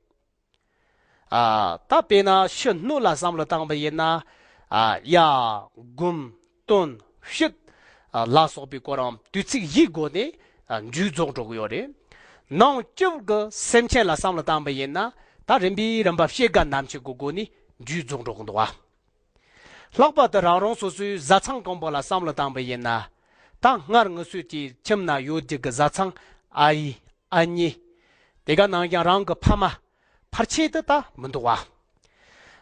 ཨ་ད་དཔེར་ན་ཕྱི་སྣོད་ལ་བསམ་བློ་བཏང་པ་ཡིན་ན་ཨ་གཡའ་དགུན་སྟོན་དཔྱིད་ཨ་ལ་སོགས་པའི་སྐོར་རམ་དུས་ཚིགས་བཞིའི་སྒོ་ནས་ཨ་འཇུག་རྫོགས་འགྲོ་གི་ཡོད་རེད། ནང་སྐྱིད་གི་སེམས་ཅན་ལ་བསམ་བློ་བཏང་པ་ཡིན་ན་ད་རིམ་པས་རིམ་པ་ཕྱེད་ཀ་ནམ་ཕྱེད་གི་སྒོ་ནས་འཇུག་རྫོགས་འགྲོ་གི་འདུག་བ། ལྷག་པར་དུ་རང་རང་སོ་སོའི་བཟའ་ཚང་གང་པོ་ལ་བསམ་བློ་བཏང་པ་ཡིན་ན། ད་སྔར་ངུ་ཚོའི་ཀྱི་ཁྱིམ་ན་ཡོད་རྒྱུ་གི་བཟའ་ཚང་ཨ་ཡེ་ཨ་མྱེས། དེ་ག་ནང་ཀྱང་རང་གི་ཕ་མ་ཕལ་ཆེར་དུ་ད་མི་འདུག་བ།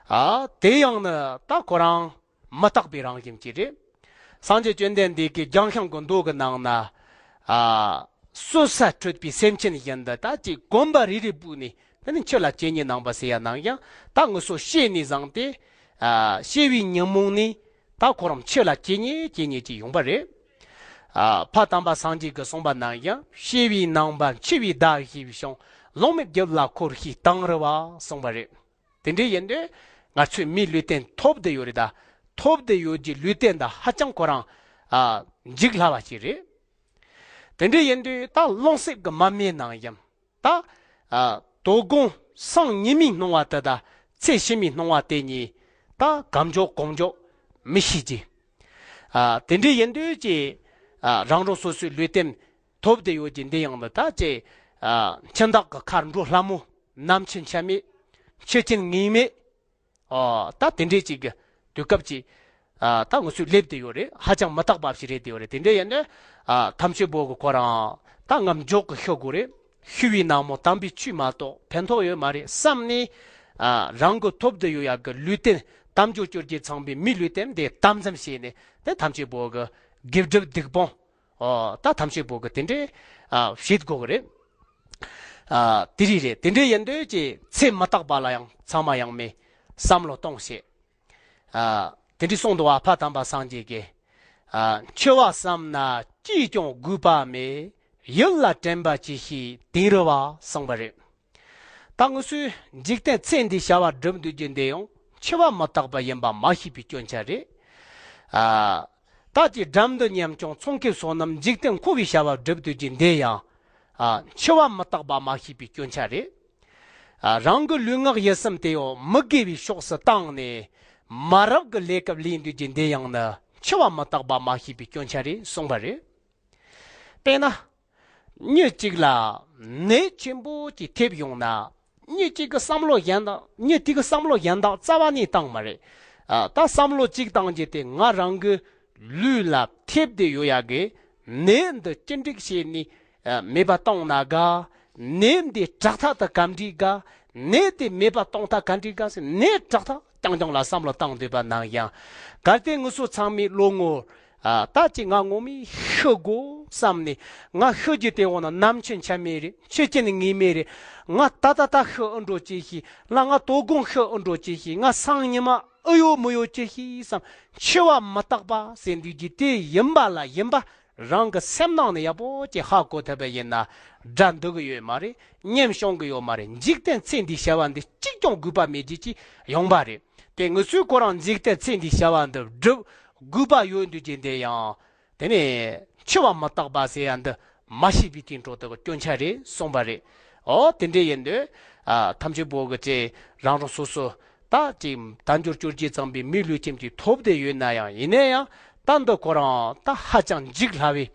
ཨ་དེ་ཡང་ནི་ད་ཁོ་རང་མི་རྟག་པའི་རང་བཞིན་གྱི་རེད། སངས་རྒྱས་བཅོམ་ལྡན་འདས་ཀྱི་རྒྱང་ཤིང་གི་མདོ་གི་ནང་ན། ཨ་གསོད་ས་འཕྲོད་པའི་སེམས་ཅན་བཞིན་དུ་ད་ཅིག་གོམ་པ་རེ་རེ་སྤོས་ནས། དེ་ནི་འཆི་ལ་བཅས་ཉིད་ནང་པ་ཟེར་ཡ་ནང་ཡང་ད་ངུ་ཚོ་སྐྱེས་ནས་བཟུང་སྟེ། ཨ་སྐྱེ་བའི་ཉིན་མོ་ནས་ད་ཁོ་རང་འཆི་ལ་བཅས་ཉིད་བཅས་ཉིད་ཅིག་ཡོང་པ་རེད། ཨ་ཕ་དམ་པ་སངས་རྒྱས་ཀྱིས་གསུངས་པ་ནང་ཡང་སྐྱེ་བའི་ནང་པ་འཆི་བའི་བརྡ་ཤེས་ཤིང་ལོང་མེད་རྒྱུད་ལ་འཁོར་ཞེས་གཏམ་རེད་བ་གསུངས་པ་རེད། དེ་འདྲ་ཡིན་དུས་ང་ཚོས་མིའི་ལུས་རྟེན་ཐོབ་བསྡད་ཡོད་རེད་ད། ཐོབ་བསྡད་ཡོད་ཀྱི་ལུས་རྟེན་ད་ཧ་ཅང་ཁོ་རང་ཨ་འཇིག་སླ་བ་ཅིག་རེད། དེ་འདྲ་ཡིན་དུས་ད་རླུང་གསེབ་ཀྱི་མ་སྨད་ནང་ཡང་། ད། ཨ་དོ་དགོང་སང་ཉི་མའི་སྣང་བ་དེ་དང་ཚེ་ཕྱི་མའི་སྣང་བ་དེ་གཉིས་ད་གང་མགྱོགས་གང་མགྱོགས་མི་ཤེས་ཀྱི། ཨ་དེ་འདྲ་ཡིན་དུས་ཀྱི་ཨ་རང་རང་སོ་སོའི་ལུས་རྟེན་ཐོབ་བསྡད་ཡོད་ཀྱི་འདི་ཡང་ནི་ད་ཀྱི་ཨ་འཆི་བདག་གི་ཁར་འགྲོ་སླ་མོ། ནམ་འཆི་འཆི་མེད། འཆི་རྐྱེན་ངེས་མེད། ཨོ་ད་དེ་འདྲས་ཅིག་གི་དུས་སྐབས་ཅིག་ཨ་ད་ང་ཚོས་སླེབས་བསྡད་ཡོད་རེད། ཧ་ཅང་མི་རྟག་པ་ཞིག་རེད་བསྡད་ཡོད་རེད། དེ་འདྲས་ཡིན་དུས་ཨ་ཐམས་ཅད་པོ་གི་ཁོ་རང་ད་ངམ་འཇོག་གི་ཤོད་དགོས་རེད། ཤི་བའི་ནང་མོ་དམ་པའི་ཆོས་མ་གཏོགས་ཕན་ཐོགས་ཡོད་མ་རེད་བསམ་ནས། ཨ་རང་གི་ཐོབ་བསྡད་ཡོད་ཡག་གི་ལུས་རྟེན་དལ་འབྱོར་བཅོ་བརྒྱད་ཚང་པའི་མིའི་ལུས་རྟེན་དེ་དམ་འཛིན་བྱས་ནས་དེ་ཐམས་ཅད་པོ་གི་དགེ་སྒྲུབ་སྡིག་སྤོང་། ཨོ་ད་ཐམས་ཅད་པོ་གི་དེ་འདྲས་ཨ་བྱེད་དགོས་གི་རེད། ཨ་དེ་རིགས་རེད། དེ་འདྲས་ཡིན་དུས་ཀྱི་ཚེ་མི་རྟག་པ་ལ་ཡང་ཚང་མ་ཡང་མེད་བསམ་བློ་གཏོང་བྱེད། ཨ་དེ་འདྲས་གསུངས་འདུག་བ། ཕ་དམ་པ་སངས་རྒྱས་ཀྱིས། ཨ་འཆི་བ་བསམ་ན་ཅིས་ཀྱང་དགོས་པ་མེད། ཡུལ་ལ་དྲན་པ་ཅི་ཞིག་དེང་རུ་བ་གསུངས་པ་རེད། ད་ངུ་སུའི་འཇིག་རྟེན་ཚེ་འདིའི་བྱ་བ་སྒྲུབ་འདོད་ཀྱི་འདི་ཡང་འཆི་བ་མི་རྟག་པ་ཡིན་པ་མ་ཤེས་པའི་སྐྱོན་ཆ་རེད། ཨ། ད་ཅི་འགྲམ་དུ་ཉམ་ཆུང་ཚོང་ཁེ་བསོད་ནམས་འཇིག་རྟེན་འཁོར་བའི་བྱ་བ་སྒྲུབ་འདོད་ཀྱི་འདི་ཡང་། ཨ། འཆི་བ་མི་རྟག་པ་མ་ཤེས་པའི་སྐྱོན་ཆ་རེད། ཨ། རང་གི་ལུས་ངག་ཡིད་གསུམ་དེ་ཡང་མི་དགེ་བའི་ཕྱོགས་སུ་བཏང་ནས། མ་རབས་ཀྱི་ལས་སྐབས་ལས་འདོད་ཀྱི་འདི་ཡང་ནི་འཆི་བ་མི་རྟག་པ་མ་ཤེས་པའི་སྐྱོན་ཆ་རེད་གསུངས་པ་རེད། དཔེར་ན། མྱི་གཅིག་ལ་ནད་ཆེན་པོ་ཅིག་ཐེབས་ཡོང་ན། མྱི་གཅིག་གི་བསམ་བློ་གཞན་དག་མྱི་དེ་གི་བསམ་བློ་གཞན་དག་རྩ་བ་ནས་བཏང་མ་རེད། ཨ། ད་བསམ་བློ་གཅིག་བཏང་རྒྱུ་དེ་ང་རང་གི་ལུས་ལ་ཐེབས་བསྡད་ཡོད་ཡ་གི་ནད་འདི་ཅི་འགྲིག་བྱས་ནས་ཨ་མེད་པ་བཏང་ན་དགའ། ནད་འདི་དྲག་ཐག་ཏུ་ག་འགྲིག་དགའ། ནད་དེ་མེད་པ་གཏོང་ཐག་ག་འགྲིག་དགའ་ཟེར་ནད་དྲག་ཐག་རྐྱང་རྐྱང་ལ་བསམ་བློ་བཏང་འདོད་པ་ནང་ཡང་། གལ་ཏེ་ངུ་སོ་ཚང་མའི་བློ་ངོར། ཨ། ད་ཅི་ང་ངོ་མས་ཤི་དགོས་བསམ་ནས། ང་ཤི་རྒྱུ་དེ་འོ་ན་ནམ་འཆི་འཆི་མེད་རེད། འཆི་རྐྱེན་ངེས་མེད་རེད། ང་ད་ད་ད་ཤི་ཨེ་འགྲོ་ཅི་ཤེས། ལ་ང་དོ་དགོང་ཤི་ཨེ་འགྲོ་ཅི་ཤེས། ང་སང་ཉི་མ་ཨེ་ཡོད་མི་ཡོད་ཅི་ཤེས་བསམ། འཆི་བ་མི་རྟག་པ་ཟེར་འདུག་རྒྱུ་དེ་ཡིན་པ་ལ་ཡིན་པ། རང་གི་སེམས་ནང་ནས་ཡག་པོ་ཅིག་ཧ་གོ་ཐུབ་པ་ཡིན་ན། དགྲ་འདུལ་གི་ཡོད་མ་རེད། ཉམས་བྱུང་གི་ཡོད་མ་རེད། འཇིག་རྟེན་ཚེ་འདིའི་བྱ་བ་འདི་གཅིག་ཀྱང་དགོས་པ་མེད་རྒྱུ་ཅིག་ཡོང་པ་རེད། དེ་ངུ་སོའི་ཁོ་རང་འཇིག་རྟེན་ཚེ་འདིའི་བྱ་བ་འདི་སྒྲུབ་དགོས་པ་ཡོད་འདུག་ཅེས་འདི་ཡང་། དེ་ནས་འཆི་བ་མི་རྟག་པ་ཟེར་ཡ་འདི་མ་ཤེས་པའི་དེ་འཕྲོ་དེ་གི་སྐྱོན་ཆ་རེད་གསུངས་པ་རེད། ཨོ་དེ་འདྲ་ཡིན་དུས། ཨ། ཐམས་ཅད་པོ་གི་ཅེ་རང་རང་སོ་སོ་ད་ཅིག་དལ་འབྱོར་བཅོ་བརྒྱད་ཚང་པའི་མི་ལུས་ཁྱིམ་གྱི་ཐོབ་བསྡད་ཡོད་ན་ཡང་ཡིན་ན་ཡང་ད་འདི་ཁོ་རང་ད་ཧ་ཅང་འཇིག་སླ་བའི།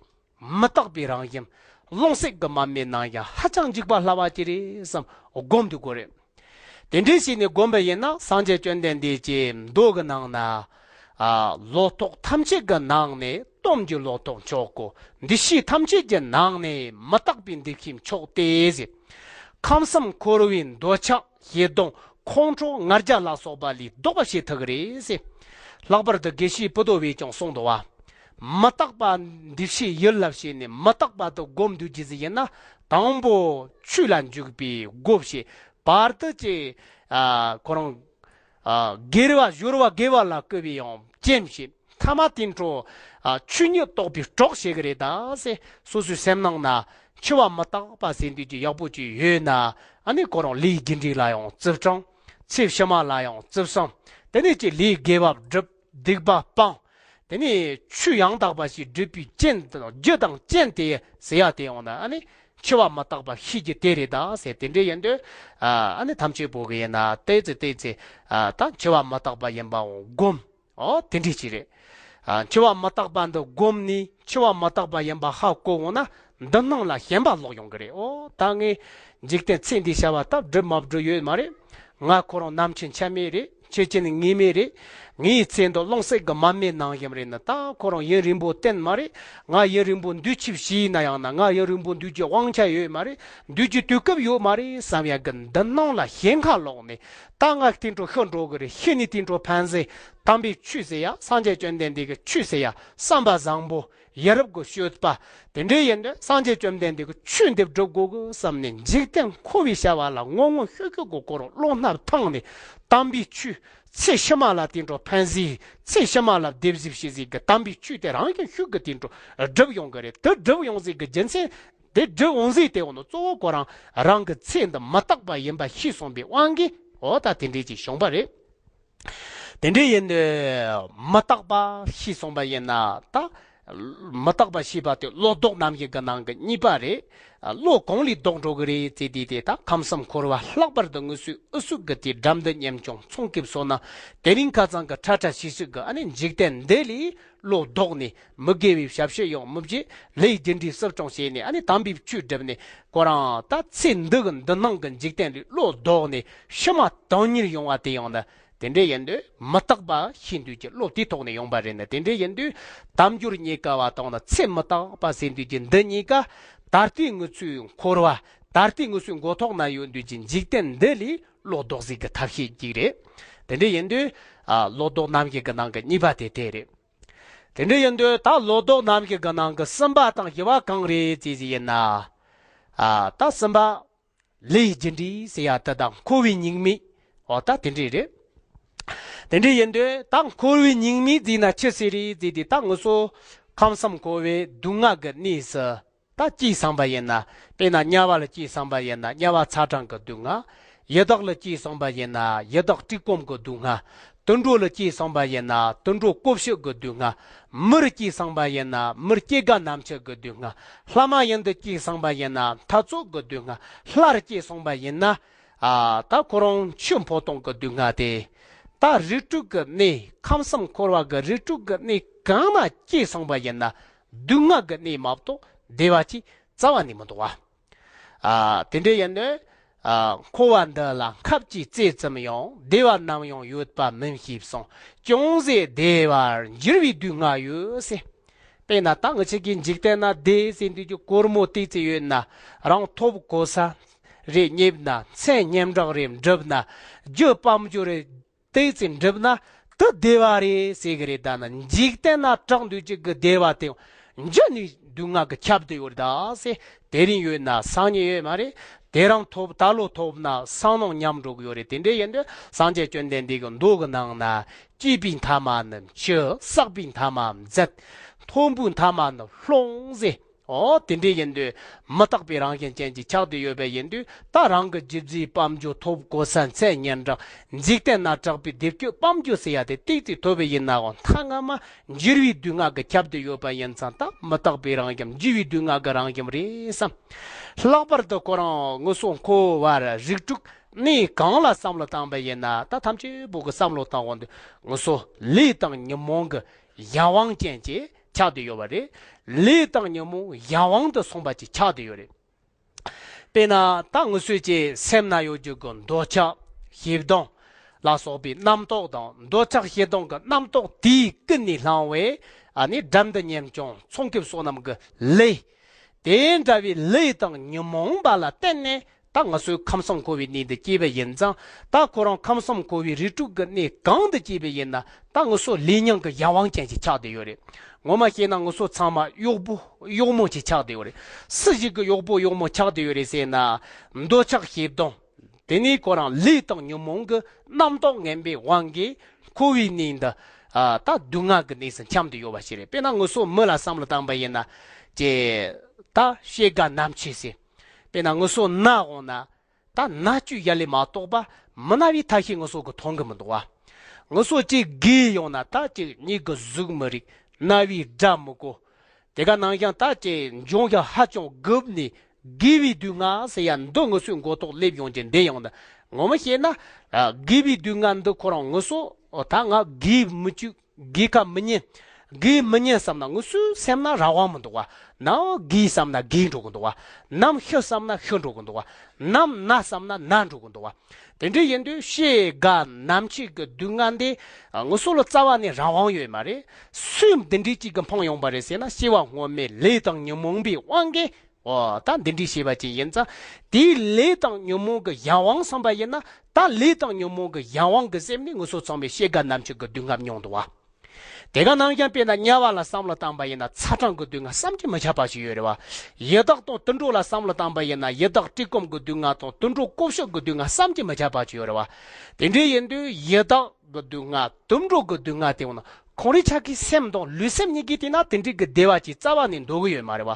མི་རྟག་པའི་རང་བཞིན། རླུང་གསེབ་ཀྱི་མར་མེ་ནང་ཡང་ཧ་ཅང་འཇིག་པ་སླ་བ་ཅིག་རེད་བསམ་སྒོམ་དུ་དགོས་རེད། དེ་འདྲའི་ཞིག་ནས་སྒོམ་པ་ཡིན་ན་སངས་རྒྱས་བཅོམ་ལྡན་འདས་ཀྱི་མདོ་གི་ནང་ན། ཨ། ལོ་ཏོག་ཐམས་ཅད་ཀྱི་ནང་ནས་སྟོབས་ཀྱི་ལོ་ཏོག་མཆོག་གོ། འདུ་ཤེས་ཐམས་ཅད་ཀྱི་ནང་ནས་མི་རྟག་པའི་འདུ་ཤེས་མཆོག་སྟེ་ཟེར། ཁམས་གསུམ་འཁོར་བའི་འདོད་ཆགས་ཞེ་སྡང་ཁོང་ཁྲོ་ང་རྒྱལ་ལ་སོགས་པ་ལས་ལྡོག་པ་བྱེད་ཐུབ་ཀྱི་རེད་ཟེར། ལྷག་པར་དུ་དགེ་བཤེས་པོ་ཏོ་བས་ཀྱང་གསུངས་འདུག་བ། མི་རྟག་པ་འདུ་ཤེས་ཡིད་ལ་བྱས་ནས་མི་རྟག་པ་དེ་སྒོམ་འདུག་རྒྱུ་ཟིག་ཡིན་ན། དང་པོ་ཆོས་ལ་འཇུག་པའི་སྒོ་ཕྱེ། བར་དུ་ཅི། ཨ། ཁོ་རང་། ཨ། དགེ་བ་སྦྱོར་བ་དགེ་བ་ལ་བསྐུལ་བའི་ཡང་རྐྱེན་བྱེད། ཐ་མ་དེ་འཕྲོ། ཨ། ཆོས་ཉིད་རྟོགས་པའི་གྲོགས་བྱེད་ཀྱི་རེད་ད་ཟེར། སོ་སོའི་སེམས་ནང་ན་འཆི་བ་མི་རྟག་པ་ཟེར་འདུག་རྒྱུ་ཡག་པོ་ཅིག་ཡོད་ན། ཨ་ནི་ཁོ་རང་ལས་རྒྱུ་འབྲས་ལ་ཡང་བརྩི་སྲུང་། ཚེ་ཕྱི་མ་ལ་ཡང་བརྩི་སྲུང་། དེ་ནས་ཀྱི་ལས་དགེ་བ་སྒྲུབ། སྡིག་པ་སྤང་། དེ་ནས་ཆོས་ཡང་དག་པ་ཞིག་སྒྲུབ་པའི་རྐྱེན་དང་རྒྱུ་དང་རྐྱེན་དེ་ཟེར་ཡ་དེ་ཡོང་ན་ཨ་ནི་འཆི་བ་མི་རྟག་པ་ཤེས་རྒྱུ་དེ་རེད་ད་ཟེར། དེ་འདྲ་ཡིན་དུས། ཨ་ནི་ཐམས་ཅད་པོ་གི་ཡིན་ན་ཏོག་ཙམ་ཏོག་ཙམ། ཨ། ད་འཆི་བ་མི་རྟག་པ་ཡིན་པའང་སྒོམ། ཨོ་དེ་འདྲ་ཅིག་རེད། ཨ། འཆི་བ་མི་རྟག་པ་འདི་སྒོམ་ནས་འཆི་བ་མི་རྟག་པ་ཡིན་པ་ཧ་གོ་འོང་ན་འདི་སྣང་ལ་ཞེན་པ་ལོག་ཡོང་གི་རེད། ཨོ་ད་ངས་འཇིག་རྟེན་ཚེ་འདིའི་བྱ་བ་ད་སྒྲུབ་མ་སྒྲུབ་ཡོད་མ་རེད། ང་ཁོ་རང་ནམ་འཆི་འཆི་མེད་རེད། འཆི་རྐྱེན་ངེས་མེད་རེད། ངའི་ཚེ་འདི་རླུང་གསེབ་ཀྱི་མར་མེ་ནང་བཞིན་རེད་ན། ད་ཁོ་རང་ཡུན་རིང་པོ་བསྟེན་མ་རེད། ང་ཡུན་རིང་པོ་འདུག་ཅི་བྱས་ན་ཡང་ན་ང་ཡུན་རིང་པོ་འདུག་རྒྱུའི་དབང་ཆ་ཡོད་མ་རེད། འདུག་རྒྱུའི་དུས་སྐབས་ཡོད་མ་རེད་བསམ་ཡ་གི་འདི་སྣང་ལ་ཞེན་ཁ་ལོག་ནས། ད་ང་དེ་འཕྲོ་ཤི་འགྲོ་གི་རེད། ཤི་ནས་དེ་འཕྲོ་ཕན་ཚུན་དམ་པའི་ཆོས་ཟེར་ཡ། སངས་རྒྱས་བཅོམ་ལྡན་འདས་ཀྱི་ཆོས་ཟེར་ཡ། བསམ་པ་བཟང་པོ། ཡ་རབས་ཀྱི་སྤྱོད་པ། དེ་འདྲ་ཡིན་དུས་སངས་རྒྱས་བཅོམ་ལྡན་འདས་ཀྱི་ཆོས་འདི་སྒྲུབ་དགོས་གི་བསམ་ནས་འཇིག་རྟེན་འཁོར་བའི་བྱ་བ་ལ་ངོ་ངོ་ཤེས་ཤེས་གི་སྐོར་བློ་སྣ་ཐང་ནས་དམ་པའི་ཆོས། ཚེ་ཕྱི་མ་ལ་དེ་འཕྲོ་ཕན་ཟིག་ཚེ་ཕྱི་མ་ལ་སྡེབ་གཟིགས་བྱེད་ཟིག་གི་དམ་པའི་ཆོས་དེ་རང་བཞིན་ཤུགས་ཀྱིས་དེ་འཕྲོ་སྒྲུབ་ཡོང་གི་རེད། དེ་སྒྲུབ་ཡོང་ཟིག་གི་རྒྱུ་མཚན། དེ་སྒྲུབ་འོང་ཟིག་དེ་འོང་ནོ་གཙོ་བོ་ཁོ་རང་རང་གི་ཚེ་འདི་མི་རྟག་པ་ཡིན་པ་ཤེས་སོང་པའི་དབང་གིས་འོ་ད་དེ་འདྲས་ཅིག་བྱུང་པ་རེད། དེ་འདྲས་ཡིན་དུས་མི་རྟག་པ་ཤེས་སོང་པ་ཡིན་ན་ད། མི་རྟག་པ་ཤེས་པ་དེ་བློ་ལྡོག་རྣམ་བཞི་གི་ནང་གི་གཉིས་པ་རེད། བློ་གང་ལས་ལྡོག་འགྲོ་གི་རེད་ཟེར་དུས་དེ་ད་ཁམས་གསུམ་འཁོར་བ་ལྷག་པར་དུ་ངུ་སོའི་ཨུ་ཚུགས་ཀྱི་དེ་འགྲམ་དུ་ཉམ་ཆུང་ཚོང་ཁེབས་སོ་ན། དེ་རིང་ཁ་ཚང་གི་ཁྲ་ཁྲ་ཤིག་ཤིག་གི་ཨ་ནི་འཇིག་རྟེན་འདི་ལས་བློ་ལྡོག་ནས་མི་དགེ་བའི་བྱ་བྱེད་ཡང་མི་བྱེད། ལས་རྒྱུ་འབྲས་སྲིད་སྐྱོང་བྱས་ནས་ཨ་ནི་དམ་པའི་ཆོས་བསྒྲུབས་ནས་ཁོ་རང་ད་ཚེ་འདི་གི་འདི་སྣང་གི་འཇིག་རྟེན་ལས་བློ་ལྡོག་ནས་ཕྱི་མ་དོན་གཉེར་ཡོང་བ་དེ་ཡང་ན། དེ་འདྲ་ཡིན་དུས་མི་རྟག་པ་ཤེས་འདོད་ཀྱི་བློ་དེའི་ཐོག་ནས་ཡོང་པ་རེད་ན། དེ་འདྲ་ཡིན་དུས་དལ་འབྱོར་རྙེད་དཀའ་བ་དང་ན་ཚེ་མི་རྟག་པ་ཟེར་འདོད་ཀྱི་འདི་གཉིས་ཀ་ད་ལྟའི་ངུ་སོའི་འཁོར་བ། ད་ལྟའི་ངུ་སོའི་མགོ་ཐོག་ན་ཡོད་འདོད་ཀྱི་འཇིག་རྟེན་འདི་ལས་བློ་ལྡོག་ཟིག་གི་ཐབས་ཤེས་གཅིག་རེད། དེ་འདྲ་ཡིན་དུས། ཨ། བློ་ལྡོག་རྣམ་བཞི་གི་ནང་གི་གཉིས་པ་དེ་དེ་རེད། དེ་འདྲ་ཡིན་དུས་ད་བློ་ལྡོག་རྣམ་བཞི་གི་ནང་གི་གསུམ་པ་དང་བཞི་བ་གང་རེད་ཅེས་ཟེར་ཡིན་ན། ཨ། ད་གསུམ་པ། ལས་རྒྱུ་འབྲས་ཟེར་ཡ་དེ་དང་འཁོར་བའི་ཉེས་དམིགས། འོ་ད་དེ་འདྲས་རེད། དེ་འདྲ་ཡིན་དུས་ད་འཁོར་བའི་ཉེས་དམིགས་ཟེར་ན་ཆི་ཟིག་རེད་ཟེར་དུས་ད་ངུ་སོ་ཁམས་གསུམ་འཁོར་བའི་སྡུག་བསྔལ་གི་གནས་སུ། ད་སྐྱེས་སོང་པ་ཡིན་ན། དཔེར་ན་དམྱལ་བ་ལ་སྐྱེས་སོང་པ་ཡིན་ན་དམྱལ་བ་ཚ་གྲང་གི་སྡུག་བསྔལ། ཡི་དྭགས་ལ་སྐྱེས་སོང་པ་ཡིན་ན་ཡི་དྭགས་བཀྲེས་སྐོམ་གྱི་སྡུག་བསྔལ། དུད་འགྲོ་ལ་སྐྱེས་སོང་པ་ཡིན་ན་དུད་འགྲོ་བཀོལ་སྤྱོད་ཀྱི་སྡུག་བསྔལ། མིར་སྐྱེས་སོང་པ་ཡིན་ན་མིར་སྐྱེ་རྒ་ན་འཆི་གི་སྡུག་བསྔལ། ལྷ་མ་ཡིན་དུ་སྐྱེས་སོང་པ་ཡིན་ན་འཐབ་རྩོད་ཀྱི་སྡུག་བསྔལ། ལྷར་སྐྱེས་སོང་པ་ཡིན་ན། ཨ་ད་ཁོ་རང་ཆོས་འཕོ་ལྟུང་གི་སྡུག་བསྔལ་དེ། ད་རིགས་དྲུག་གི་གནས་ཁམས་གསུམ་འཁོར་བ་གི་རིགས་དྲུག་གི་གནས་གང་ན་སྐྱེས་སོང་པ་ཡིན་ན་སྡུག་བསྔལ་གི་གནས་མ་གཏོགས་བདེ་བ་ཅིག་རྩ་བ་ནས་མི་འདུག་བ། ཨ་དེ་འདྲ་ཡིན་དུས། ཨ་འཁོར་བ་འདི་ལ་ཁབ་ཀྱི་རྩེ་ཙམ་ཡང་བདེ་བ་ནམ་ཡང་ཡོད་པ་མིན་ཞེས་གསུངས། ཅུང་ཟད་བདེ་བར་འགྱུར་བའི་སྡུག་བསྔལ་ཡོད་ཟེར། དཔེར་ན་ད་ང་ཆོ་གི་འཇིག་རྟེན་ན་བདེ་ཟེར་འདོད་ཀྱི་སྒོར་མོ་ཏོག་ཙམ་ཡོད་ན། རང་ཐོབ་གོ་ས་རེ་རྙེད་ན། མཚན་སྙན་གྲགས་རེ་འགྲུབ་ན། རྒྱུ་དཔལ་འབྱོར་རེ་ཏོག་ཙམ་འགྲུབ་ན་དེ་བདེ་བ་རེད་ཟེར་གི་རེད། ད་ནི་འཇིག་རྟེན་ན་གྲགས་འདོད་ཀྱི་གི་བདེ་བ་དེ་འཇུ་ནས་སྡུག་བསྔལ་གི་ཁྱབ་བསྡད་ཡོད་རེད་ད་ཟེར། དེ་རིང་ཡོད་ན་སང་ཉིན་ཡོད་མ་རེད། དེ་རིང་ཐོབ་ད་ལོ་ཐོབ་ན་སང་ནངས་ཉམས་འགྲོ་གི་ཡོད་རེད། དེ་འདྲ་ཡིན་དུས་སངས་རྒྱས་བཅོམ་ལྡན་འདས་ཀྱི་མདོ་གི་ནང་ན། སྐྱེས་པའི་མཐའ་མ་ནི་འཆི། བསགས་པའི་མཐའ་མ་འཛད། ཐོབ་པའི་མཐའ་མ་ནི་སློང་ཟེར། ཨོ་དེ་འདྲ་ཡིན་དུས་མི་རྟག་པའི་རང་བཞིན་ཅན་གྱི་ཆགས་བསྡད་ཡོད་པ་ཡིན་དུས། ད་རང་གི་རྒྱུ་རྫས་དཔལ་འབྱོར་ཐོབ་གོ་ས་མཚན་སྙན་གྲགས། འཇིག་རྟེན་ན་གྲགས་པའི་བདེ་སྐྱིད་དཔལ་འབྱོར་ཟེར་ཡ་དེ་ཏོག་ཙམ་ཐོབ་པ་ཡིན་ནའང་མཐའ་མ་འགྱུར་བའི་སྡུག་བསྔལ་གྱིས་ཁྱབ་བསྡད་ཡོད་པ་ཡིན་ཙང་། ད་མི་རྟག་པའི་རང་བཞིན་འགྱུར་བའི་སྡུག་བསྔལ་གྱི་རང་བཞིན་རེད་བསམ། ལྷག་པར་དུ་ཁོ་རང་ངུ་སོ་འཁོར་བར་རིགས་དྲུག་གནས་གང་ལ་བསམ་བློ་བཏང་པ་ཡིན་ན། ད་ཐམས་ཅད་པོ་གི་བསམ་བློ་བཏང་འོང་དུས་ངུ་སོ་ལས་དང་ཉོན་མོངས་ཀྱི་གཞན་དབང་ཅན་གྱི་ཆགས་བསྡད་ཡོད་པ་རེད། ལས་དང་ཉོན་མོངས་གཞན་དབང་དུ་སོང་པ་ཅིག་ཆགས་བསྡད་ཡོད་རེད། དཔེར་ན་ད་ངུ་སོ་ཅིག་སེམས་ན་ཡོད་རྒྱུ་གི་འདོད་ཆགས་ཞེ་སྡང་ལ་སོགས་པའི་རྣམ་རྟོག་དང་། འདོད་ཆགས་ཞེ་སྡང་གི་རྣམ་རྟོག་དེས་ཀུན་ནས་བསླངས་པའི་ཨ་ནི་དགྲ་འདུལ་གཉེན་སྐྱོང་ཚོགས་ཀྱི་བསོད་ནམས་ཀྱི་ལས། དེ་འདྲ་བའི་ལས་དང་ཉོན་མོངས་པ་ལ་བརྟེན་ནས་ད་ང་ཚོའི་ཁམས་གསུམ་འཁོར་བའི་གནས་འདི་སྐྱེས་པ་ཡིན་ཙང་། ད་ཁོ་རང་ཁམས་གསུམ་འཁོར་བའི་རིགས་དྲུག་གི་གནས་གང་དུ་སྐྱེས་པ་ཡིན་ན། ད་ང་ཚོ་ལས་ཉོན་གྱི་གཞན་དབང་ཅན་ཞིག་ཆགས་བསྡད་ཡོད་རེད། ངོ་མ་བཤད་ན་ང་ཚོ་ཚང་མ་གཡོག་པོ་གཡོག་མོ་ཞིག་ཆགས་བསྡད་ཡོད་རེད། སུ་ཞིག་གི་གཡོག་པོ་གཡོག་མོ་ཆགས་བསྡད་ཡོད་རེད་ཟེར་ན། འདོད་ཆགས་ཞེ་སྡང་། དེ་ནས་ཁོ་རང་ལས་དང་ཉོན་མོངས་ཀྱི་རྣམ་རྟོག་ངན་པའི་དབང་གིས་འཁོར་བའི་གནས་འདི་ཨ་ད་སྡུག་བསྔལ་གྱི་གནས་སུ་འཁྱམས་བསྡད་ཡོད་པ་ཞིག་རེད། དཔེར་ན་ངུ་སོ་མི་ལ་བསམ་བློ་བཏང་པ་ཡིན་ན། ཅེ་ད་ཤེས་དགའ་ནམ་འཆི་ཟེར། དཔེར་ན་ངུ་སོ་ན་འོང་ན། ད་ན་བཅུད་ཡ་ལས་མ་གཏོགས་པ་མི་ན་བའི་ཐ་ཤལ་ངུ་སོ་གི་མཐོང་གི་མི་འདུག་བ། ངུ་སོ་ཅིག་རྒས་ཡོང་ན་ད་ཅིག་མྱིག་གི་གཟུགས་མི་རིག། ན་བའི་སྒྲ་མི་གོ། དེ་ག་ནང་བཞིན་ད་ཅིག་འབྱུང་ཡ་ཧ་ཅང་རྒུད་ནས་རྒས་པའི་སྡུག་བསྔལ་ཟེར་ཡ་འདི་ངུ་སོའི་མགོ་ཐོག་སླེབས་ཡོང་རྒྱུ་འདི་ཡོང་ན། ངོ་མ་བཤད་ན་རྒས་པའི་སྡུག་བསྔལ་འདི་ཁོ་རང་ངུ་སོ་ད་ང་རྒས་མི་བཅུག། རྒས་ཁ་མི་ཉན། རྒས་མི་ཉན་བསམ་ན་ངུ་སོའི་སེམས་ན་རང་དབང་མི་འདུག་བ། ནམ་རྒས་བསམ་ན་རྒས་འགྲོ་གི་འདུག་བ། ནམ་ཤི་བསམ་ན་ཤི་འགྲོ་གི་འདུག་བ། ནམ་ན་བསམ་ན་ན་འགྲོ་གི་འདུག་བ། དེ་འདྲ་ཡིན་དུས་ཤེས་དགའ་ནམ་འཆི་གི་སྡུག་བསྔལ་འདི་ངུ་སོ་ལ་རྩ་བ་ནས་རང་དབང་ཡོད་མ་རེད། སུས་འདི་འདྲའི་གཅིག་གི་འཕངས་ཡོང་པ་རེད་ཟེར་ན། སྐྱེ་བ་སྔོན་མའི་ལས་དང་ཉོན་མོངས་པའི་དབང་གིས། འོ་ད་འདི་འདྲའི་ཤེས་པ་ཅིག་ཡིན་ཙང་། དེའི་ལས་དང་ཉོན་མོངས་ཀྱི་གཞན་དབང་བསམ་པ་ཡིན་ན། ད་ལས་དང་ཉོན་མོངས་ཀྱི་གཞན་དབང་གི་སེམས་ནི་ངུ་སོ་ཚང་མས་ཤེས་དགའ་ནམ་འཆི་གི་སྡུག་བསྔལ་མྱོང་འདུག་བ། དེ་ག་ནང་བཞིན་དཔེར་ན་དམྱལ་བ་ལ་བསམ་བློ་བཏང་པ་ཡིན་ན་ཚ་གྲང་གི་སྡུག་བསྔལ་བསམ་གྱིས་མི་ཁྱབ་པ་ཞིག་ཡོད་རེད་བ། ཡི་དྭགས་དང་དུད་འགྲོ་ལ་བསམ་བློ་བཏང་པ་ཡིན་ན་ཡི་དྭགས་བཀྲེས་སྐོམ་གྱི་སྡུག་བསྔལ་དང་དུད་འགྲོ་བཀོལ་སྤྱོད་ཀྱི་སྡུག་བསྔལ་བསམ་གྱིས་མི་ཁྱབ་པ་ཞིག་ཡོད་རེད་བ། དེ་འདྲ་ཡིན་དུས་ཡི་དྭགས་གི་སྡུག་བསྔལ་དུད་འགྲོ་གི་སྡུག་བསྔལ་དེ་འོ་ན་ཁོང་རའི་ཆ་གི་སེམས་དང་ལུས་སེམས་གཉིས་ཀའི་དེ་ན་དེ་འདྲའི་གི་བདེ་བ་ཅིག་རྩ་བ་ནས་འདོད་གི་ཡོད་མ་རེད་བ།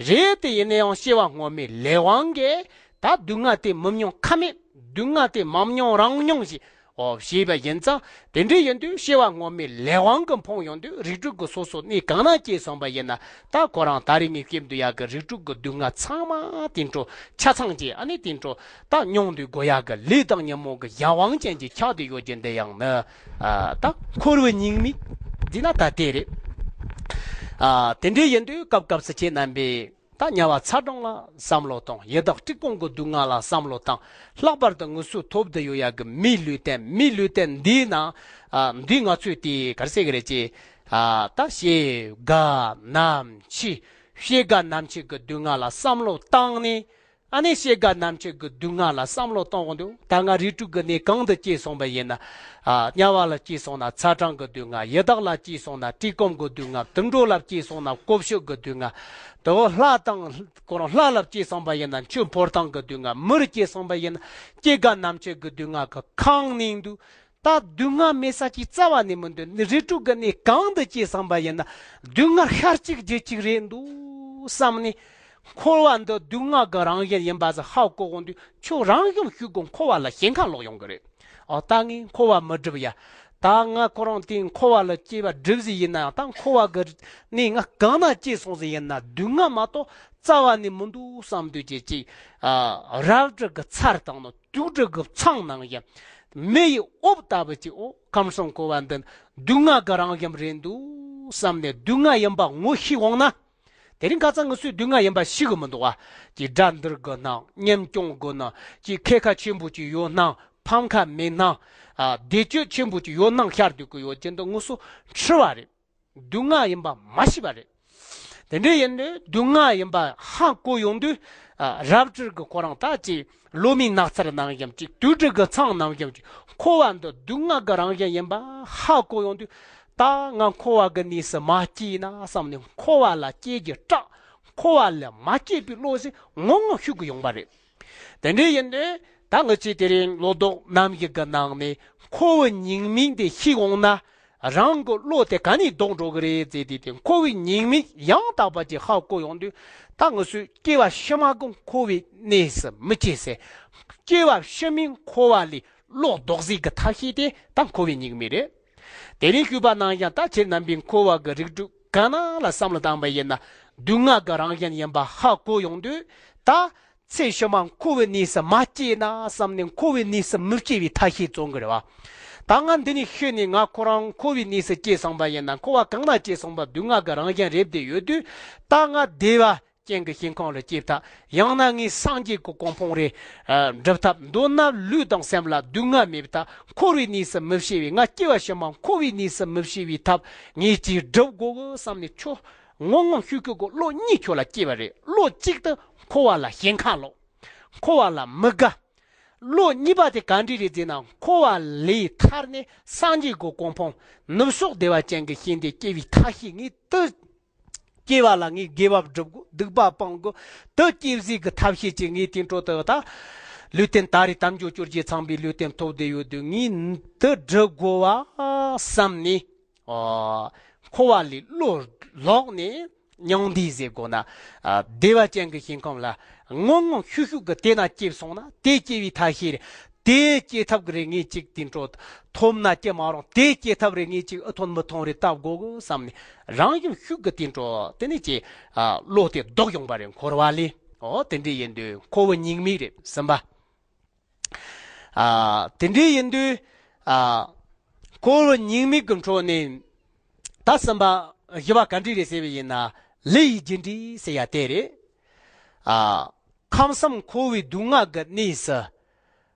རེད་དེ་ཡིན་ན་ཡང་སྐྱེ་བ་སྔོན་མའི་ལས་དབང་གིས་ད་སྡུག་བསྔལ་དེ་མི་མྱོང་ཁ་མེད། སྡུག་བསྔལ་དེ་མ་མྱོང་རང་མྱོང་ཞིག་འོ་ཞེས་པ་ཡིན་ཙང་། དེ་འདྲ་ཡིན་དུས་སྐྱེ་བ་སྔོན་མའི་ལས་དབང་གིས་འཕངས་ཡོང་དུས་རིགས་དྲུག་གི་སོ་སོ་གནས་གང་ན་སྐྱེས་སོང་པ་ཡིན་ན། ད་ཁོ་རང་ད་རེས་ངས་སྐྱེས་འདུག་ཡག་གི་རིགས་དྲུག་གི་སྡུག་བསྔལ་ཚང་མ་དེ་འཕྲོ་ཆ་ཚང་གྱིས་ཨ་ནི་དེ་འཕྲོ་ད་མྱོང་འདུག་དགོས་ཡག་གི་ལས་དང་ཉོན་མོངས་ཀྱི་གཞན་དབང་ཅན་གྱི་ཆགས་བསྡད་ཡོད་རྒྱུ་འདི་ཡང་ནི། ཨ་ད་འཁོར་བའི་ཉེས་དམིགས་འདི་ན་ད་དེ་རེད། ཨ་དེ་འདྲ་ཡིན་དུས་སྐབས་སྐབས་སུ་ཁྱེད་རྣམ་པས་ད་དམྱལ་བ་ཚ་གྲང་ལ་བསམ་བློ་བཏང་། ཡི་དྭགས་བཀྲེས་སྐོམ་གྱི་སྡུག་བསྔལ་ལ་བསམ་བློ་བཏང་། ལྷག་པར་དུ་ངུ་སོ་ཐོབ་བསྡད་ཡོད་ཡག་གི་མིའི་ལུས་རྟེན། མིའི་ལུས་རྟེན་འདིའི་ནང་ཨ་འདི་ང་ཚོས་དེ་ག་རེ་ཟེར་གི་རེད་ཅེ། ཨ་ད་ཤེས་དགའ་ནམ་འཆི། ཤེས་དགའ་ནམ་འཆི་གི་སྡུག་བསྔལ་ལ་བསམ་བློ་བཏང་ནས། ཨ་ནི་ཤེས་དགའ་ནམ་འཆི་གི་སྡུག་བསྔལ་ལ་བསམ་བློ་གཏོང་འོང་དུས། ད་ང་རིགས་དྲུག་གི་གནས་གང་དུ་སྐྱེས་སོང་པ་ཡིན་ན། ཨ་དམྱལ་བ་ལ་སྐྱེས་སོང་ན་ཚ་གྲང་གི་སྡུག་བསྔལ། ཡི་དྭགས་ལ་སྐྱེས་སོང་ན་བཀྲེས་སྐོམ་གྱི་སྡུག་བསྔལ། དུད་འགྲོ་ལ་སྐྱེས་སོང་ན་བཀོལ་སྤྱོད་ཀྱི་སྡུག་བསྔལ། དེ་བོ་ལྷ་དང་ཁོ་རང་ལྷ་ལ་སྐྱེས་སོང་པ་ཡིན་ན་ཆོས་འཕོ་སྟངས་ཀྱི་སྡུག་བསྔལ། མིར་སྐྱེས་སོང་པ་ཡིན་ན་སྐྱེ་རྒ་ན་འཆི་གི་སྡུག་བསྔལ་གྱིས་ཁེངས་ནས་འདུག་ད་སྡུག་བསྔལ་མེད་ས་ཅིག་རྩ་བ་ནས་མི་འདུག་ནི་རིགས་དྲུག་གི་གནས་གང་དུ་སྐྱེས་སོང་པ་ཡིན་ན་སྡུག་བསྔལ་ཤར་གཅིག་རྗེས་གཅིག་རེད་འདུག་བསམ་ནས། འཁོར་བ་འདི་སྡུག་བསྔལ་གྱི་རང་བཞིན་ཡིན་པ་ཟིག་ཧ་གོ་འོང་དུས་ཁྱོད་རང་བཞིན་ཤུགས་ཀྱིས་འཁོར་བ་ལ་ཞེན་ཁ་ལོག་ཡོང་གི་རེད། ཨོ་ད་ངས་འཁོར་བ་མི་སྒྲུབ་ཡ། ད་ང་ཁོ་རང་དེའི་འཁོར་བ་ལ་སྐྱེ་བ་སྒྲུབ་ཟིག་ཡིན་ན་ཡང་ད་འཁོར་བ་གི་ནས་ང་གང་ན་སྐྱེས་སོང་ཟིག་ཡིན་ན་སྡུག་བསྔལ་མ་གཏོགས་རྩ་བ་ནས་མི་འདུག་བསམ་དུས་ཀྱི་ཅིག་ཨ་རབ་དྲུག་གི་ཚར་བཏང་ནོ། དུག་དྲི་གི་ཚང་ནང་བཞིན། མེ་ཡི་འོབས་ལྟ་བུ་ཅིག་འོ་ཁམས་གསུམ་འཁོར་བ་འདི་སྡུག་བསྔལ་གི་རང་བཞིན་རེད་འདུག་བསམ་ནས་སྡུག་བསྔལ་ཡིན་པ་ངོ་ཤེས་འོང་ན། དེ་རིང་ཁ་སང་ངུ་ཚོས་སྡུག་བསྔལ་ཡིན་པ་ཤེས་གི་མི་འདུག་བ། ཅིག་དགྲ་འདུལ་དགོས་ན་ཉམ་སྐྱོང་དགོས་ན་ཅིག་ཁེ་ཁ་ཆེན་པོ་ཅིག་ཡོད་ན་ཕམ་ཁ་མེད་ན། ཨ་བདེ་སྤྱོད་ཆེན་པོ་ཅིག་ཡོད་ན་ཤར་འདུག་གི་ཡོད་ཅན་དུ་ངུ་ཚོ་འཁྲི་བ་རེད། སྡུག་བསྔལ་ཡིན་པ་མ་ཤེས་པ་རེད། དེ་འདྲ་ཡིན་དུས་སྡུག་བསྔལ་ཡིན་པ་ཧ་གོ་ཡོང་དུས། ཨ་རབ་དྲུག་གི་ཁོ་རང་ད་ཅིག་ལོ་མའི་ནགས་ཚལ་ནང་བཞིན་ཅིག་དུག་དྲི་གི་ཚང་ནང་བཞིན་ཅིག་འཁོར་བ་འདི་སྡུག་བསྔལ་གི་རང་བཞིན་ཡིན་པ་ཧ་གོ་ཡོང་དུས། ད་ང་འཁོར་བ་གི་གནས་སུ་མ་སྐྱེས་ན་བསམ་ནས་འཁོར་བ་ལ་སྐྱེ་རྒྱུ་སྐྲག་འཁོར་བ་ལ་མ་སྐྱེས་པའི་བློ་ཞིག་ངོ་ངོ་ཤུགས་ཀྱིས་ཡོང་པ་རེད། དེ་འདྲ་ཡིན་དུས་ད་ངི་ཆོས་དེ་རིང་ལོ་ཏོག་རྣམ་བཞི་གི་ནང་ནས་འཁོར་བའི་ཉེས་དམིགས་དེ་ཤེས་འོང་ན། རང་གི་བློ་དེ་ག་ནས་ལྡོག་འགྲོ་གི་རེད་ཟེར་དུས་དེ་འཁོར་བའི་ཉེས་དམིགས་ཡང་དག་པ་ཅིག་ཧ་གོ་ཡོང་དུས། ད་ངི་ཚོས་སྐྱེ་བ་ཕྱི་མ་གི་འཁོར་བའི་གནས་སུ་མི་སྐྱེ་ཟེར། སྐྱེ་བ་ཕྱི་མའི་འཁོར་བ་ལས་བློ་ལྡོག་ཟེར་གི་ཐབས་ཤེས་དེ་ད་འཁོར་བའི་ཉེས་དམིགས་རེད། དེ་རིང་ཞུས་པ་ནང་བཞིན་ད་ཁྱེད་རྣམ་པས་འཁོར་བ་གི་རིགས་དྲུག་ག་ན་ལ་བསམ་བློ་བཏང་པ་ཡིན་ན་སྡུག་བསྔལ་གི་རང་བཞིན་ཡིན་པ་ཧ་གོ་ཡོང་དུས། ད་ཚེ་ཕྱི་མ་འཁོར་བའི་གནས་སུ་མ་སྐྱེས་ན་བསམ་ནས་འཁོར་བའི་གནས་སུ་མི་སྐྱེ་བའི་ཐབས་ཤེས་བརྩོན་གི་རེད་བ། ད་ང་འདི་ནས་ཤི་ནས་ང་ཁོ་རང་འཁོར་བའི་གནས་སུ་སྐྱེས་སོང་པ་ཡིན་ན་འཁོར་བ་གང་ན་སྐྱེས་སོང་པ་སྡུག་བསྔལ་གི་རང་བཞིན་རེད་བསྡད་ཡོད་དུས། ད་ང་བདེ་བ་ཅན་གྱི་ཞིང་ཁམས་ལ་སྐྱེ་ཐབས། ཡང་ན་ངས་སངས་རྒྱས་ཀྱི་གོ་འཕང་རེ་ཨ་འགྲུབ་ཐབས། མདོར་ན་ལུས་དང་སེམས་ལ་སྡུག་བསྔལ་མེད་པའི་ཐབས། འཁོར་བའི་གནས་སུ་མི་སྐྱེ་བའི། ང་སྐྱེ་བ་ཕྱི་མ་འཁོར་བའི་གནས་སུ་མི་སྐྱེ་བའི་ཐབས་ངས་ཅིག་སྒྲུབ་དགོས་གི་བསམ་ནས་ཁྱོད་ངོ་ངོ་ཤུགས་ཀྱི་གོ་བློ་གཉིས་ཁྱོད་ལ་སྐྱེས་པ་རེད། བློ་གཅིག་ཏུ་འཁོར་བ་ལ་ཞེན་ཁ་ལོག་འཁོར་བ་ལ་མི་དགའ། བློ་གཉིས་པ་དེ་ག་འདྲ་རེད་ཟེར་ན། འཁོར་བ་ལས་ཐར་ནས་སངས་རྒྱས་ཀྱི་གོ་འཕང་ནུབ་ཕྱོགས་བདེ་བ་ཅན་གྱི་ཞིང་དེ་སྐྱེ་བའི་ཐབས་ཤེས་ངས་དུ། སྐྱེ་བ་ལ་ངས་དགེ་བ་སྒྲུབ་དགོས། སྡིག་པ་སྤང་དགོས། དུ་སྐྱེ་ཟིག་གི་ཐབས་ཤེས་ཀྱི་ངས་དེ་འཕྲོ་དུ་ད་ལུས་རྟེན་ད་རེས་དལ་འབྱོར་བཅོ་བརྒྱད་ཚང་པའི་ལུས་རྟེན་ཐོབ་བསྡད་ཡོད་དུས་ངས་དུ་སྒྲུབ་དགོས་བ་བསམ་ནས། ཨ། འཁོར་བ་ལས་བློ་ལོག་ནས་མྱང་འདས་ཟེར་དགོས་ན། ཨ། བདེ་བ་ཅན་གྱི་ཞིང་ཁམས་ལ་ངོ་ངོ་ཤུགས་ཤུགས་ཀྱི་དེ་ན་སྐྱེས་སོང་ན་དེ་སྐྱེ་བའི་ཐབས་ཤེས་རེད། དེ་སྐྱེ་ཐབས་ཀྱི་རེ་ངེས་ཅིག་དེ་འཕྲོ་ཐོབ་ན་སྐྱེ་མ་རུང་། དེ་སྐྱེ་ཐབས་རེ་ངེས་ཅིག་ཨུ་ཐོན་མི་ཐོན་རེ་བཏབ་དགོས་གི་བསམ་ནས་རང་བཞིན་ཤུགས་ཀྱི་དེ་འཕྲོ་དེ་ནས་ཀྱི་ཨ་བློ་དེ་ལྡོག་ཡོང་པ་རེད། འཁོར་བ་ལས། ཨོ་དེ་འདྲ་ཡིན་དུས་འཁོར་བའི་ཉེས་དམིགས་རེད། གསུམ་པ། ཨ། དེ་འདྲ་ཡིན་དུས། ཨ། འཁོར་བའི་ཉེས་དམིགས་ཀྱི་འཕྲོ་ནས་ད་གསུམ་པ་བཞི་པ་ག་འདྲ་རེད་ཟེར་བ་ཡིན་ན། ལས་ཡི་རྒྱུ་འབྲས་ཟེར་ཡ་དེ་རེད། ཨ། ཁམས་གསུམ་འཁོར་བའི་སྡུག་བསྔལ་གྱི་གནས་སུ།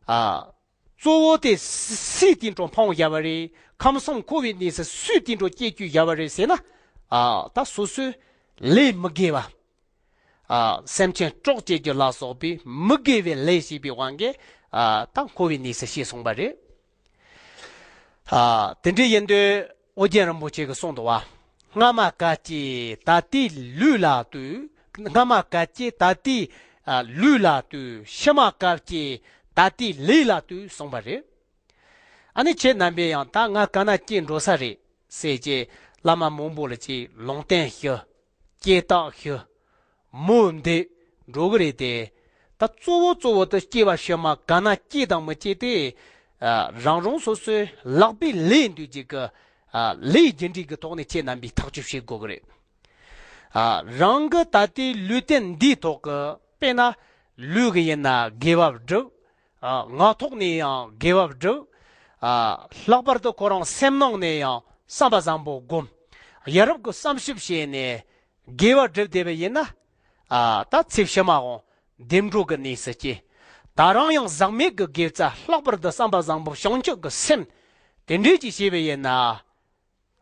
ཨ། གཙོ་བོ་དེ་སུས་དེ་འཕྲོ་འཕངས་བཞག་པ་རེད། ཁམས་གསུམ་འཁོར་བའི་གནས་སུ་སུས་དེ་འཕྲོ་སྐྱེ་བཅུག་བཞག་པ་རེད་ཟེར་ན། ཨ། ད་སོ་སོའི་ལས་མི་དགེ་བ། ཨ། སེམས་ཅན་སྲོག་བཅད་རྒྱུ་ལ་སོགས་པའི་མི་དགེ་བའི་ལས་བྱས་པའི་དབང་གིས། ཨ། ད་འཁོར་བའི་གནས་སུ་སྐྱེས་སོང་པ་རེད། ཨ། དེ་འདྲ་ཡིན་དུས་ཨོ་རྒྱན་རིན་པོ་ཆེ་གིས་གསུངས་འདུག་བ། སྔ་མ་བཀའ་བཅད་ད་ལྟའི་ལུས་ལ་ལྟོས། སྔ་མ་བཀའ་བཅད་ད་ལྟའི་ཨ་ལུས་ལ་ལྟོས། ཕྱི་མ་བཀའ་བཅད་ད་ལྟའི་ལས་ལ་ལྟོས་གསུངས་པ་རེད། ཨ་ནི་ཁྱེད་རྣམ་པས་ཡང་ད་ང་ག་ན་སྐྱེ་འགྲོ་ས་རེད་ཟེར་གྱི་བླ་མ་མང་པོ་ལ་ཅིག་ལུང་བསྟན་ཞུ། སྐྱེ་རྟགས་ཞུ། མོ་འདི་འགྲོ་གི་རེད་དེ། ད་གཙོ་བོ་གཙོ་བོ་དེ་སྐྱེ་བ་ཕྱི་མ་ག་ན་སྐྱེ་དང་མི་སྐྱེ་དེ། ཨ། རང་རང་སོ་སོའི་ལག་པའི་ལས་འདུས་ཀྱི་གི། ཨ། ལས་རྒྱུ་འབྲས་ཀྱི་ཐོག་ནས་ཁྱེད་རྣམ་པས་ཐག་གཅོད་བྱེད་དགོས་ཀྱི་རེད། ཨ། རང་གི་ད་ལྟའི་ལུས་རྟེན་འདིའི་ཐོག་གི་དཔེར་ན་ལུས་ཀྱི་ཡིན་ན་དགེ་བ་བསྒྲུབ། ཨ། ངག་ཐོག་ནས་ཡང་དགེ་བ་བསྒྲུབ། ཨ། ལྷག་པར་དུ་ཁོ་རང་སེམས་ནང་ནས་ཡང་བསམ་པ་བཟང་པོ་བསྒོམ། ཡ་རབས་ཀྱི་བསམ་ཞིབ་བྱས་ནས་དགེ་བ་བསྒྲུབ་བསྡད་པ་ཡིན་ན། ཨ། ད་ཚེ་ཕྱི་མའང་བདེ་འགྲོ་གི་གནས་སུ་སྐྱེ། ད་རང་ཡང་ཟག་མེད་ཀྱི་དགེ་རྩ་ལྷག་པར་དུ་བསམ་པ་བཟང་པོ་བྱང་ཆུབ་ཀྱི་སེམས་དེ་འདྲས་ཀྱིས་བྱས་པ་ཡིན་ན།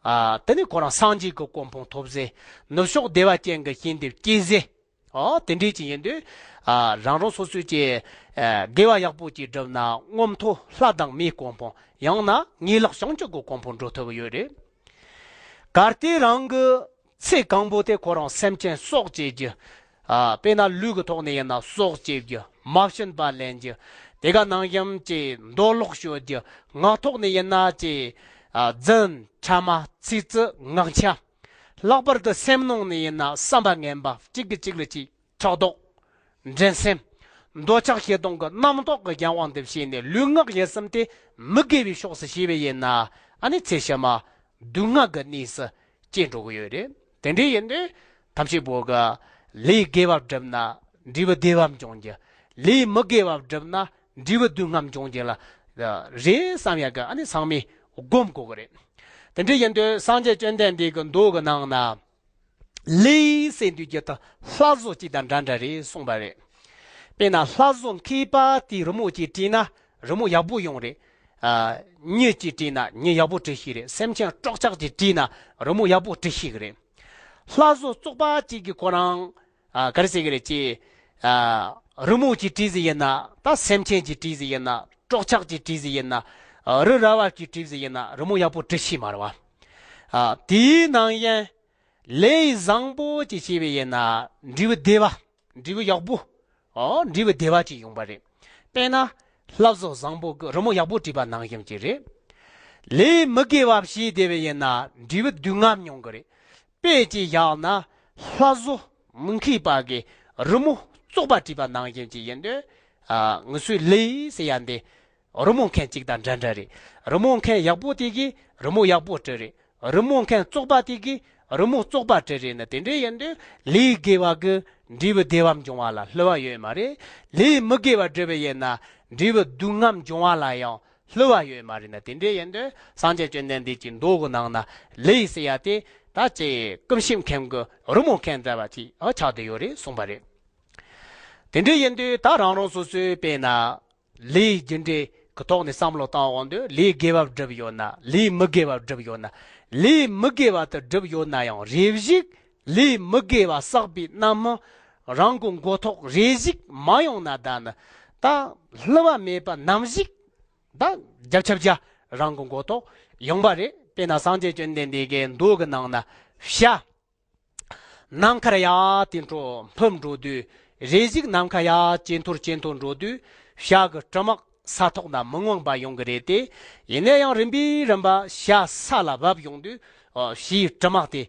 ཨ། དེ་ནས་ཁོ་རང་སངས་རྒྱས་ཀྱི་གོ་འཕང་ཐོབ་ཟེ། ནུབ་ཕྱོགས་བདེ་བ་ཅན་གྱི་ཞིང་དེར་སྐྱེ་ཟེ། ཨོ་དེ་འདྲས་ཅིག་ཡིན་དུས། ཨ། རང་རང་སོ་སོའི་ཀྱི། ཨ། དགེ་བ་ཡག་པོ་ཅིག་བསྒྲུབས་ན་མངོན་མཐོ་ལྷ་དང་མིའི་གོ་འཕང་། ཡང་ན་ངེས་ལེགས་བྱང་ཆུབ་ཀྱི་གོ་འཕང་འགྲོ་ཐུབ་ཡོད་རེད། གལ་ཏེ་རང་གི་ཚེ་གང་པོ་དེ་ཁོ་རང་སེམས་ཅན་སྲོག་བཅད་རྒྱུ། ཨ། དཔེར་ན་ལུས་ཀྱི་ཐོག་ནས་ཡིན་ན་སྲོག་བཅད་རྒྱུ། མ་བྱིན་པ་ལེན་རྒྱུ། དེ་ག་ནང་བཞིན་གྱི་མདོ་ཀློག་ཤོད་རྒྱུ། ངག་ཐོག་ནས་ཡིན་ན་ཀྱི། ཨ། རྫུན། ཕྲ་མ། ཚིག་རྩུབ། ངག་འཁྱལ། ལྷག་པར་དུ་སེམས་ནང་ནས་ཡིན་ན་བསམ་པ་ངན་པ་གཅིག་གིས་གཅིག་ལ་ཅིག་ ཕྲག་དོག་འགྲན་སེམས། འདོད་ཆགས་ཞེ་སྡང་གི་རྣམ་རྟོག་གི་རྒྱལ་དབང་དུ་བྱས་ནས་ལུས་ངག་ཡིད་གསུམ་དེ་མི་དགེ་བའི་ཕྱོགས་སུ་བྱས་པ་ཡིན་ན། ཨ་ནི་ཚེ་ཕྱི་མ་སྡུག་བསྔལ་གྱི་གནས་སུ་སྐྱེ་འགྲོ་གི་ཡོད་རེད། དེ་འདྲ་ཡིན་དུས་ཐམས་ཅད་པོ་གི་ལས་དགེ་བ་བསྒྲུབ་ན་འབྲས་བུ་བདེ་བ་འབྱུང་རྒྱུ། ལས་མི་དགེ་བ་བསྒྲུབ་ན་འབྲས་བུ་སྡུག་བསྔལ་འབྱུང་རྒྱུ་ལ་རེད་བསམ་ཡག་གི་ཨ་ནི་ཚང་མས་སྒོམ་དགོས་གི་རེད། དེ་འདྲ་ཡིན་དུས་སངས་རྒྱས་བཅོམ་ལྡན་འདས་ཀྱི་མདོ་གི་ནང་ན། ལས་ཟེར་དུས་ཀྱི་ད་ལྷ་བཟོ་གཅིག་དང་འདྲ་འདྲ་རེད་གསུངས་པ་རེད། དཔེར་ན་ལྷ་བཟོ་མཁས་པ་དེས་རི་མོ་གཅིག་བྲིས་ན་རི་མོ་ཡག་པོ་ཡོང་རེད། ཨ། མྱི་གཅིག་བྲིས་ན་མྱི་ཡག་པོ་བྲི་ཤེས་རེད། སེམས་ཅན་སྲོག་ཆགས་གཅིག་བྲིས་ན་རི་མོ་ཡག་པོ་བྲི་ཤེས་གི་རེད། ལྷ་བཟོ་བཙོག་པ་གཅིག་གིས་ཁོ་རང་ཨ། ག་རེ་ཟེར་གི་རེད་ཅེ། ཨ། རི་མོ་གཅིག་བྲིས་ཟིག་ཡིན་ན། ད་སེམས་ཅན་གཅིག་བྲིས་ཟིག་ཡིན་ན། སྲོག་ཆགས་གཅིག་བྲིས་ཟིག་ཡིན་ན། ཨ། རི་ར་བ་གཅིག་བྲིས་ཟིག་ཡིན་ན་རི་མོ་ཡག་པོ་བྲི་ཤེས་མ་རེད་བ། ཨ། དེའི་ནང་ཡན། ལས་བཟང་པོ་ཅིག་བྱས་པ་ཡིན་ན་འབྲས་བུ་བདེ་བ། འབྲས་བུ་ཡག་པོ། ཨོ། འབྲས་བུ་བདེ་བ་ཅིག་ཡོང་པ་རེད། དཔེར་ན། ལྷ་བཟོ་བཟང་པོ་གི་རི་མོ་ཡག་པོ་བྲིས་པ་ནང་བཞིན་ཅིག་རེད། ལས་མི་དགེ་བ་བྱས་བསྡད་པ་ཡིན་ན་འབྲས་བུ་སྡུག་བསྔལ་མྱོང་གི་རེད། དཔེ་ཅིག་བཞག་ན་ལྷ་བཟོ་མི་མཁས་པ་གི་རི་མོ་བཙོག་པ་བྲིས་པ་ནང་བཞིན་ཅིག་ཡིན་དུས། ཨ། ངུ་ཚོའི་ལས་ཟེར་ཡ་འདི། རི་མོ་མཁན་གཅིག་དང་འདྲ་འདྲ་རེད། རི་མོ་མཁན་ཡག་པོ་དེ་གིས་རི་མོ་ཡག་པོ་བྲི་རེད། རི་མོ་མཁན་བཙོག་པ་དེ་གིས་རི་མོ་བཙོག་པ་བྲི་རེད་ན། དེ་འདྲ་ཡིན་དུས་ལས་དགེ་བ་གིས་འབྲས་བུ་བདེ་བ་འབྱུང་བ་ལ་བསླུ་བ་ཡོད་མ་རེད། ལས་མི་དགེ་བ་བསྒྲུབས་པ་ཡིན་ན་འབྲས་བུ་སྡུག་བསྔལ་འབྱུང་བ་ལ་ཡང་བསླུ་བ་ཡོད་མ་རེད་ན། དེ་འདྲ་ཡིན་དུས་སངས་རྒྱས་བཅོམ་ལྡན་འདས་ཀྱི་མདོ་གི་ནང་ན་ལས་ཟེར་ཡ་དེ་ད་ཅིག་ཀུན་ཤེས་མཁན་གྱི་རི་མོ་མཁན་འདྲ་བ་ཅིག་ཨ་ཆགས་བསྡད་ཡོད་རེད་གསུངས་པ་རེད། དེ་འདྲ་ཡིན་དུས་ད་རང་རང་སོ་སོའི་དཔེར་ན། ལས་རྒྱུ་འབྲས་ཀྱི་ཐོག་ནས་བསམ་བློ་བཏང་འོང་དུས། ལས་དགེ་བ་བསྒྲུབས་ཡོད་ན། ལས་མི་དགེ་བ་བསྒྲུབས་ཡོད་ན། ལས་མི་དགེ་བ་དེ་བསྒྲུབས་ཡོད་ན་ཡང་རེ་ཞིག་ལས་མི་དགེ་བ་བསགས་པའི་རྣམ་སྨིན་རང་གི་མགོ་ཐོག་རེ་ཞིག་མ་ཡོང་ན། ད་ནི་ད་བསླུ་བ་མེད་པ་ནམ་ཞིག་ད་བརྒྱ་ཆ་བརྒྱ་རང་གི་མགོ་ཐོག་ཡོང་པ་རེད། དཔེར་ན་སངས་རྒྱས་བཅོམ་ལྡན་འདས་ཀྱི་མདོ་གི་ནང་ན་བྱ། ནམ་མཁར་ཡར་དེ་འཕུར་འགྲོ་དུས། རེ་ཞིག་ནམ་མཁའ་ཡར་ཇེ་མཐོར་ཇེ་མཐོར་འགྲོ་དུས། བྱ་གི་གྲིབ་མ་ས་ཐོག་ན་མི་མངོན་པ་ཡོང་གི་རེད་དེ། ཡིན་ན་ཡང་རིམ་པས་རིམ་པ་བྱ་ས་ལ་བབས་ཡོང་དུས། ཨ། བྱའི་གྲིབ་མ་དེ་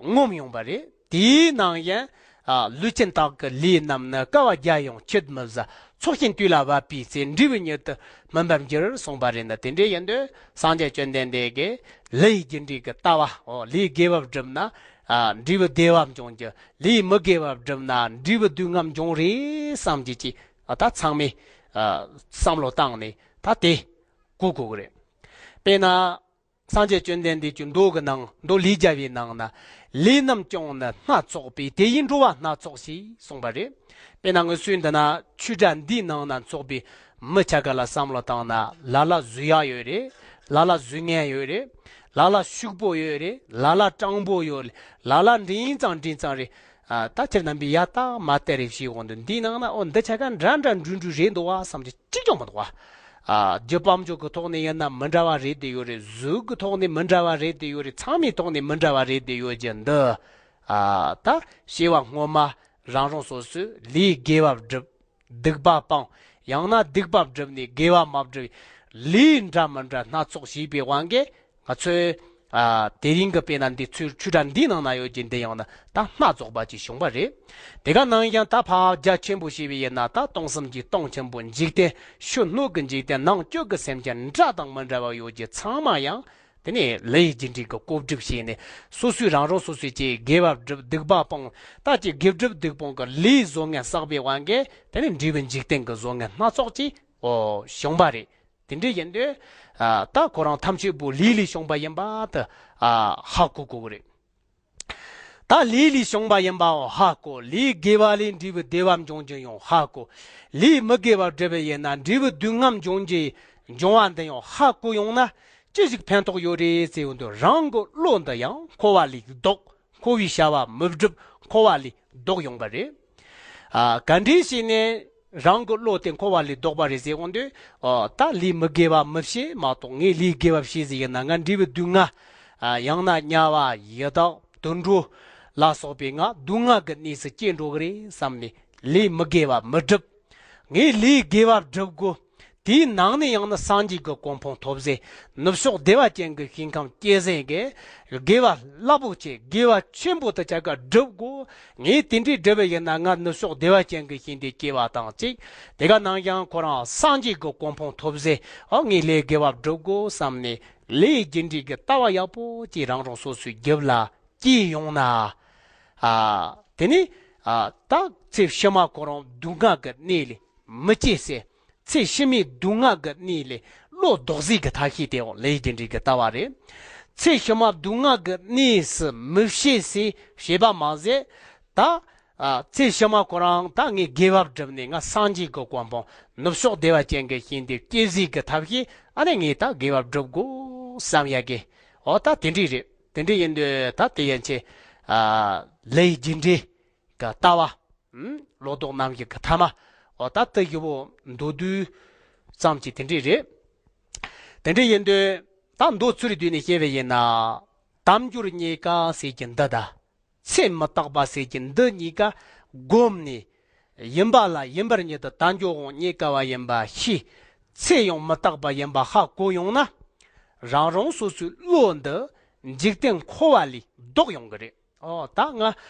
ངོམས་ཡོང་པ་རེད། དེའི་ནང་ཡང་། ཨ། ལུས་ཅན་དག་གི་ལུས་རྣམས་ནི། བསྐལ་པ་བརྒྱ་ཡང་འཆི་མི་བཟད། ཚོགས་ཞིང་དུས་ལ་བབ་པའི་ཚེ། འབྲས་བུ་ཉིད་དུ་སྨིན་པར་འགྱུར་གསུངས་པ་རེད་ན། དེ་འདྲ་ཡིན་དུས་སངས་རྒྱས་བཅོམ་ལྡན་འདས་ཀྱིས་ལས་རྒྱུ་འབྲས་ཀྱི་ལྟ་བ། ཨོ། ལས་དགེ་བ་བསྒྲུབས་ན། ཨ། འབྲས་བུ་བདེ་བ་འབྱུང་རྒྱུ། ལས་མི་དགེ་བ་བསྒྲུབས་ན་འབྲས་བུ་སྡུག་བསྔལ་འབྱུང་རེད་བསམ་གྱི་ཅིག་ཨ། ད་ཚང་མས། ཨ། བསམ་བློ་བཏང་ནས་ད་དེ་གོ་དགོས་ཀྱི་རེད། དཔེར་ན། སངས་རྒྱས་བཅོམ་ལྡན་འདས་ཀྱི་མདོ་གི་ནང་། མདོ་ལས་རྒྱལ་བའི་ནང་ན། ལས་རྣམས་ཀྱང་ནི་སྣ་ཚོགས་པའི། དེ་ཡིས་འགྲོ་བ་སྣ་ཚོགས་ཤིག་གསུངས་པ་རེད། དཔེར་ན་ངུ་ཚོའི་འདི་ན་ཆོས་གྲྭ་འདིའི་ནང་ན་འཚོགས་པའི་མི་ཆ་ག་ལ་བསམ་བློ་བཏང་ན། ལ་ལ་བཟོད་ཡ་ཡོད་རེད། ལ་ལ་བཟོད་ངན་ཡོད་རེད། ལ་ལ་ཕྱུག་པོ་ཡོད་རེད། ལ་ལ་སྤྲང་པོ་ཡོད་རེད། ལ་ལ་འདྲིང་ཙང་འདྲིང་ཙང་རེད། ཨ། ད་ཁྱེད་རྣམ་པས་ཡ་ད་མ་བལྟས་རེ་བྱེད་འོང་དུས། འདིའི་ནང་ན་ཨོ་འདི་ཆ་ག་འདྲ་འདྲ་འདྲུ་འདྲུ་རེད་འདུག་བ་བསམ་གྱི་གཅིག་ཀྱང་མི་འདུག་བ། ཨ། རྒྱུ་སྤང་བྱ་གི་ཐོག་ནས་ཡིན་ན་མི་འདྲ་བ་རེད་དེ་ཡོད་རེད། གཟུགས་ཀྱི་ཐོག་ནས་མི་འདྲ་བ་རེད་དེ་ཡོད་རེད། ཚང་མའི་ཐོག་ནས་མི་འདྲ་བ་རེད་དེ་ཡོད་ཀྱི་འདི། ཨ། ད་སྐྱེ་བ་སྔོན་མ་རང་རང་སོ་སོས་ལས་དགེ་བ་བསྒྲུབས། སྡིག་པ་སྤངས། ཡང་ན་སྡིག་པ་བསྒྲུབས་ནས་དགེ་བ་མ་བསྒྲུབས། ལས་འདྲ་མི་འདྲ་སྣ་ཚོགས་བྱས་པའི་དབང་གིས། ང་ཚོས། ཨ། དེ་རིང་གི་དཔེར་ན་འདི་ཚོའི་ཆོས་གྲྭ་འདིའི་ནང་ན་ཡོད་ཀྱི་འདི་ཡང་ན་ད་སྣ་ཚོགས་པ་ཅིག་བྱུང་བ་རེད། དེ་ག་ནང་བཞིན་ད་ཕར་རྒྱ་ཆེན་པོ་ཞེས་པའི་ཡིན་ན། ད་སྟོང་གསུམ་གྱི་སྟོང་ཆེན་པོ། འཇིག་རྟེན་ཕྱི་སྣོད་ཀྱི་འཇིག་རྟེན། ནང་བཅུད་ཀྱི་སེམས་ཅན་འདྲ་དང་མི་འདྲ་བ་ཡོད་ཀྱི་ཚང་མ་ཡང་དེ་ནས་ལས་རྒྱུ་འབྲས་ཀྱི་གོ་སྒྲིག་བྱས་ནས། སོ་སོས་རང་རང་སོ་སོས་ཀྱི་དགེ་བ་བསྒྲུབས། སྡིག་པ་སྤངས། ད་ཀྱི་དགེ་སྒྲུབ་སྡིག་སྤོང་གི་ལས་བཟོ་ངན་བསགས་པའི་དབང་གིས། དེ་ནས་འབྲས་བུ་འཇིག་རྟེན་གྱི་བཟོ་ངན་སྣ་ཚོགས་ཀྱིས། ཨོ། བྱུང་བ་རེད། དེ་འདྲ་ཡིན་དུས། ཨ། ད་ཁོ་རང་ཐམས་ཅད་པོ་ལས་ལས་བྱུང་བ་ཡིན་པ་དེ། ཨ། ཧ་གོ་དགོས་ཀྱི་རེད། ད་ལས་ལས་བྱུང་བ་ཡིན་པའང་ཧ་གོ། ལས་དགེ་བ་ལས་འབྲས་བུ་བདེ་བ་འབྱུང་རྒྱུ་ཡང་ཧ་གོ། ལས་མི་དགེ་བ་བསྒྲུབས་པ་ཡིན་ན་འབྲས་བུ་སྡུག་བསྔལ་འབྱུང་རྒྱུ། འབྱུང་བ་འདི་ཡང་ཧ་གོ་ཡོང་ན་ཅི་ཞིག་ཕན་ཐོགས་ཡོད་རེད་ཟེར་ཡོང་དུས། རང་གི་བློ་འདི་ཡང་འཁོར་བ་ལས་ལྡོག། འཁོར་བའི་བྱ་བ་མི་སྒྲུབ། འཁོར་བ་ལས་ལྡོག་ཡོང་བ་རེད། ཨ། ག་འདྲས་བྱས་ནས་རང་གི་བློ་དེ་འཁོར་བ་ལས་ལྡོག་པ་རེད་ཟེར་འོང་དུས། ཨོ། ད་ལས་མི་དགེ་བ་མི་བྱེད་མ་གཏོགས། ངས་ལས་དགེ་བ་བྱས་ཟིག་ཡིན་ན་ང་འབྲས་བུ་སྡུག་བསྔལ། ཨ། ཡང་ན་དམྱལ་བ། ཡི་དྭགས། དུད་འགྲོ་ལ་སོགས་པའི་ང་སྡུག་བསྔལ་གྱི་གནས་སུ་སྐྱེ་འགྲོ་གི་རེད་བསམ་ནས་ལས་མི་དགེ་བ་མི་སྒྲུབ། ངས་ལས་དགེ་བ་སྒྲུབ་དགོས། དེའི་ནང་ནས་ཡང་ན་སངས་རྒྱས་ཀྱི་གོ་འཕང་ཐོབ་ཟེར། ནུབ་ཕྱོགས་བདེ་བ་ཅན་གྱི་ཞིང་ཁམས་སྐྱེ་ཟེར་གི། དགེ་བ་རླབས་པོ་ཆེ། དགེ་བ་ཆེན་པོ་དེ་ཆ་ག་སྒྲུབ་དགོས། ངས་དེ་འདྲའི་སྒྲུབ་པ་ཡིན་ན་ང་ནུབ་ཕྱོགས་བདེ་བ་ཅན་གྱི་ཞིང་དུ་སྐྱེ་བ་དང་གཅིག་དེ་ག་ནང་བཞིན་ཁོ་རང་སངས་རྒྱས་ཀྱི་གོ་འཕང་ཐོབ་ཟེར། ཨོ་ངས་ལས་དགེ་བ་སྒྲུབ་དགོས་བསམ་ནས་ལས་རྒྱུ་འབྲས་ཀྱི་ལྟ་བ་ཡག་པོ་ཅིག་རང་རང་སོ་སོའི་རྒྱུད་ལ་སྐྱེས་ཡོང་ན། ཨ། དེ་ནི། ཨ། ད་ཚེ་ཕྱི་མ་ཁོ་རང་སྡུག་བསྔལ་གྱི་གནས་ལས་མི་སྐྱེ་ཟེར། ཚེ་ཕྱི་མའི་སྡུག་བསྔལ་གྱི་གནས་ལས་བློ་ལྡོག་ཟིག་གི་ཐབས་ཤེས་དེའང་ལས་རྒྱུ་འབྲས་ཀྱི་ལྟ་བ་རེད། ཚེ་ཕྱི་མ་སྡུག་བསྔལ་གྱི་གནས་སུ་མི་སྐྱེ་ཟེར་བྱེད་པ་མ་ཟད། ད། ཨ། ཚེ་ཕྱི་མ་ཁོ་རང་ད་ངས་དགེ་བ་བསྒྲུབས་ནས་ང་སངས་རྒྱས་ཀྱི་གོ་འཕང་ནུབ་ཕྱོགས་བདེ་བ་ཅན་གྱི་ཞིང་དུ་སྐྱེ་ཟིག་གི་ཐབས་ཤེས་ཨ་ནི་ངས་ད་དགེ་བ་བསྒྲུབ་དགོས་བསམ་ཡ་གི། ཨོ་ད་དེ་འདྲས་རེད། དེ་འདྲས་ཡིན་དུས་ད་དེ་ཡན་ཆད། ཨ། ལས་རྒྱུ་འབྲས་ཀྱི་ལྟ་བ། ཨུམ། ལོ་ཏོག་རྣམ་བཞི་གི་ཐ་མ། ཨོ་ད་དེ་བཞི་པོ་མདོར་བསྡུས་ཙམ་གྱིས་དེ་འདྲས་རེད། དེ་འདྲས་ཡིན་དུས་ད་མདོ་ཚུལ་བསྡུས་ནས་བཤད་པ་ཡིན་ན། དལ་འབྱོར་རྙེད་དཀའ་ཟེར་གྱི་འདི་དང་། ཚེ་མི་རྟག་པ་ཟེར་གྱི་འདི་གཉིས་ཀ་བསྒོམས་ནས། ཡིན་པ་ལ་ཡིན་པར་ཉིད་དུ་དལ་འབྱོར་འོང་རྙེད་དཀའ་བ་ཡིན་པ་ཤེས། ཚེ་ཡང་མི་རྟག་པ་ཡིན་པ་ཧ་གོ་ཡོང་ན། རང་རང་སོ་སོའི་བློ་འདི་འཇིག་རྟེན་འཁོར་བ་ལས་ལྡོག་ཡོང་གི་རེད། ཨོ་ད་ང་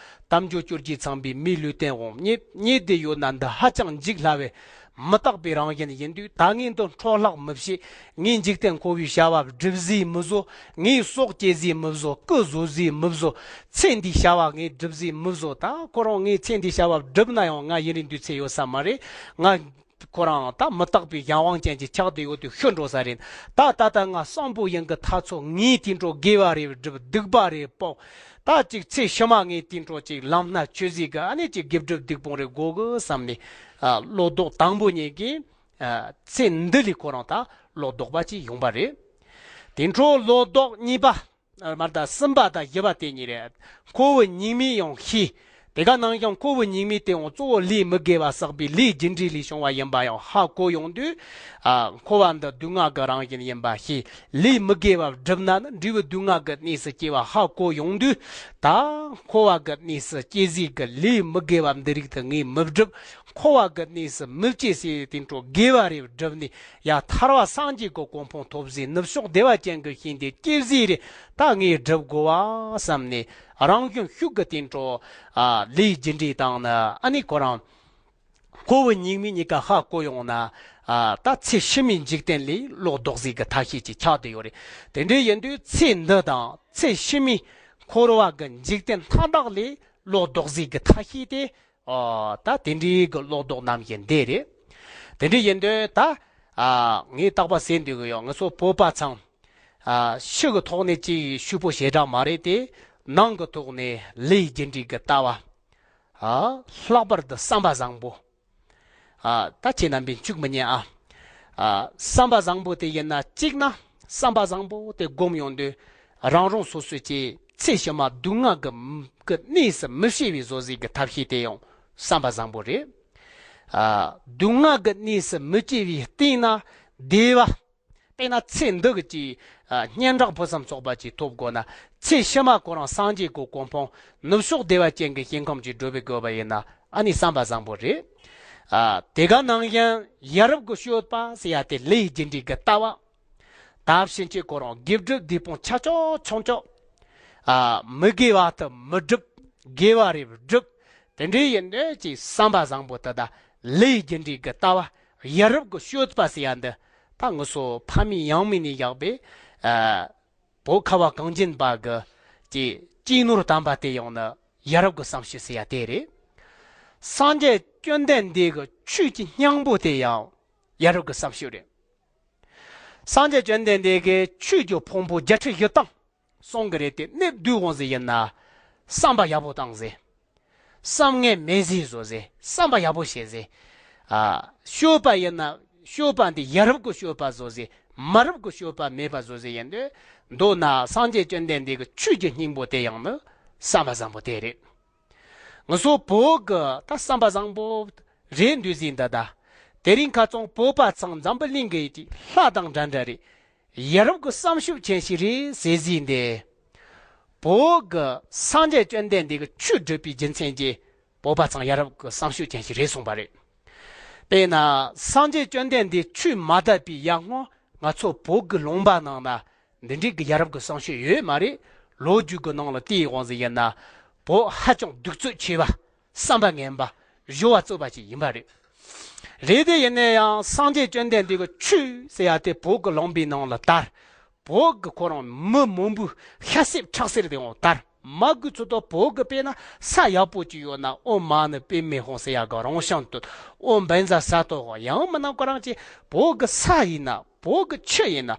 དལ་འབྱོར་བཅོ་བརྒྱད་ཚང་བའི་མིའི་ལུས་རྟེན་འོང་རྙེད་རྙེད་བསྡད་ཡོད་ན་འདི་ཧ་ཅང་འཇིག་སླ་བའི་མི་རྟག་པའི་རང་བཞིན་ཡིན་དུས་ད་ངས་འདི་འཕྲོ་བརླག་མི་བྱེད། ངས་འཇིག་རྟེན་འཁོར་བའི་བྱ་བ་སྒྲུབ་ཟིག་མི་བཟོ། ངས་སྲོག་བཅད་ཟིག་མི་བཟོ། སྐུ་བཟོ་ཟིག་མི་བཟོ། ཚེ་འདིའི་བྱ་བ་ངས་སྒྲུབ་ཟིག་མི་བཟོ། ད་ཁོ་རང་ངས་ཚེ་འདིའི་བྱ་བ་སྒྲུབ་ན་ཡང་ང་ཡུན་རིང་དུས་ཚོད་ཡོད་ས་མ་རེད། ང་ཁོ་རང་ད་མི་རྟག་པའི་གཞན་དབང་ཅན་གྱི་ཆགས་བསྡད་ཡོད་དུས་ཤི་འགྲོ་ས་རེད། ད་ད་ལྟ་ང་སང་པོ་ཡིན་གི་ཐག་ཆོད། ངས་དེ་འཕྲོ་དགེ་བ་རེ་སྒྲུབ། སྡིག་པ་རེ་སྤོང་། ད་ཅིག་ཚེ་ཕྱི་མ་ངས་དེ་འཕྲོ་ཅིག་ལམ་སྣ་ཆོས་ཟིག་གི་ཨ་ནི་ཅིག་དགེ་སྒྲུབ་སྡིག་སྤོང་རེ་དགོས་གི་བསམ་ནས། ཨ། བློ་ལྡོག་དང་པོ་ཉིད་ཀྱིས། ཨ། ཚེ་འདི་ལས་ཁོ་རང་ད་བློ་ལྡོག་པ་ཅིག་ཡོང་པ་རེད། དེ་འཕྲོ་བློ་ལྡོག་གཉིས་པ། ཨ། མར་ད་གསུམ་པ་དང་བཞི་པ་དེ་གཉིས་རེད། འཁོར་བའི་ཉེས་དམིགས་ཡང་ཤེས། དེ་ག་ནང་བཞིན་འཁོར་བའི་ཉེས་དམིགས་དེའང་གཙོ་བོ་ལས་མི་དགེ་བ་བསགས་པའི་ལས་རྒྱུ་འབྲས་ལས་བྱུང་བ་ཡིན་པ་ཡང་ཧ་གོ་ཡོང་དུས། ཨ། འཁོར་བ་འདི་སྡུག་བསྔལ་གྱི་རང་བཞིན་ཡིན་པ་ཤེས། ལས་མི་དགེ་བ་བསྒྲུབས་ན་ནི་འབྲས་བུ་སྡུག་བསྔལ་གྱི་གནས་སུ་སྐྱེ་བ་ཧ་གོ་ཡོང་དུས། ད་འཁོར་བ་གི་གནས་སུ་སྐྱེ་ཟིག་གི་ལས་མི་དགེ་བ་འདི་རིགས་དེ་ངས་མི་བསྒྲུབ། འཁོར་བ་གི་གནས་སུ་མི་སྐྱེ་ཟེར་དེ་འཕྲོ་དགེ་བ་རེ་བསྒྲུབས་ནས། ཡ་ཐར་པ་སངས་རྒྱས་ཀྱི་གོ་འཕང་ཐོབ་ཟིག་ནུབ་ཕྱོགས་བདེ་བ་ཅན་གྱི་ཞིང་དུ་སྐྱེ་ཟིག་རེ་ད་ངས་སྒྲུབ་དགོས་པ་བསམ་ནས། རང་བྱུང་ཤུགས་ཀྱིས་དེ་འཕྲོ། ཨ། ལས་རྒྱུ་འབྲས་དང་ནི་ཨ་ནི་ཁོ་རང་། འཁོར་བའི་ཉེས་དམིགས་གཉིས་ཀ་ཧ་གོ་ཡོང་ན། ཨ། ད་ཚེ་ཕྱི་མའི་འཇིག་རྟེན་ལས་བློ་ལྡོག་ཟིག་གི་ཐབས་ཤེས་ཅིག་ཆགས་བསྡད་ཡོད་རེད། དེ་འདྲ་ཡིན་དུས་ཚེ་འདི་དང་ཚེ་ཕྱི་མའི་འཁོར་བ་གི་འཇིག་རྟེན་མཐའ་དག་ལས་བློ་ལྡོག་ཟིག་གི་ཐབས་ཤེས་དེ། ཨོ། ད་དེ་འདྲའི་གི་བློ་ལྡོག་རྣམ་བཞི་འདི་རེད། དེ་འདྲ་ཡིན་དུས་ད། ཨ། ངས་རྟག་པར་ཟེར་འདོད་གི་ཡོད། ང་ཚོ་བོད་པ་ཚང་། ཨ། ཕྱི་གི་ཐོག་ནས་ཅིག་ཕྱུག་པོ་ཞེ་དྲག་མ་རེད་དེ། ནང་གི་ཐོག་ནས་ལས་རྒྱུ་འབྲས་གི་ལྟ་བ། ཨ། ལྷག་པར་དུ་བསམ་པ་བཟང་པོ། ཨ། ད་ཁྱེད་རྣམ་པས་འཆུག་མི་ཉན་ཨ། ཨ། བསམ་པ་བཟང་པོ་དེ་ཡིན་ན་གཅིག་ན་བསམ་པ་བཟང་པོ་དེ་སྒོམ་ཡོང་དུས་རང་རང་སོ་སོའི་ཅིག་ཚེ་ཕྱི་མ་སྡུག་བསྔལ་གྱི་གི་གནས་སུ་མི་སྐྱེ་བའི་བཟོ་ཟིག་གི་ཐབས་ཤེས་དེ་ཡང་བསམ་པ་བཟང་པོ་རེད། ཨ། སྡུག་བསྔལ་གྱི་གནས་སུ་མི་སྐྱེ་བའི་སྟེང་ན་བདེ་བ། དཔེར་ན་ཚེ་འདི་གི་ཅིག་ཨ། སྙན་གྲགས་ཕུན་སུམ་ཚོགས་པ་ཅིག་ཐོབ་དགོས་ན། ཚེ་ཕྱི་མ་ཁོ་རང་སངས་རྒྱས་ཀྱི་གོ་འཕང་ནུབ་ཕྱོགས་བདེ་བ་ཅན་གྱི་ཞིང་ཁམས་ཅིག་སྒྲུབ་པའི་དགོས་པ་ཡིན་ན་ཨ་ནི་བསམ་པ་བཟང་པོ་རེད། ཨ། དེ་ག་ནང་བཞིན་ཡ་རབས་ཀྱི་སྤྱོད་པ་ཟེར་ཡ་དེ་ལས་རྒྱུ་འབྲས་ཀྱི་ལྟ་བ། ད་ཕྱིན་ཆད་ཁོ་རང་དགེ་སྒྲུབ་སྡིག་སྤོང་ཆ་ཆོག་ཆུང་ཆོག་ཨ། མི་དགེ་བ་དེ་མི་སྒྲུབ། དགེ་བ་རེ་སྒྲུབ། དེ་འདྲའི་ཡིན་དུས་ཀྱི་བསམ་པ་བཟང་པོ་དེ་དང་ལས་རྒྱུ་འབྲས་ཀྱི་ལྟ་བ། ཡ་རབས་ཀྱི་སྤྱོད་པ་ཟེར་ཡ་འདི་ད་ང་ཚོ་ཕ་མེས་ཡང་མེས་ནས་བཞག་པའི། ཨ། བོད་ཁ་བ་གངས་ཅན་པ་གི་ཀྱི་སྤྱི་ནོར་དམ་པ་དེ་ཡང་ནི་ཡ་རབས་ཀྱི་བསམ་སྤྱོད་ཟེར་ཡ་དེ་རེད། སངས་རྒྱས་བཅོམ་ལྡན་འདས་ཀྱི་ཆོས་ཀྱི་སྙིང་པོ་དེ་ཡང་ཡ་རབས་ཀྱི་བསམ་སྤྱོད་རེད། སངས་རྒྱས་བཅོམ་ལྡན་འདས་ཀྱིས་ཆོས་ཀྱི་ཕུང་པོ་བརྒྱད་ཁྲི་བཞི་སྟོང་གསུང་གི་རེད་དེ། གནད་བསྡུས་འོང་ཟིག་ཡིན་ན། བསམ་པ་ཡག་པོ་བཏང་ཟེར། བསམ་ངན་མེད་ཟིག་བཟོ་ཟེར། བསམ་པ་ཡག་པོ་བྱེད་ཟེར། ཨ། སྤྱོད་པ་ཡིན་ན་སྤྱོད་པ་འདི་ཡ་རབས་ཀྱི་སྤྱོད་པ་བཟོ་ཟེར། མ་རབས་ཀྱི་སྤྱོད་པ་མེད་པ་བཟོ་ཟེར་ཡིན་དུས། མདོར་ན་སངས་རྒྱས་བཅོམ་ལྡན་འདས་ཀྱི་ཆོས་ཀྱི་སྙིང་པོ་དེ་ཡང་ནི་བསམ་པ་བཟང་པོ་དེ་རེད། ང་ཚོ་བོད་ཀྱི་ད་བསམ་པ་བཟང་པོ་རེད་འདུག་ཟིན་ད་ད། དེ་རིང་ཁ་སང་བོད་པ་ཚང་འཛམ་བུ་གླིང་གི་ལྷ་དང་འདྲ་འདྲ་རེད། ཡ་རབས་ཀྱི་བསམ་ཤུགས་ཅན་ཞིག་རེད་ཟེར་ཟིན་ཏེ། བོད་ཀྱི་སངས་རྒྱས་བཅོམ་ལྡན་འདས་ཀྱི་ཆོས་སྒྲུབ་པའི་རྒྱུ་མཚན་གྱིས་བོད་པ་ཚང་ཡ་རབས་ཀྱི་བསམ་ཤུགས་ཅན་ཞིག་རེད་གསུངས་པ་རེད། དཔེར་ན་སངས་རྒྱས་བཅོམ་ལྡན་འདས་ཆོས་མ་དད་པའི་ཡར་སྔོན་ང་ཚོ་བོད་ཀྱི་ལུང་པ་ནང་ན་འདི་འདྲའི་གི་ཡ་རབས་ཀྱི་བསམ་སྤྱོད་ཡོད་མ་རེད། ལོ་རྒྱུས་ཀྱི་ནང་ལ་བལྟས་ཡོང་ཟིག་ཡིན་ན། བོད་ཧ་ཅང་གདུག་རྩུབ་ཆེ་བ། བསམ་པ་ངན་པ། གཞོན་བ་རྩུབ་པ་ཞིག་ཡིན་པ་རེད། རེད་དེ་ཡིན་ན་ཡང་སངས་རྒྱས་བཅོམ་ལྡན་འདས་ཀྱི་ཆོས་ཟེར་ཡ་དེ་བོད་ཀྱི་ལུང་པའི་ནང་ལ་དར། བོད་ཀྱི་ཁོ་རང་མི་མང་པོའི་ཤ་གསེབ་ཁྲག་གསེབ་དེ་ཡང་དར། མ་དགོས་ཚོད་དུ་བོད་ཀྱི་དཔེར་ན་ས་ཡག་པོ་ཅིག་ཡོད་ན། ཨོ་མ་ཎི་པདྨེ་ཧཱུྃ་ཟེར་ཡ་གི་རང་བྱུང་བསྟོད། ཨོ་བཛྲ་ས་ཏྭ་ཧཱུྃ། ཡང་མིན་ན་ཁོ་རང་ཅིག་བོད་ཀྱི་ས་ཡིན་ན། བོད་ཀྱི་ཆུ་ཡིན་ན།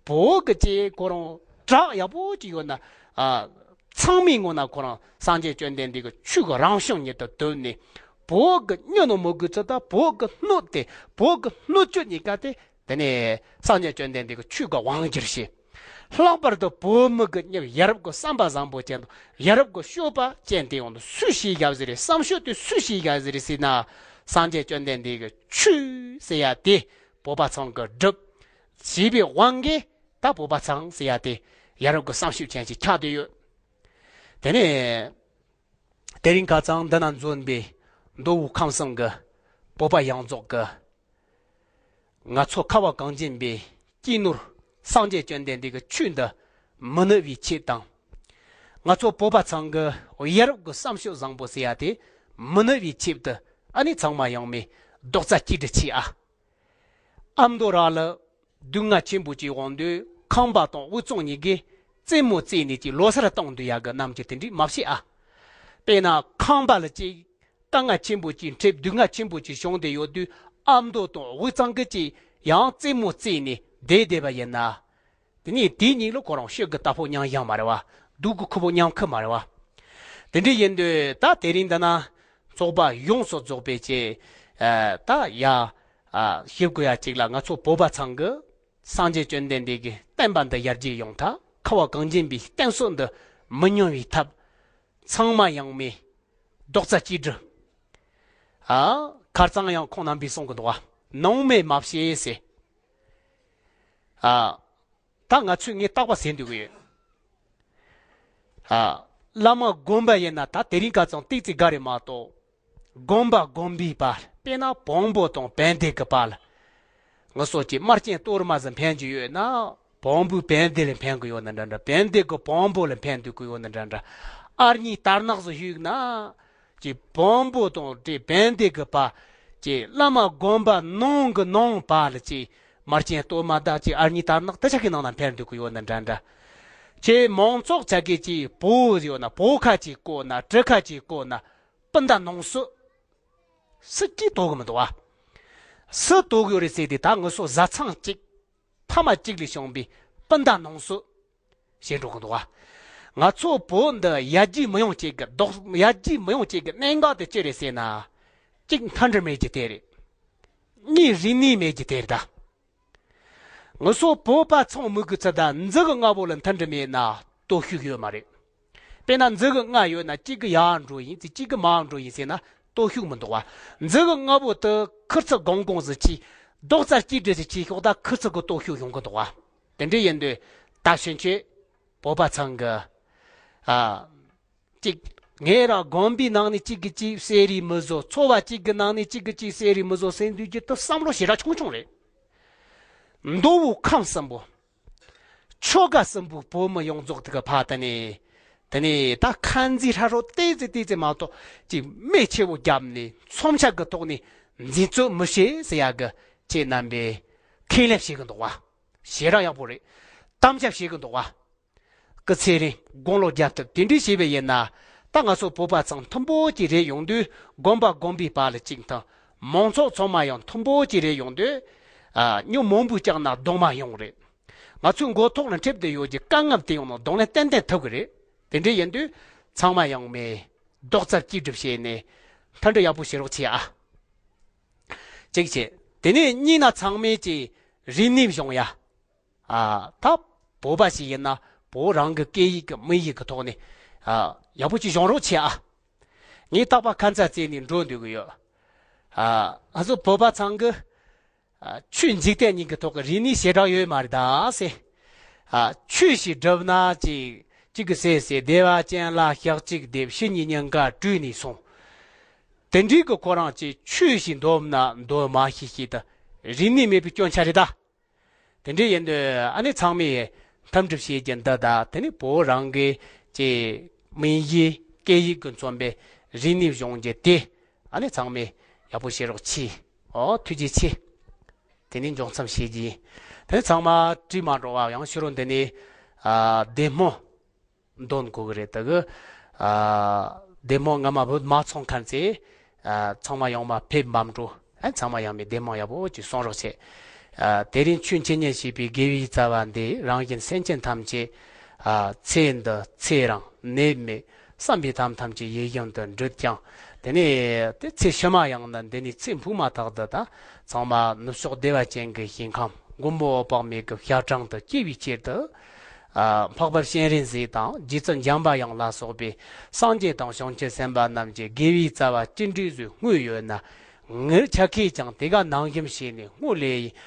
བོད་ཀྱི་ཅིག་ཁོ་རང་བྲག་ཡག་པོ་ཅིག་ཡོད་ན། ཨ། ཚང་མའི་ངོ་ན་ཁོ་རང་སངས་རྒྱས་བཅོམ་ལྡན་འདས་ཀྱི་ཆོས་ཀྱི་རང་བྱུང་ཉིད་དུ་བསྟོད་ནས། བོད་ཀྱི་སྨྱུ་ནོ་མོ་གི་ཚོད་ད་བོད་ཀྱི་སྣོད་དེ། བོད་ཀྱི་སྣོད་བཅུད་གཉིས་ཀ་དེ། དེ་ནས་སངས་རྒྱས་བཅོམ་ལྡན་འདས་ཀྱི་ཆོས་ཀྱི་དབང་སྒྱུར་བྱེད། ལྷག་པར་དུ་བོད་མི་གི་ཡ་རབས་ཀྱི་བསམ་པ་བཟང་པོ་ཅན་དང་། ཡ་རབས་ཀྱི་སྤྱོད་པ་ཅན་དེ་ཡོང་དུ་སུས་ཤེས་བཞག་ཟེར་རེད། བསམ་སྤྱོད་དེ་སུས་ཤེས་བཞག་ཟེར་རེད་ཟེར་ན། སངས་རྒྱས་བཅོམ་ལྡན་འདས་ཀྱི་ཆོས་ཟེར་ཡ་དེ་བོད་པ་ཚང་གི་སྒྲུབ་བྱས་པའི་དབང་གིས། ད་བོད་པ་ཚང་ཟེར་ཡ་དེ་ཡ་རབས་ཀྱི་བསམ་སྤྱོད་ཅན་ཞིག་ཆགས་བསྡད་ཡོད། དེ་ནས་དེ་རིང་ཁ་སང་འདི་ན་འཛོམས་པའི་མདོ་དབུས་ཁམས་གསུམ་གྱི་བོད་པ་ཡོངས་རྫོགས་ཀྱིས། ང་ཚོ་ཁ་བ་གངས་ཅན་པའི་སྐྱེས་ནོར་སངས་རྒྱས་བཅོམ་ལྡན་འདས་ཀྱི་ཆོས་འདི་མི་ནུབ་པའི་ཆེད་དང་། ང་ཚོ་བོད་པ་ཚང་གི་ཡ་རབས་ཀྱི་བསམ་སྤྱོད་བཟང་པོ་ཟེར་ཡ་དེ་མི་ནུབ་པའི་ཆེད་དུ། ཨ་ནི་ཚང་མ་ཡང་མེ་རྡོག་རྩ་གཅིག་སྒྲིལ་བྱེད་ཨ། ཨ་མདོ་ར་ལ་སྡུག་བསྔལ་ཆེན་པོ་ཅིག་འོང་དུས། ཁམས་པ་དང་དབུས་གཙང་གཉིས་ཀས་རྩེད་མོ་རྩེས་ནས་ཀྱི་ལོ་སར་གཏོང་འདོད་ཡ་གི་རྣམ་འགྱུར་དེ་འདྲའི་མ་བྱེད་ཨ། དཔེར་ན་ཁམས་པ་ལ་ཅིག་དཀའ་ངལ་ཆེན་པོ་ཅིག་འཕྲད། སྡུག་བསྔལ་ཆེན་པོ་ཅིག་བྱུང་བསྡད་ཡོད་དུས། ཨ་མདོ་དང་དབུས་གཙང་གི་ཅིག་ཡང་རྩེད་མོ་རྩེས་ནས་བསྡད་བསྡད་པ་ཡིན་ན། དེ་ནས་དེ་གཉིས་ལ་ཁོ་རང་ཤོད་གི་རྟ་ཕོ་མཉམ་བཞག་མ་རེད་བ། སྡུག་གི་ཁུ་བོ་མཉམ་ཁུ་མ་རེད་བ། དེ་འདྲ་ཡིན་དུས་ད་དེ་རིང་འདི་ན་ཚོགས་པ་ཡོངས་སུ་རྫོགས་པའི་ཅིག་ཨ། ད་ཡ། ཨ། ཞིབ་དགོས་ཡ་ཅིག་ལ། ང་ཚོ་བོད་པ་ཚང་གི་སངས་རྒྱས་བཅོམ་ལྡན་འདས་ཀྱི་བསྟན་པ་འདི་ཡར་རྒྱས་ཡོང་ཐབས། ཁ་བ་གངས་ཅན་པའི་བསྟན་སྲོལ་འདི་མི་ཉམས་པའི་ཐབས། ཚང་མ་ཡང་མེ་རྡོག་རྩ་གཅིག་སྒྲིལ། ཨ། ཁ་རྩང་ཡང་ཁོང་རྣམ་པས་གསུང་གི་འདུག་བ། ནང་མེད་མ་བྱེད་ཟེར། ཨ། ད་ང་ཚོས་ངས་རྟག་པར་ཟེར་འདོད་ཀྱི་ཡོད། ཨ། བླ་མ་དགོན་པ་ཡིན་ན་ད་དེ་རིང་ཁ་སང་ཏིག་ཙི་དགའ་རེད་མ་གཏོགས། དགོན་པ་དགོན་པའི་བར། དཔེར་ན་བོན་པོ་དང་བན་དེ་གི་བར་ལ། ང་ཚོ་ཅིག་དམར་རྐྱང་གཏོར་མ་ཟིག་འཕེན་གྱི་ཡོད་ན། བོན་པོའི་བན་དེ་ལ་འཕེན་གི་ཡོད་ན་འདྲ་འདྲ། བན་དེ་གི་བོན་པོ་ལ་འཕེན་འདོད་གི་ཡོད་ན་འདྲ་འདྲ། ཨ་རྙི་དར་ནག་ཟིག་ཞུགས་ན། ཅིག་བོན་པོ་དང་དེ་བན་དེ་གི་བར། ཅིག་བླ་མ་དགོན་པ་ནང་གི་ནང་བར་ལ་ཅིག་དམར་རྐྱང་གཏོར་མ་དང་ཅིག་ཨ་རྙི་དར་ནག་དེ་ཆ་གི་ནང་ན་འཕེན་འདོད་གི་ཡོད་ན་འདྲ་འདྲ། ཅིག་མང་ཚོགས་ཆ་གི་ཅིག་བོ་ཡོད་ན་བོ་ཁ་ཅིག་བཀོད་ན། གྲུ་ཁ་ཅིག་བཀོད་ན། སྤུན་ཟླ་ནང་སུ། སུ་གཅིག་གཏོར་གི་མི་འདུག་བ། སུ་གཏོར་གི་ཡོད་རེད་ཟེར་དུས། ད་ང་ཚོ་བཟའ་ཚང་གཅིག་ཕ་མ་གཅིག་ལས་བྱུང་བའི་སྤུན་ཟླ་ནང་སུ་ཞེས་འགྲོ་གི་འདུག་བ། ང་ཚོ་བོད་འདི་ཡར་རྒྱས་མི་ཡོང་བྱེད་ཀྱི་རྡོག་ཡར་རྒྱས་མི་ཡོང་བྱེད་ཀྱི་གནད་འགག་དེ་ཅི་རེད་ཟེར་ན། གཅིག་མཐུན་སྒྲིལ་མེད་རྒྱུ་དེ་རེད། གཉིས་རིག་གནས་མེད་རྒྱུ་དེ་རེད་ད། ང་ཚོ་བོད་པ་ཚང་མི་གི་ཚོད་ད་མཛུ་གུ་ལྔ་པོ་ལ་མཐུན་སྒྲིལ་མེད་ན་སྟོབས་ཤུགས་ཡོད་མ་རེད། དཔེར་ན་མཛུ་གུ་ལྔ་ཡོད་ན་གཅིག་གི་ཡར་འགྲོ་ཡིན་ཟེར། གཅིག་གི་མར་འགྲོ་ཡིན་ཟེར་ན་སྟོབས་ཤུགས་མི་འདུག་བ། མཛུ་གུ་ལྔ་པོ་དེ་ཁུར་ཚུར་སྒང་སྒང་ཟིག་བྱས། རྡོག་རྩ་གཅིག་སྒྲིལ་ཟིག་བྱས་ཤོག་ད་ཁུར་ཚུར་གི་སྟོབས་ཤུགས་ཡོང་གི་འདུག་བ། དེ་འདྲ་ཡིན་དུས་ད་ཕྱིན་ཆད་བོད་པ་ཚང་གི། ཨ། གཅིག་ངེད་རང་དགོན་པའི་ནང་ནས་གཅིག་གིས་གཅིག་གསོད་རེས་མི་བཟོ། ཚོ་བ་གཅིག་གི་ནང་ནས་གཅིག་གིས་གཅིག་གསོད་རེས་མི་བཟོ་ཟེར་འདུག་རྒྱུ་དེ་བསམ་བློ་ཞེ་དྲག་ཆུང་ཆུང་རེད། མདོ་དབུས་ཁམས་གསུམ་པོ། ཆོལ་ཁ་གསུམ་པོའི་བོད་མི་ཡོངས་རྫོགས་དེ་གི་ཕར་དེ་ནས། དེ་ནས་ད་ཁ་འཛིན་ཧྲ་རོ་ཏོག་ཙམ་ཏོག་ཙམ་མ་གཏོགས་ཅིག་མེ་ཆེ་བོ་བརྒྱབ་ནས་མཚོན་ཆ་གི་ཐོག་ནས་འཛིན་རྩོད་མི་བྱེད་ཟེར་ཡ་གི་ཁྱེད་རྣམ་པས་ཁས་ལེན་བྱེད་གི་འདུག་བ། ཞེ་དྲག་ཡག་པོ་རེད། དམ་བཅའ་བྱེད་གི་འདུག་བ། སྐུ་ཚེ་རིང་དགུང་ལོ་བརྒྱ་ཐུབ། དེ་འདྲ་བྱས་པ་ཡིན་ན། ད་ང་ཚོ་བོད་པ་ཚང་མཐུན་པོ་ཅིག་རེད་ཡོང་དུས། དགོན་པ་དགོན་པའི་བར་ལ་གཅིག་མཐུན། མང་ཚོགས་ཚང་མ་ཡང་མཐུན་པོ་ཅིག་རེད་ཡོང་དུས། ཨ། སྨྱོ་མང་པོ་བརྒྱབ་ན་སྡུག་མ་ཡོང་རེད། ང་ཚོའི་མགོ་ཐོག་ལ་འཁྲིད་བསྡད་ཡོད་ཀྱི་དཀའ་ངལ་དེ་ཡོང་ན་གདོང་ལེན་ཏན་ཏན་ཐུབ་གི་རེད། དེ་འདྲ་ཡིན་དུས་ཚང་མ་ཡང་མེ་རྡོག་རྩ་གཅིག་སྒྲིལ་བྱས་ནས་མཐུན་སྒྲིལ་ཡག་པོ་བྱེད་རོགས་བྱེད་ཨ། གཅིག་བྱས། དེ་ནས་གཉིས་ན་ཚང་མས་ཀྱི་རིག་གནས་སྦྱོང་ཡ། ཨ། ད་བོད་པ་ཞིག་ཡིན་ན་བོད་རང་གི་སྐད་ཡིག་གི་མི་ཡིག་གི་ཐོག་ནས། ཨ། ཡག་པོ་ཅིག་སྦྱོང་རོགས་བྱེད་ཨ། ངས་རྟག་པར་ཁ་མཚར་བརྩེ་ནས་འགྲོ་འདོད་གི་ཡོད། ཨ། ང་ཚོ་བོད་པ་ཚང་གི། ཨ། ཆོས་འཇིག་རྟེན་གཉིས་ཀྱི་ཐོག་གི་རིག་གནས་ཞེ་དྲག་ཡོད་མ་རེད་ད་ཟེར། ཨ། ཆོས་ཞིག་སྒྲུབ་ན་ཅིག་གཅིག་གི་སྲས་སྲས་བདེ་བ་ཅན་ལ་ཞག་གཅིག་བསྡད། ཕྱི་ཉིན་ཉིན་འགའ་བྲོས་ནས་སོང་། དེ་འདྲའི་གི་ཁོ་རང་ཅིག་ཆོས་ཤིག་འདོམས་ན་འདོམས་མ་ཤེས་ཤེས་དང་རིག་གནས་མེད་པའི་སྐྱོན་ཆ་རེད་ད། དེ་འདྲའི་ཡིན་དུས་ཨ་ནི་ཚང་མས་འཐབ་འཁྲུག་བྱེད་ཀྱི་འདི་ད་དེ་ནི་བོད་རང་གི་ཅིག་མིང་ཡིག་སྐད་ཡིག་གི་མཚོན་པའི་རིག་གནས་གཞུང་གི་དེ་ཨ་ནི་ཚང་མས་ཡག་པོ་བྱེད་རོགས་གྱིས། ཨོ་ཐུགས་རྗེ་ཆེ། དེ་ནི་འཇོག་མཚམས་བྱེད་ཀྱི་ཡིན། དེ་ནི་ཚང་མ་བྲིས་མ་འགྲོ་བ་ཡང་ཕྱི་རུ་འདི་ནས་ཨ་བདེ་སྨོན་འདོན་དགོས་ཀྱི་རེད། དེ་གི་ཨ་བདེ་སྨོན་སྔ་མ་བོད་མ་ཚོང་མཁན་ཚོས་ཨ་ཚང་མ་ཡོང་མ་ཕེབས་འབམ་འགྲོ། ཨ་ཚང་མ་ཡང་མི་བདེ་སྨོན་ཡག་པོ་ཅིག་གསུང་རོགས་བྱེད། ཨ་དེ་རིང་ཆོས་འཆད་ཉན་བྱེད་པའི་དགེ་བའི་རྩ་བ་འདི་རང་གཞན་སེམས་ཅན་ཐམས་ཅད་ཨ་ཚེ་འདི་ཚེ་རིང་ནད་མེད་བསམ་པའི་ཐམ་ཐམས་ཅད་ཡིད་བཞིན་དུ་འགྲུབ་ཀྱང་། དེ་ནས་དེ་ཚེ་ཕྱི་མ་ཡང་ན་འདི་ནས་ཚེ་འཕོས་མ་ཐག་ཏུ་ད་ཚང་མ་ནུབ་ཕྱོགས་བདེ་བ་ཅན་གྱི་ཞིང་ཁམས་མགོན་པོ་འོད་དཔག་མེད་ཀྱི་ཞལ་གྲངས་དུ་སྐྱེ་བའི་ཕྱིར་དུ། ཨ་འཕགས་པ་སྤྱན་རས་གཟིགས་དང་རྗེ་བཙུན་འཇམ་པའི་དབྱངས་ལ་སོགས་པའི་སངས་རྒྱས་དང་བྱང་ཆུབ་སེམས་དཔའ་རྣམས་ཀྱི་དགེ་བའི་རྩ་བ་ཅི་འདྲའི་བཟོས་བསྔོས་ཡོད་ན། ངེད་ཆ་ཁས་ཀྱང་དེ་ག་ནང་བཞིན་བྱས་ནས་བསྔོ་ལེ་ཡིན།